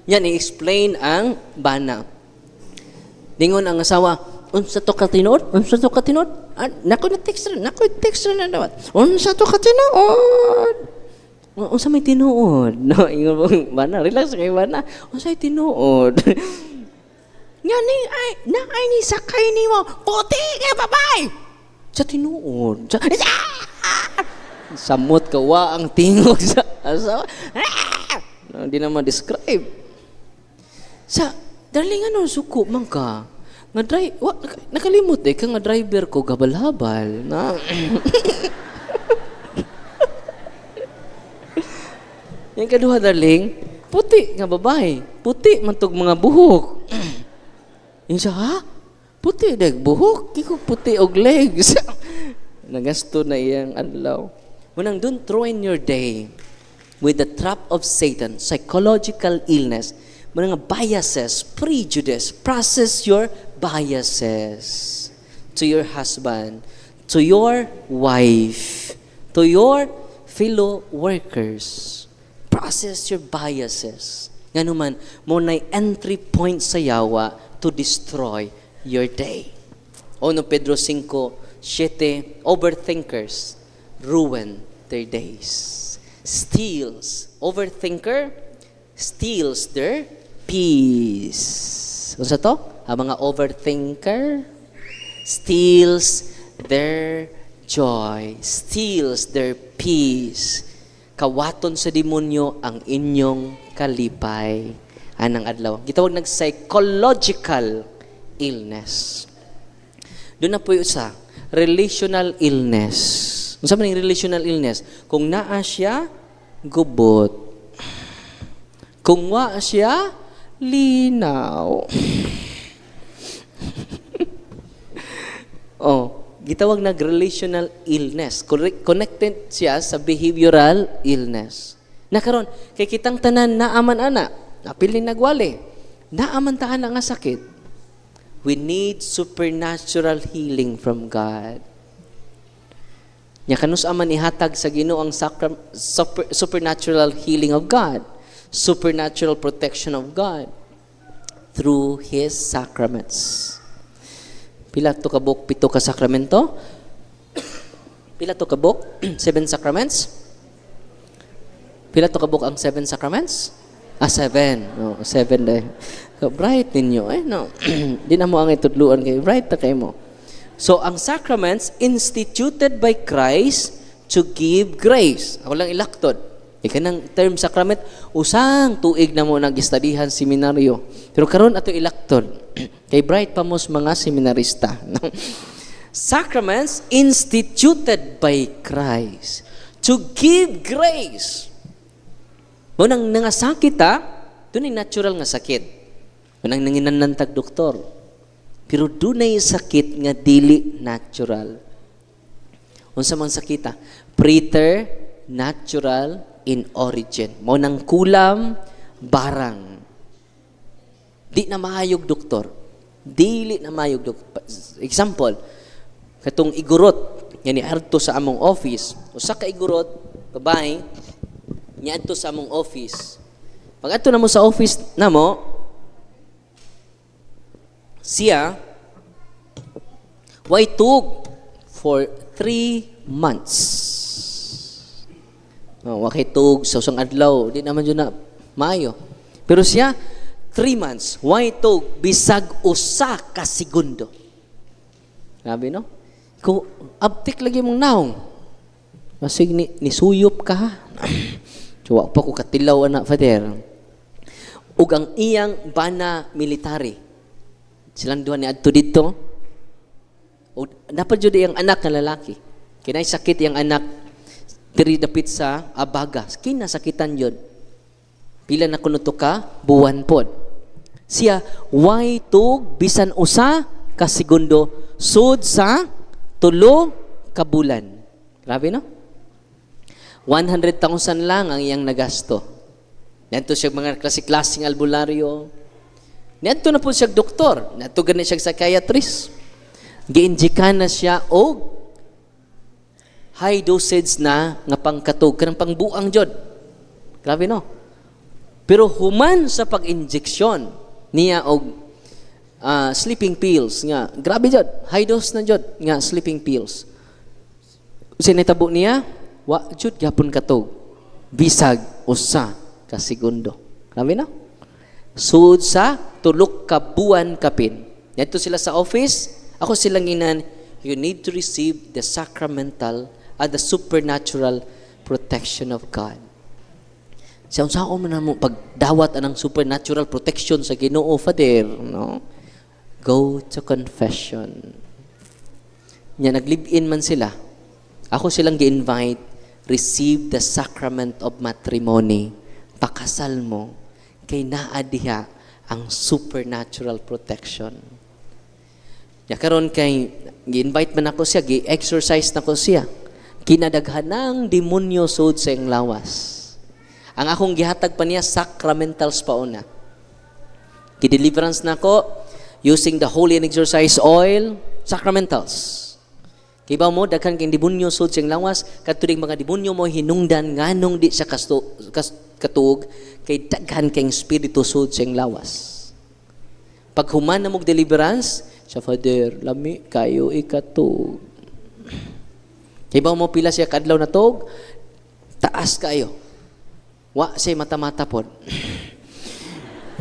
Yan, i-explain ang bana. Dingon ang asawa, unsa to ka tinuod? Unsa to ka tinuod? Ah, nako na text na, nako text na dawat. Unsa to ka tinuod? Unsa may tinuod? No, ingon mo bana, relax kay bana. Unsa may tinuod? Nga ni ay na ay ni sakay nimo, puti nga babae. Sa tinuod. Sa, samot ka wa ang tingog sa asawa. No, di na ma-describe. Sa darling ano suko man ka? Nga wa, nakalimot eh, ka nga driver ko gabal-habal. Na. Yang kaduha darling, puti nga babae, puti man tog mga buhok. Yung siya, ha? Puti deg buhok, kiko puti og legs. Nagasto na iyang adlaw. Munang don't ruin your day with the trap of Satan, psychological illness, mga biases, prejudice. Process your biases to your husband, to your wife, to your fellow workers. Process your biases. Nganuman, mo na'y entry point sa yawa to destroy your day. 1 Pedro 5:7, overthinkers ruin their days. Steals. Overthinker steals their peace. Unsa to? Ang mga overthinker steals their joy, steals their peace. Kawaton sa demonyo ang inyong kalipay. Anang adlaw. Gitawag nag psychological illness. Doon na po yung isa, relational illness. Unsa man yung relational illness? Kung naa siya, gubot. Kung wa siya, linaw. Oh, gitawag nag relational illness. Connected siya sa behavioral illness. Nakaron, kay kitang tanan naaman ana, apil ni nagwali. Naa man ta ana nga sakit. We need supernatural healing from God. Nya kanus-a man ihatag sa Ginoo ang supernatural healing of God, supernatural protection of God? Through His sacraments. Pila to kabuok? Pito ka sakramento? Pila to kabuok? Seven sacraments? Pila to kabuok ang seven sacraments? Ah, seven. No, seven day. So, bright ninyo eh, no? Di na mo ang itudluan kay bright na kay mo. So, ang sacraments instituted by Christ to give grace. Ako lang ilaktod. Ika ng term sacrament, usang tuig na mo nag-studyhan seminaryo. Pero karon ato ilaktod. Kay bright pa mo sa mga seminarista. Sacraments instituted by Christ to give grace. Mao nang nangasakit ta, dunay natural nga sakit. Mao nang nanginahanglan tag doktor. Pero dunay sakit nga dili natural. Unsa man sakita? Preternatural in origin. Mao nang kulam, barang. Di na maayog doktor. Dili na maayog doktor. Example, katong igurot nga niadto sa among office. Usa ka igurot, babae, niadto sa among office. Pag adto namo sa office namo, siya way tuog for 3 months. Oh, wa kay tuog sa usang adlaw, di naman jud na maayo. Pero siya, 3 months, way tuog bisag usa ka segundo. Grabe, no? Ko abtik lagi mong naong. Masig ni nisuyop ka ha. So, wa pa ko katilaw ana, Father. Ug ang iyang bana military. Silang duha ni adto didto. O dapat jud iyang anak nga lalaki. Kinay sakit iyang anak diri dapit sa abaga. Kinasakitan yun. Pila na kuno to ka buwan pod. Siya way tuog bisan usa ka segundo sud sa 3 ka bulan. Grabe, no? 100,000 lang ang iyang nagasto. Niadto siya mga klase-klaseng albularyo. Niadto na po siya doktor. Niadto gani siya psychiatrist. Giinjikan na siya og high dosage na nga pangkatug kanang pangbuang jud. Grabe, no? Pero human sa pag-injection niya og sleeping pills nga grabe jud, high dose na jud nga sleeping pills. Sinitabo niya, wa jud gyapon katog bisag usa ka segundo. Grabe, no? Sud sa 3 ka buwan kapin. Niadto sila sa office, ako silang giingnan, "You need to receive the sacramental at the supernatural protection of God." Siya, unsa man mo pagdawat anang supernatural protection sa Ginoo, Father, no? "Go to confession." Nya nag-live-in man sila. Ako silang gi-invite, "Receive the sacrament of matrimony. Pakasal mo kay naa diha ang supernatural protection." Ya karon kay gi-invite man ako siya, gi-exorcise nako siya. Kinadaghanang demonyo sud sa iyang lawas. Ang akong gihatag pa niya sacramentals pa una. Gi-deliverance nako using the holy and exorcised oil, sacramentals. Kibaw mo, daghan kay demonyo sud sa iyang lawas, kadto ding mga demonyo mo hinungdan nganong di siya katuog, kay daghan kay espiritu sud sa iyang lawas. Pag human na mong deliverance, siya, "Father, lami kayo ikatuog." Kibaw mo pila siya kadlaw na tuog? Taas kayo. Wa siya mata-mata pod.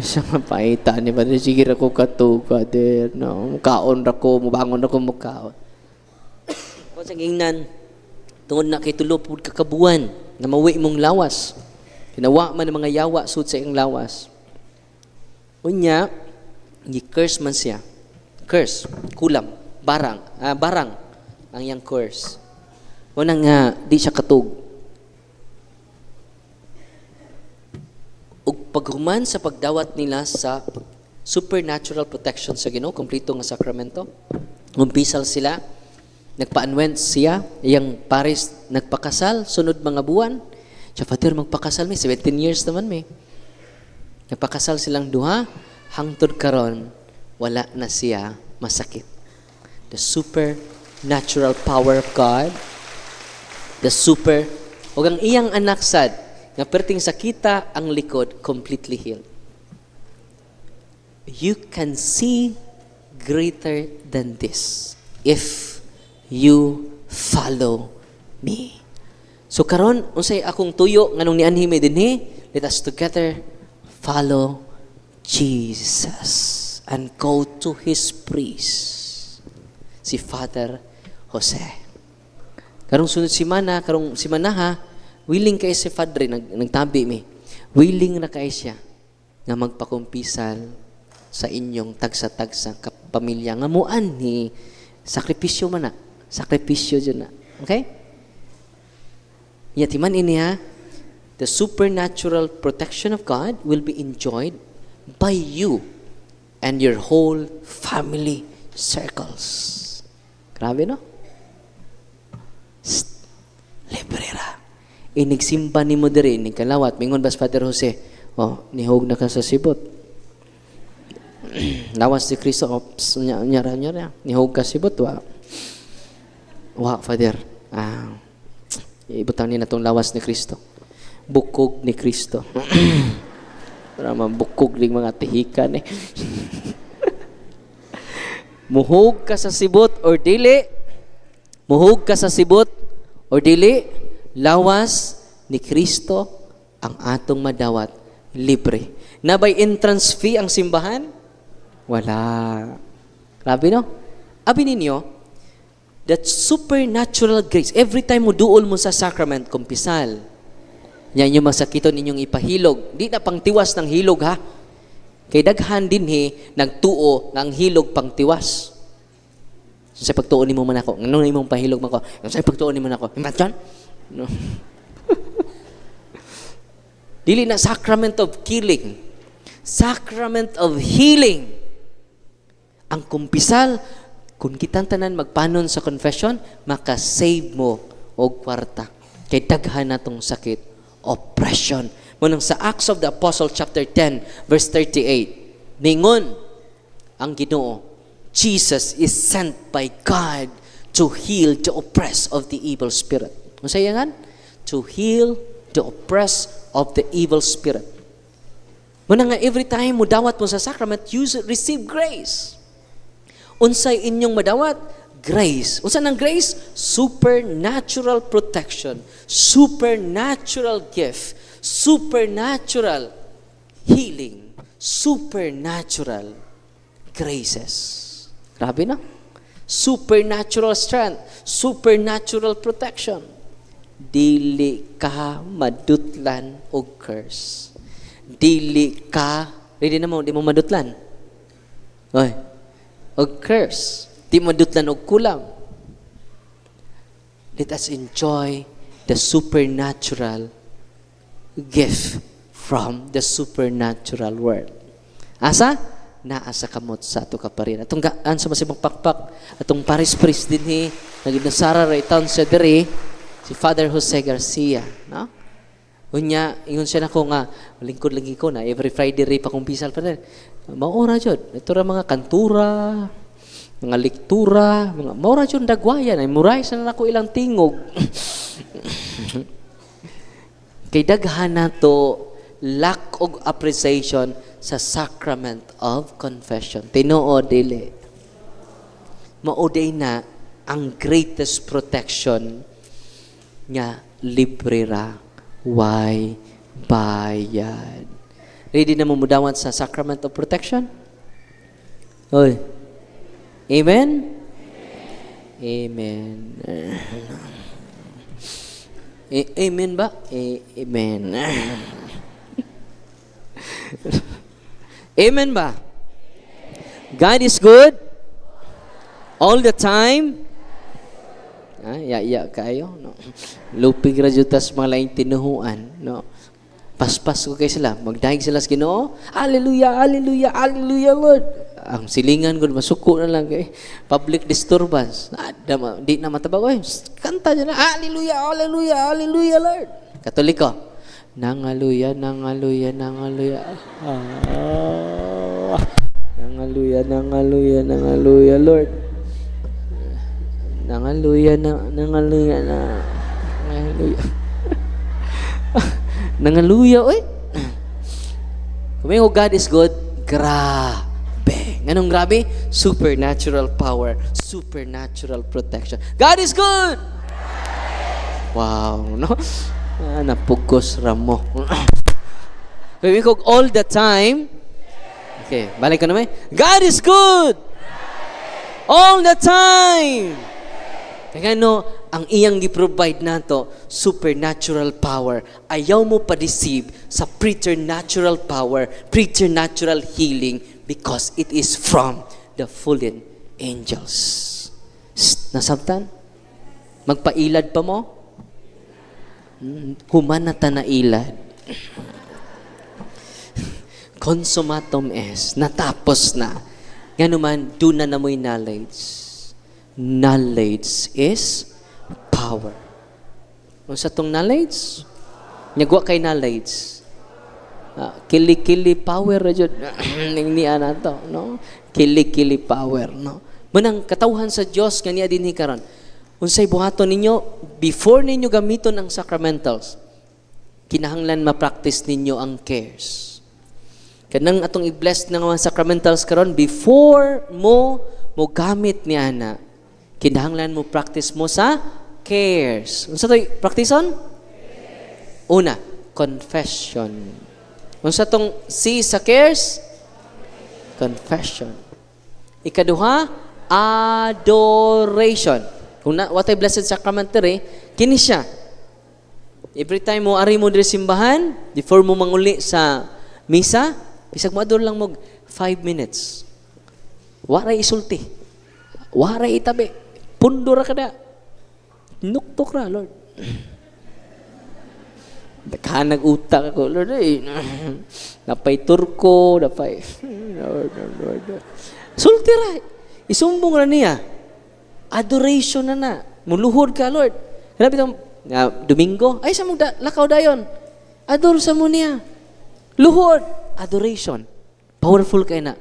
Siya mapaita ni Father, "Sige ra ko katuog, Father. No, mukaon ra ko, mubangon ra ko mukaon." Ko sa gingnan, tungod na kay 3 pud ka kabuwan na mawi imong lawas. Kinawa man ang mga yawa sud sa iyang lawas. Unya, gi-curse man siya. Curse, kulam, barang, barang ang iyang curse. Una nga, di siya katug. Ug paghuman sa pagdawat nila sa supernatural protection sa Ginoo, kompleto nga sakramento, umpisal sila, nagpa-unwent siya, iyang pares nagpakasal, sunod mga buwan. Siya, "Father, magpakasal mi, 17 years naman mi." Nagpakasal silang duha, Hangtod karon wala na siya masakit. The supernatural power of God, the super, ug ang iyang anak sad, nga perting sakita ang likod, completely healed. You can see greater than this if you follow me. So karon, unsay akong tuyo nganong nianhi mi dinhi? Let us together follow Jesus and go to his priest, si Father Jose. Karong sunod simana, karong simana ha, willing kay si Padre, nagtabi mi. Willing na kay siya nga magpakumpisal sa inyong tagsa-tagsa pamilya nga muanhi, sakripisyo man na. Sakripisyo dyan na. Okay? Yatiman ini ha, the supernatural protection of God will be enjoyed by you and your whole family circles. Grabe, no? Psst, libre ra. Inigsimba nimo diri, inig kalawat, mingon bas Father Jose, "Oh, nihog na ka sa sibot." Lawas si Kristo, oh, pss, nya, nya, nya, nya, nihog ka sibot, wa. Wa, Father. Ah, ibutang ni natong lawas ni Kristo. Bukog ni Kristo. Para mabukog ning mga tihikan eh. Muhog ka sa sibot or dili, muhog ka sa sibot or dili, lawas ni Kristo ang atong madawat libre. Nabay entrance fee ang simbahan? Wala. Grabe, no? Abi ninyo, that supernatural grace, every time mo duol mo sa sacrament, kumpisal, nya inyo masakiton ninyong ipahilog. Di na pangtiwas ng hilog ha. Kay daghan dinhi nagtuo nga ang hilog pangtiwas. Sa pagtuo nimo man ako, ngano imong pahilog man ko? Sa pagtuo nimo nako. Imagine? No. Dili na sacrament of killing. Sacrament of healing. Ang kumpisal, kung kitang tanan magpanon sa confession, maka-save mo og kwarta. Kay daghan na tong sakit, oppression. Munang sa Acts of the Apostle chapter 10 verse 38, ningon ang Ginoo, Jesus is sent by God to heal the oppressed of the evil spirit. Unsa yan? To heal the oppressed of the evil spirit. Muna nga every time mo dawat mo sa sacrament, you receive grace. Unsay inyong madawat? Grace. Unsa nang grace? Supernatural protection, supernatural gift, supernatural healing, supernatural graces. Grabe na. Supernatural strength, supernatural protection. Dili ka madutlan og curse. Dili ka, ready na mo, di mo madutlan. Oy, og curse. Di madutlan og kulam. Let us enjoy the supernatural gift from the supernatural world. Asa? Naa sa kamot sa ato kaparin. Atong gaan sa masibang pakpak, atong parish priest dinhi, naginasara ra itaon sa diri, si Father Jose Garcia, no? Unya, ingon siya nako nga, lingkod lagi ko na, every Friday rin pa kumpisal pa rin. Maora jud. Ito ra mga kantura, mga lektura, mga maora jud dagwayan, ay muray sa nako ilang tingog. Kay daghan nato lack of appreciation sa sacrament of confession. Tinuod dili? Mao day na ang greatest protection nga libre ra, way bayad. Ready na mo mudawat sa sacrament of protection? Oy. Amen? Amen. Amen ba? Amen. Amen ba? God is good all the time. Ah, ya ya kayo, no. Lupig ra jud tas mga laing tinuhuan, no. Paspas ko kay sila, magdahig sila sa Ginoo. Hallelujah, hallelujah, hallelujah, Lord. Ang silingan ko masuko na lang kay public disturbance. Ah, di na matabag oy. Kanta niya na, hallelujah, hallelujah, hallelujah, Lord. Katoliko. Nangaluya, nangaluya, nangaluya. Ah, nangaluya, nangaluya, nangaluya, Lord. Nangaluya na, nangaluya na. Nangaluya. Nangaluya, oy. Kung God is good, grabe. Nganong grabe? Supernatural power, supernatural protection. God is good! Wow, no? Ah, napugos ra mo. Kung all the time, okay, balik ko naman. God is good! All the time! Kaya no, ang iyang gi-provide nato, supernatural power. Ayaw mo pa-deceive sa preternatural power, preternatural healing, because it is from the fallen angels. Shh, nasabtan? Magpailad pa mo? Human na ta nailad. Consummatum est. Natapos na. Nganuman, duna na mo'y knowledge. Knowledge is power. Unsa tong knowledge? Nyagwa kay knowledge. Ah, kili-kili power ra jud ning niya nato, no? Kili-kili power, no? Munang katawhan sa Dios nga niya dinhi karon. Unsay buhaton ninyo before ninyo gamiton ang sacramentals? Kinahanglan ma-practice ninyo ang cares. Kanang atong i-bless ng mga sacramentals karon, before mo mo gamit ni ana, kinahanglan mo practice mo sa cares. Unsa to'y practice-on? Una, confession. Unsa tong C sa cares? Confession. Ikaduha, adoration. Kung na, what ay Blessed Sacrament diri, kini siya. Every time mo ari mo diri simbahan, before mo manguli sa misa, bisag mo adore lang mo 5 minutes. Waray isulti. Waray itabi. Pundo ra kada. Nuktok ra, Lord. Daghan utak ako, Lord, eh. Napay turko, napay. Lord, Lord, Lord. Sulti ra. Isumbong ra niya. Adoration na na. Muluhod ka, Lord. Grabe itong Domingo, ay sa mo da, lakaw dayon. Adore sa mo niya. Luhod. Adoration. Powerful kay na.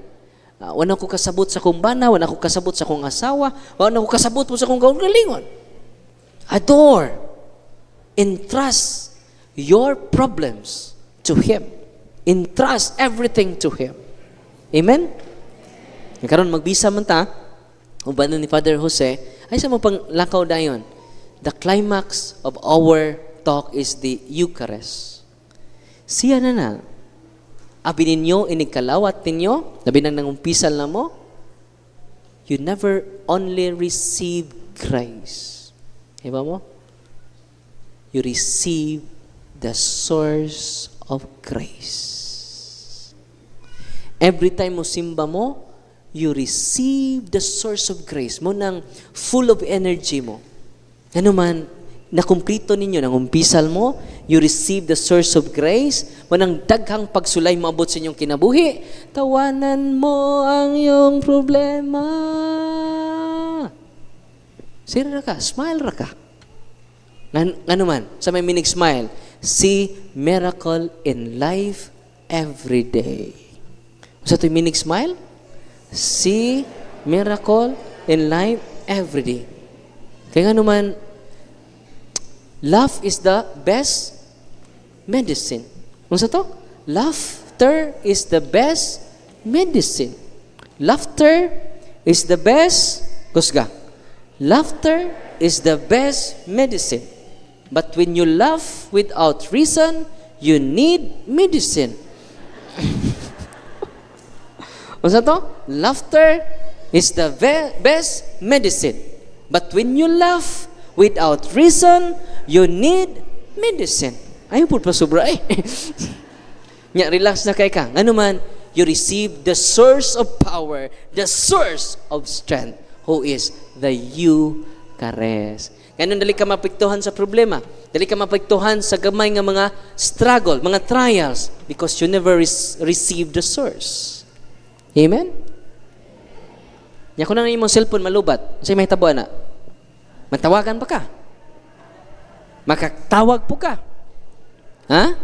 Wala ko kasabot sa kong bana, wala ko kasabot sa kong asawa, wala ko kasabot po sa kong kaugalingon. Adore. Entrust your problems to Him. Entrust everything to Him. Amen? Karon magbisa man ta, uban ni Father Jose, ay sa mo pang lakaw dayon. The climax of our talk is the Eucharist. Siya na na. Abi ninyo, inigkalawat ninyo, labi nang nangumpisal na mo, you never only receive grace. Iba mo? You receive the source of grace. Every time mo simba mo, you receive the source of grace mo nang full of energy mo. Ano man, nakumplito ninyo, nangumpisal mo, you receive the source of grace, mo nang daghang pagsulay moabot sa inyong kinabuhi, tawanan mo ang iyong problema. Sira ra ka, smile ra ka. Ngano man, sa may meaning smile, see miracle in life every day. Sa ito'y meaning smile? See miracle in life every day. Kaya nga naman, love is the best medicine. Unsa to? Laughter is the best medicine. Laughter is the best, kusga. Laughter is the best medicine. But when you laugh without reason, you need medicine. Unsa to? Laughter is the best medicine. But when you laugh without reason, you need medicine. Ayaw po pa sobra eh. Nya, relax na kay ka. Ano man, you receive the source of power, the source of strength, who is the Eucharist. Ganun, dali ka mapiktuhan sa problema. Dali ka mapiktuhan sa gamay nga mga struggle, mga trials, because you never receive the source. Amen? Nya kung na imong cellphone malubat, unsay mahitabo ana? Matawagan pa ka? Makatawag po ka? Ha?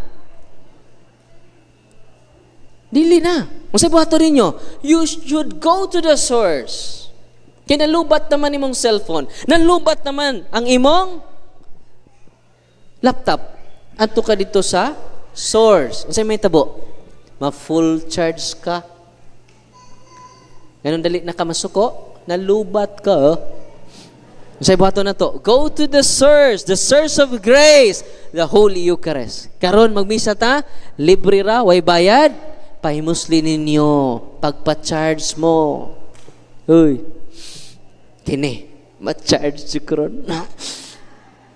Dili na. Unsay buhaton ninyo? You should go to the source. Kay nalubat naman imong cellphone. Nalubat naman ang imong laptop. Adto ka dito sa source. Unsay may tabo? Ma-full charge ka. Ganun dali na ka masuko, nalubat ka. Oh. Unsay buhaton nato? Go to the source of grace, the Holy Eucharist. Karon magmisa ta, libre ra, way bayad. Pahimusli ninyo, pagpa-charge mo. Uy. Kini, ma-charge si karon.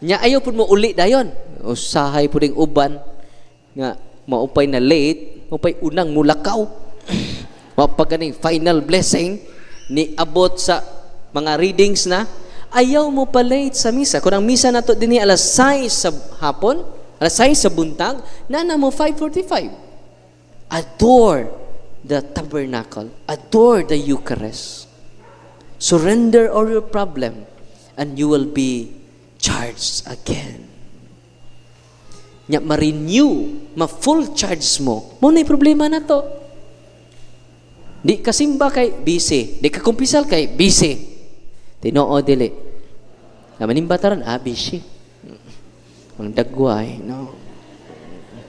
Nya ayaw pud mo uli dayon. Usahay pud ning uban nga maupay na late, maupay unang mulakaw. Mao ganing final blessing ni abot sa mga readings na ayaw mo pa late sa misa. Kung ang misa nato dinhi alas 6 sa hapon, alas 6 sa buntag, nana mo 5:45. Adore the tabernacle. Adore the Eucharist. Surrender all your problem and you will be charged again. Nya ma-renew, ma-full charge mo. Mo na problema na to. Di ka simba kay busy, di ka kumpisal kay busy. Tinuod dili. Namanimba taron, busy. Ang dagway, no.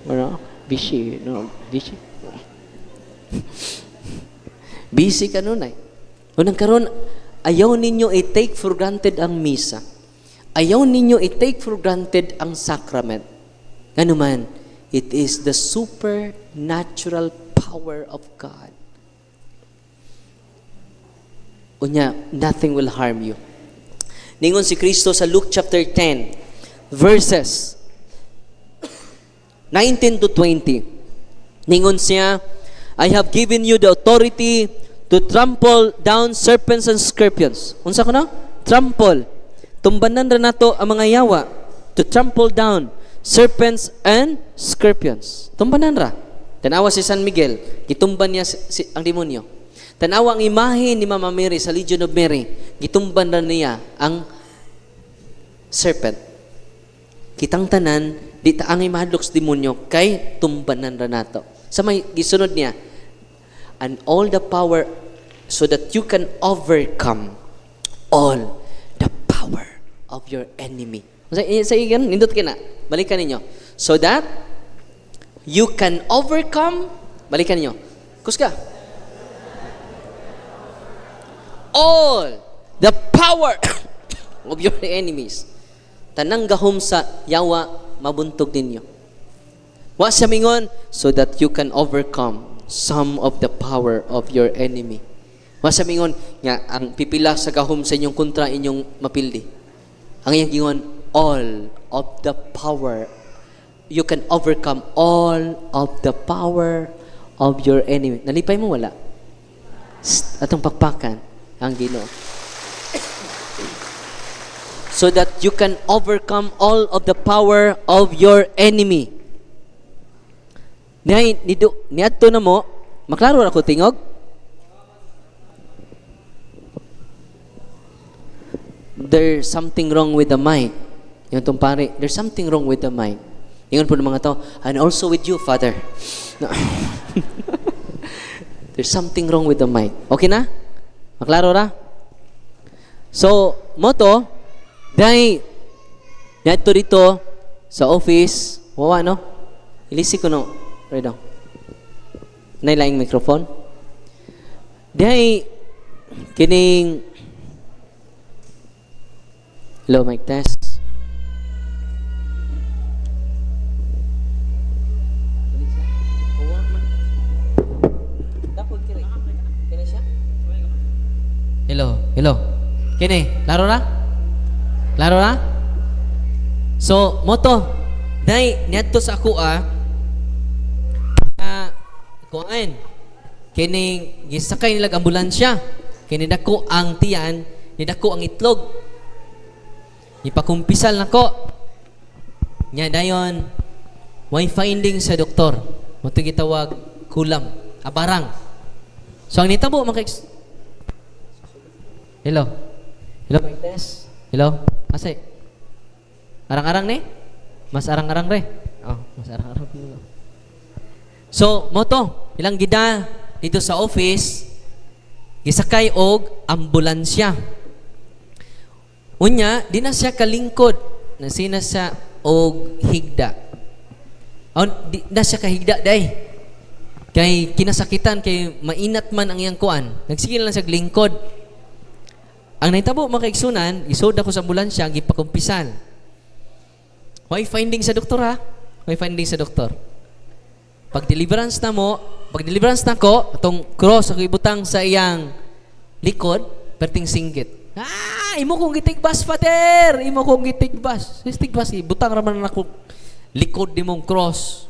Ano? Busy, no, busy. Busy ka nun ay. Unang karon, ayaw ninyo i-take for granted ang misa. Ayaw ninyo i-take for granted ang sacrament. Ngano man, it is the supernatural power of God. Unya, nothing will harm you. Ningon si Kristo sa Luke chapter 10, verses 19 to 20. Ningon siya, "I have given you the authority to trample down serpents and scorpions." Unsa ko no? Trample. Tumbanan ra nato ang mga yawa. To trample down serpents and scorpions. Tumbanan ra. Tanawa si San Miguel, gitumban niya ang demonyo. Tanawa ang imahe ni Mama Mary sa Legion of Mary, gitumban ra niya ang serpent. Kitang tanan, di ta angay mahadlok sa demonyo kay tumbanan ra nato. Sa may gisunod niya, "and all the power so that you can overcome all the power of your enemy." Sa igan, nindot kina. Balikan ninyo. So that you can overcome, balikan ninyo. Kusga. All the power of your enemies. Tanang gahom sa yawa mabuntog ninyo. Wa siya mingon, so that you can overcome some of the power of your enemy. Wa siya mingon nga ang pipila sa gahom sa inyong kontra inyong mapildi. Ang iyang gingon, all of the power, you can overcome all of the power of your enemy. Nalipay mo wala? Sst, atong pakpakan ang Ginoo. So that you can overcome all of the power of your enemy. Niay nido niadto na mo, maklaro ra ko tingog. There's something wrong with the mic. Yung tong pare, there's something wrong with the mic. Ingon po ng mga tao, and also with you, Father. No. There's something wrong with the mic. Okay na? Maklaro ra? So, moto, dahil niadto dito sa office, wawa no? Ilisi ko no. Right now. Nay laing microphone. Dahil kining hello, mic test. Hello, hello. Kini, laro na? Laro na? So, moto, dahil niadto sa ako kuan, kining gisakay nila ambulansya. Kini dako ang tiyan, nidako ang itlog. Ipakumpisal nako. Nya dayon, way finding sa doktor. Moto gitawag kulam, abarang. So ang nitabo mga Hello. Hello, mic test. Hello. Asa? Arang-arang ni? Mas arang-arang re. Oh, mas arang-arang. So, mo to, ilang gida dito sa office, gisakay og ambulansya. Unya, di na siya kalingkod, nasina siya og higda. O, di na siya kahigda day. Kay kinasakitan, kay mainat man ang iyang kuan. Nagsige lang siya lingkod. Ang nahitabo, mga kaigsunan, isod ako sa ambulansya, gipakumpisal. May finding sa doktor ha? May finding sa doktor. Pag deliverance na mo, pag deliverance na ko, atong cross ako ibutang sa iyang likod, perting singgit. "Ah, imo kong gitigbas, Father! Imo kong gitigbas." Sis tigbas, ibutang raman na ako likod ni mong cross.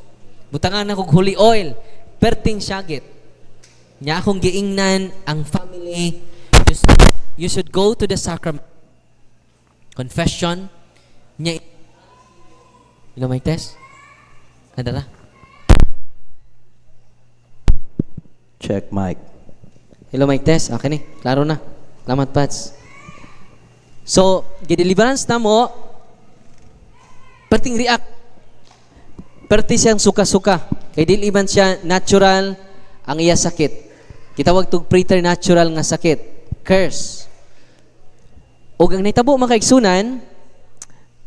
Butangan na kog holy oil. Perting syagit. Nya akong giingnan ang family, you should go to the sacrament. Confession. Nya. Hello, mic test? Adara. Check mic. Hello, mic test. Okay ni. Klaro na. Salamat, Pats. So, gideliverance na mo, perting react. Perti siyang suka-suka. Kay dili man siya natural ang iya sakit. Gitawag tug preternatural nga sakit. Curse. Ug ang nahitabo, mga kaigsunan,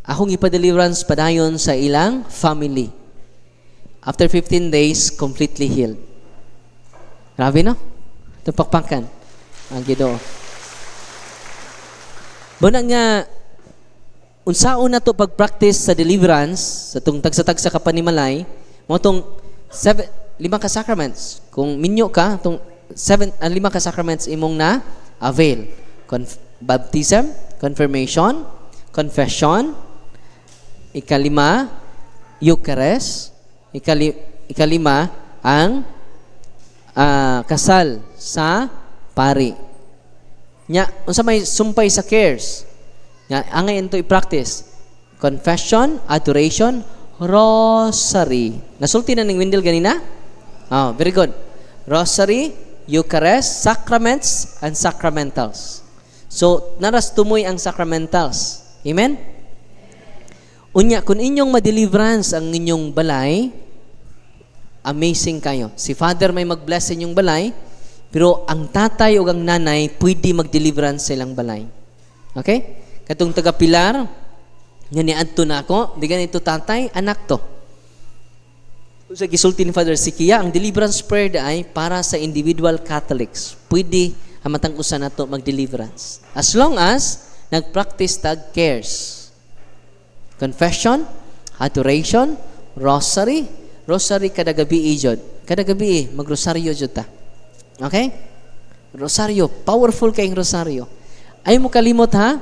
akong ipa-deliverance padayon sa ilang family. After 15 days, completely healed. Grabe, no? Tupakpakan. Ang Ginoo. Mao na nga, unsaon na to pag-practice sa deliverance, sa tong tagsa-tagsa ka panimalay, mo tong seven, lima ka sacraments. Kung minyo ka, tong seven, ang lima ka sacraments imong na avail. Baptism, confirmation, confession, ikalima, Eucharist, ikalima, ang kasal sa pari. Nya, unsa may sumpay sa cares? Nya, angay into i-practice. Confession, adoration, rosary. Nasulti na ning Wendell ganina? Oh, very good. Rosary, Eucharist, sacraments, and sacramentals. So, naras tumoy ang sacramentals. Amen? Unya, kung inyong ma-deliverance ang inyong balay, amazing kayo. Si Father may mag-bless sa inyong balay, pero ang tatay o ang nanay pwede mag-deliverance sa ilang balay. Okay? Katong taga Pilar, nga niadto na ako, di ganito tatay, anak to. Sa gisulti ni Father Sikia, ang deliverance prayer ay para sa individual Catholics. Pwede ang matang usa nato mag-deliverance. As long as nag-practice tag cares. Confession, adoration, rosary, rosary kada gabi jud. Kada gabi magrosaryo jud ta. Okay? Rosaryo, powerful kayong rosaryo. Ay mo kalimot ha?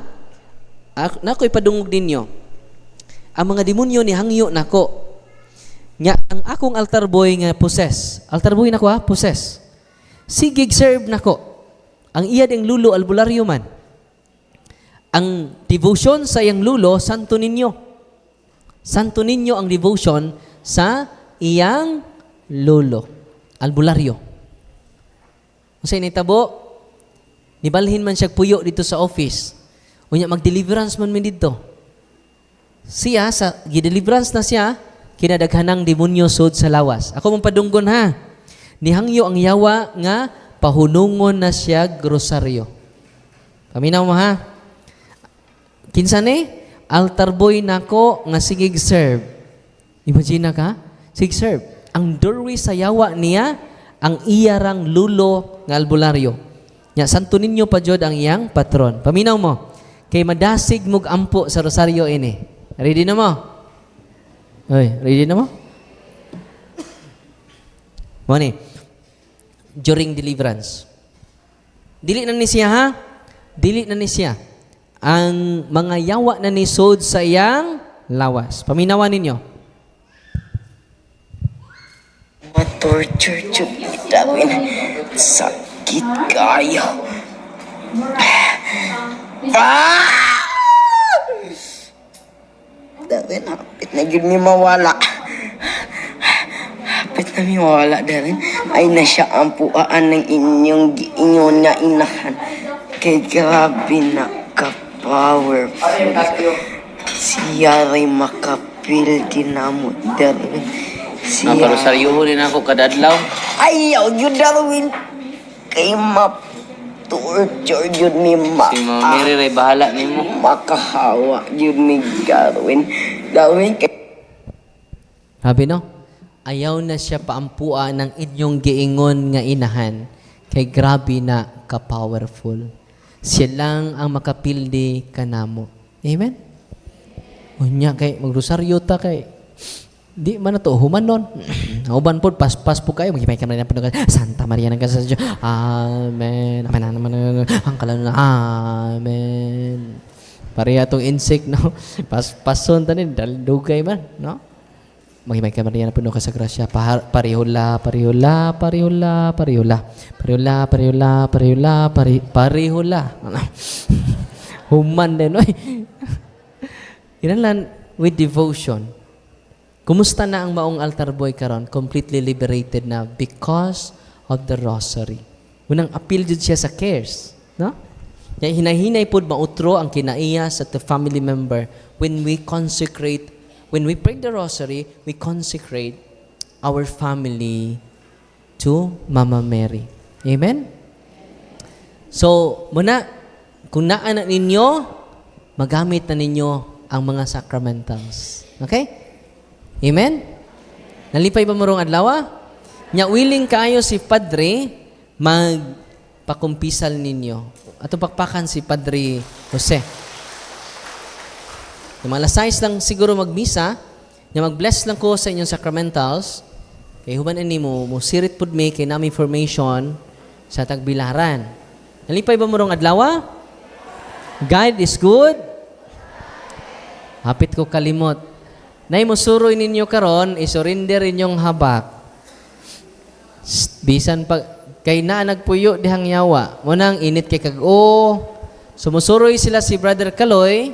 Nako ipadungog ninyo. Ang mga demonyo ni hangyo nako. Nya ang akong altar boy nga possess. Altar boy nako ha, possess. Sige serve nako. Ang iya ding lulo albularyo man. Ang devotion sa iyang lulo, Santo Niño. Santo Niño ang devotion sa iyang lulo, albularyo. Unsay nitabo? Nibalhin man siya puyo dito sa office. Unya mag-deliverance man mi didto. Siya sa gi-deliverance na siya, kinadaghanang demonyo sud sa lawas. Ako mong padunggon ha. Nihangyo ang yawa nga pahunungon na siya rosaryo. Paminaw mo ha. Kinsa ni? Altar boy nako nga sigig serve. Imagine na ka? Sig serve. Ang doorway sa yawa niya ang iyarang lulo nga albularyo. Nya Santo Niño pa jud ang iyang patron. Paminaw mo. Kay madasig mog ampo sa rosaryo ini. Ready na mo? Oy, ready na mo? Mo ni. During deliverance. Dili na ni siya ha? Dili na ni siya. Ang mga yawa na nisod sa iyang lawas. Paminawan ninyo. Ma-torture jud itawin. Sakit kayo. Ah! Darwin, hapit na gyud mi mawala. Hapit na mi mawala, Darwin. Ay na siya ang puaan ng inyong giingon nga inahan. Kay grabe na ka-powerful. Siya ray makapil dinamo, Darwin. Siya. Maparosaryo din ako kada adlaw. Ayaw yun, Darwin. Kay ma-torture yun ni ma. Si Mama Mary ray bahala nimo. Makahawa yun ni Darwin. Darwin, kay Sabi no? Ayaw na siya paampua ng inyong giingon nga inahan kay grabe na ka-powerful. Siya lang ang makapildi kanamo. Amen? Unya kay magrosaryo ta kay di man na to human nun. Uban pod paspas po kayo maghimay kami ng Panginoon. Santa Maria ng Kasal. Amen. Amen. Amen. Amen. Ang kalano na. Amen. Pareha tong insect, no? Paspason tanin dugay man, no? Maghimay ka Maria, na puno ka sa grasya. Parihula, parihula, parihula, parihula. Parihula, parihula, parihula, parihula. Ano? Human din, oy. Kinahanglan with devotion. Kumusta na ang maong altar boy karon? Completely liberated na because of the rosary. Unang appeal jud siya sa cares, no? Kaya hinahinay pod mautro ang kinaiya sa the family member when we consecrate, when we pray the rosary, we consecrate our family to Mama Mary. Amen? So, muna, kung naa na ninyo, magamit na ninyo ang mga sacramentals. Okay? Amen? Nalipay ba mo rong adlaw? Nya willing kayo si Padre magpakumpisal ninyo. Ato pakpakan si Padre Jose. Yung mga alas 6 lang siguro magmisa, nya mag-bless lang ko sa inyong sacramentals. Kay human ani mo, mo sirit pud mi kay nami information sa Tagbilaran. Nalipay ba mo rong adlaw? God is good. Hapit ko kalimot. Nay musuroy ninyo karon, isurrender inyong habak. Shh, bisan pa kay naa nagpuyo dihang yawa. Munang init kay kag-o. Sumusuroy sila si Brother Kaloy,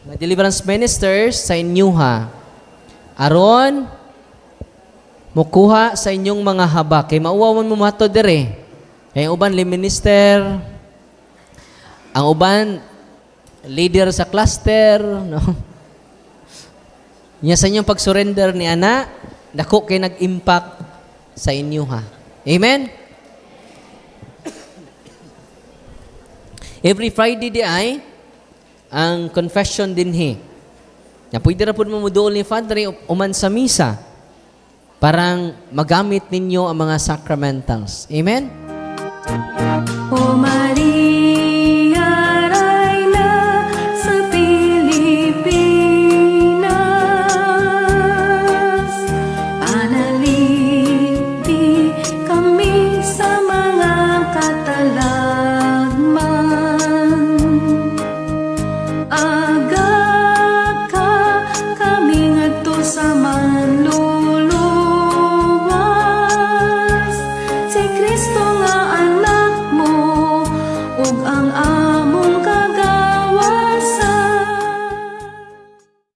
nga deliverance ministers sa inyuha. Aron mukuha sa inyong mga habak. Kay mauwawan mo mato dire. Kay ang uban lay minister, ang uban leader sa cluster, no? Nya sa inyong pag-surrender ni ana, dako kay nag-impact sa inyo ha. Amen? Every Friday di ay ang confession dinhi. Nya pwede ra pud mo moduol ni Padre uman sa misa parang magamit ninyo ang mga sacramentals. Amen? O Maria, Reyna sa Pilipinas, panalipdi kami sa mga katalagman. Aga ka kami ngadto sa manluluwas, si Kristo nga anak mo ug ang among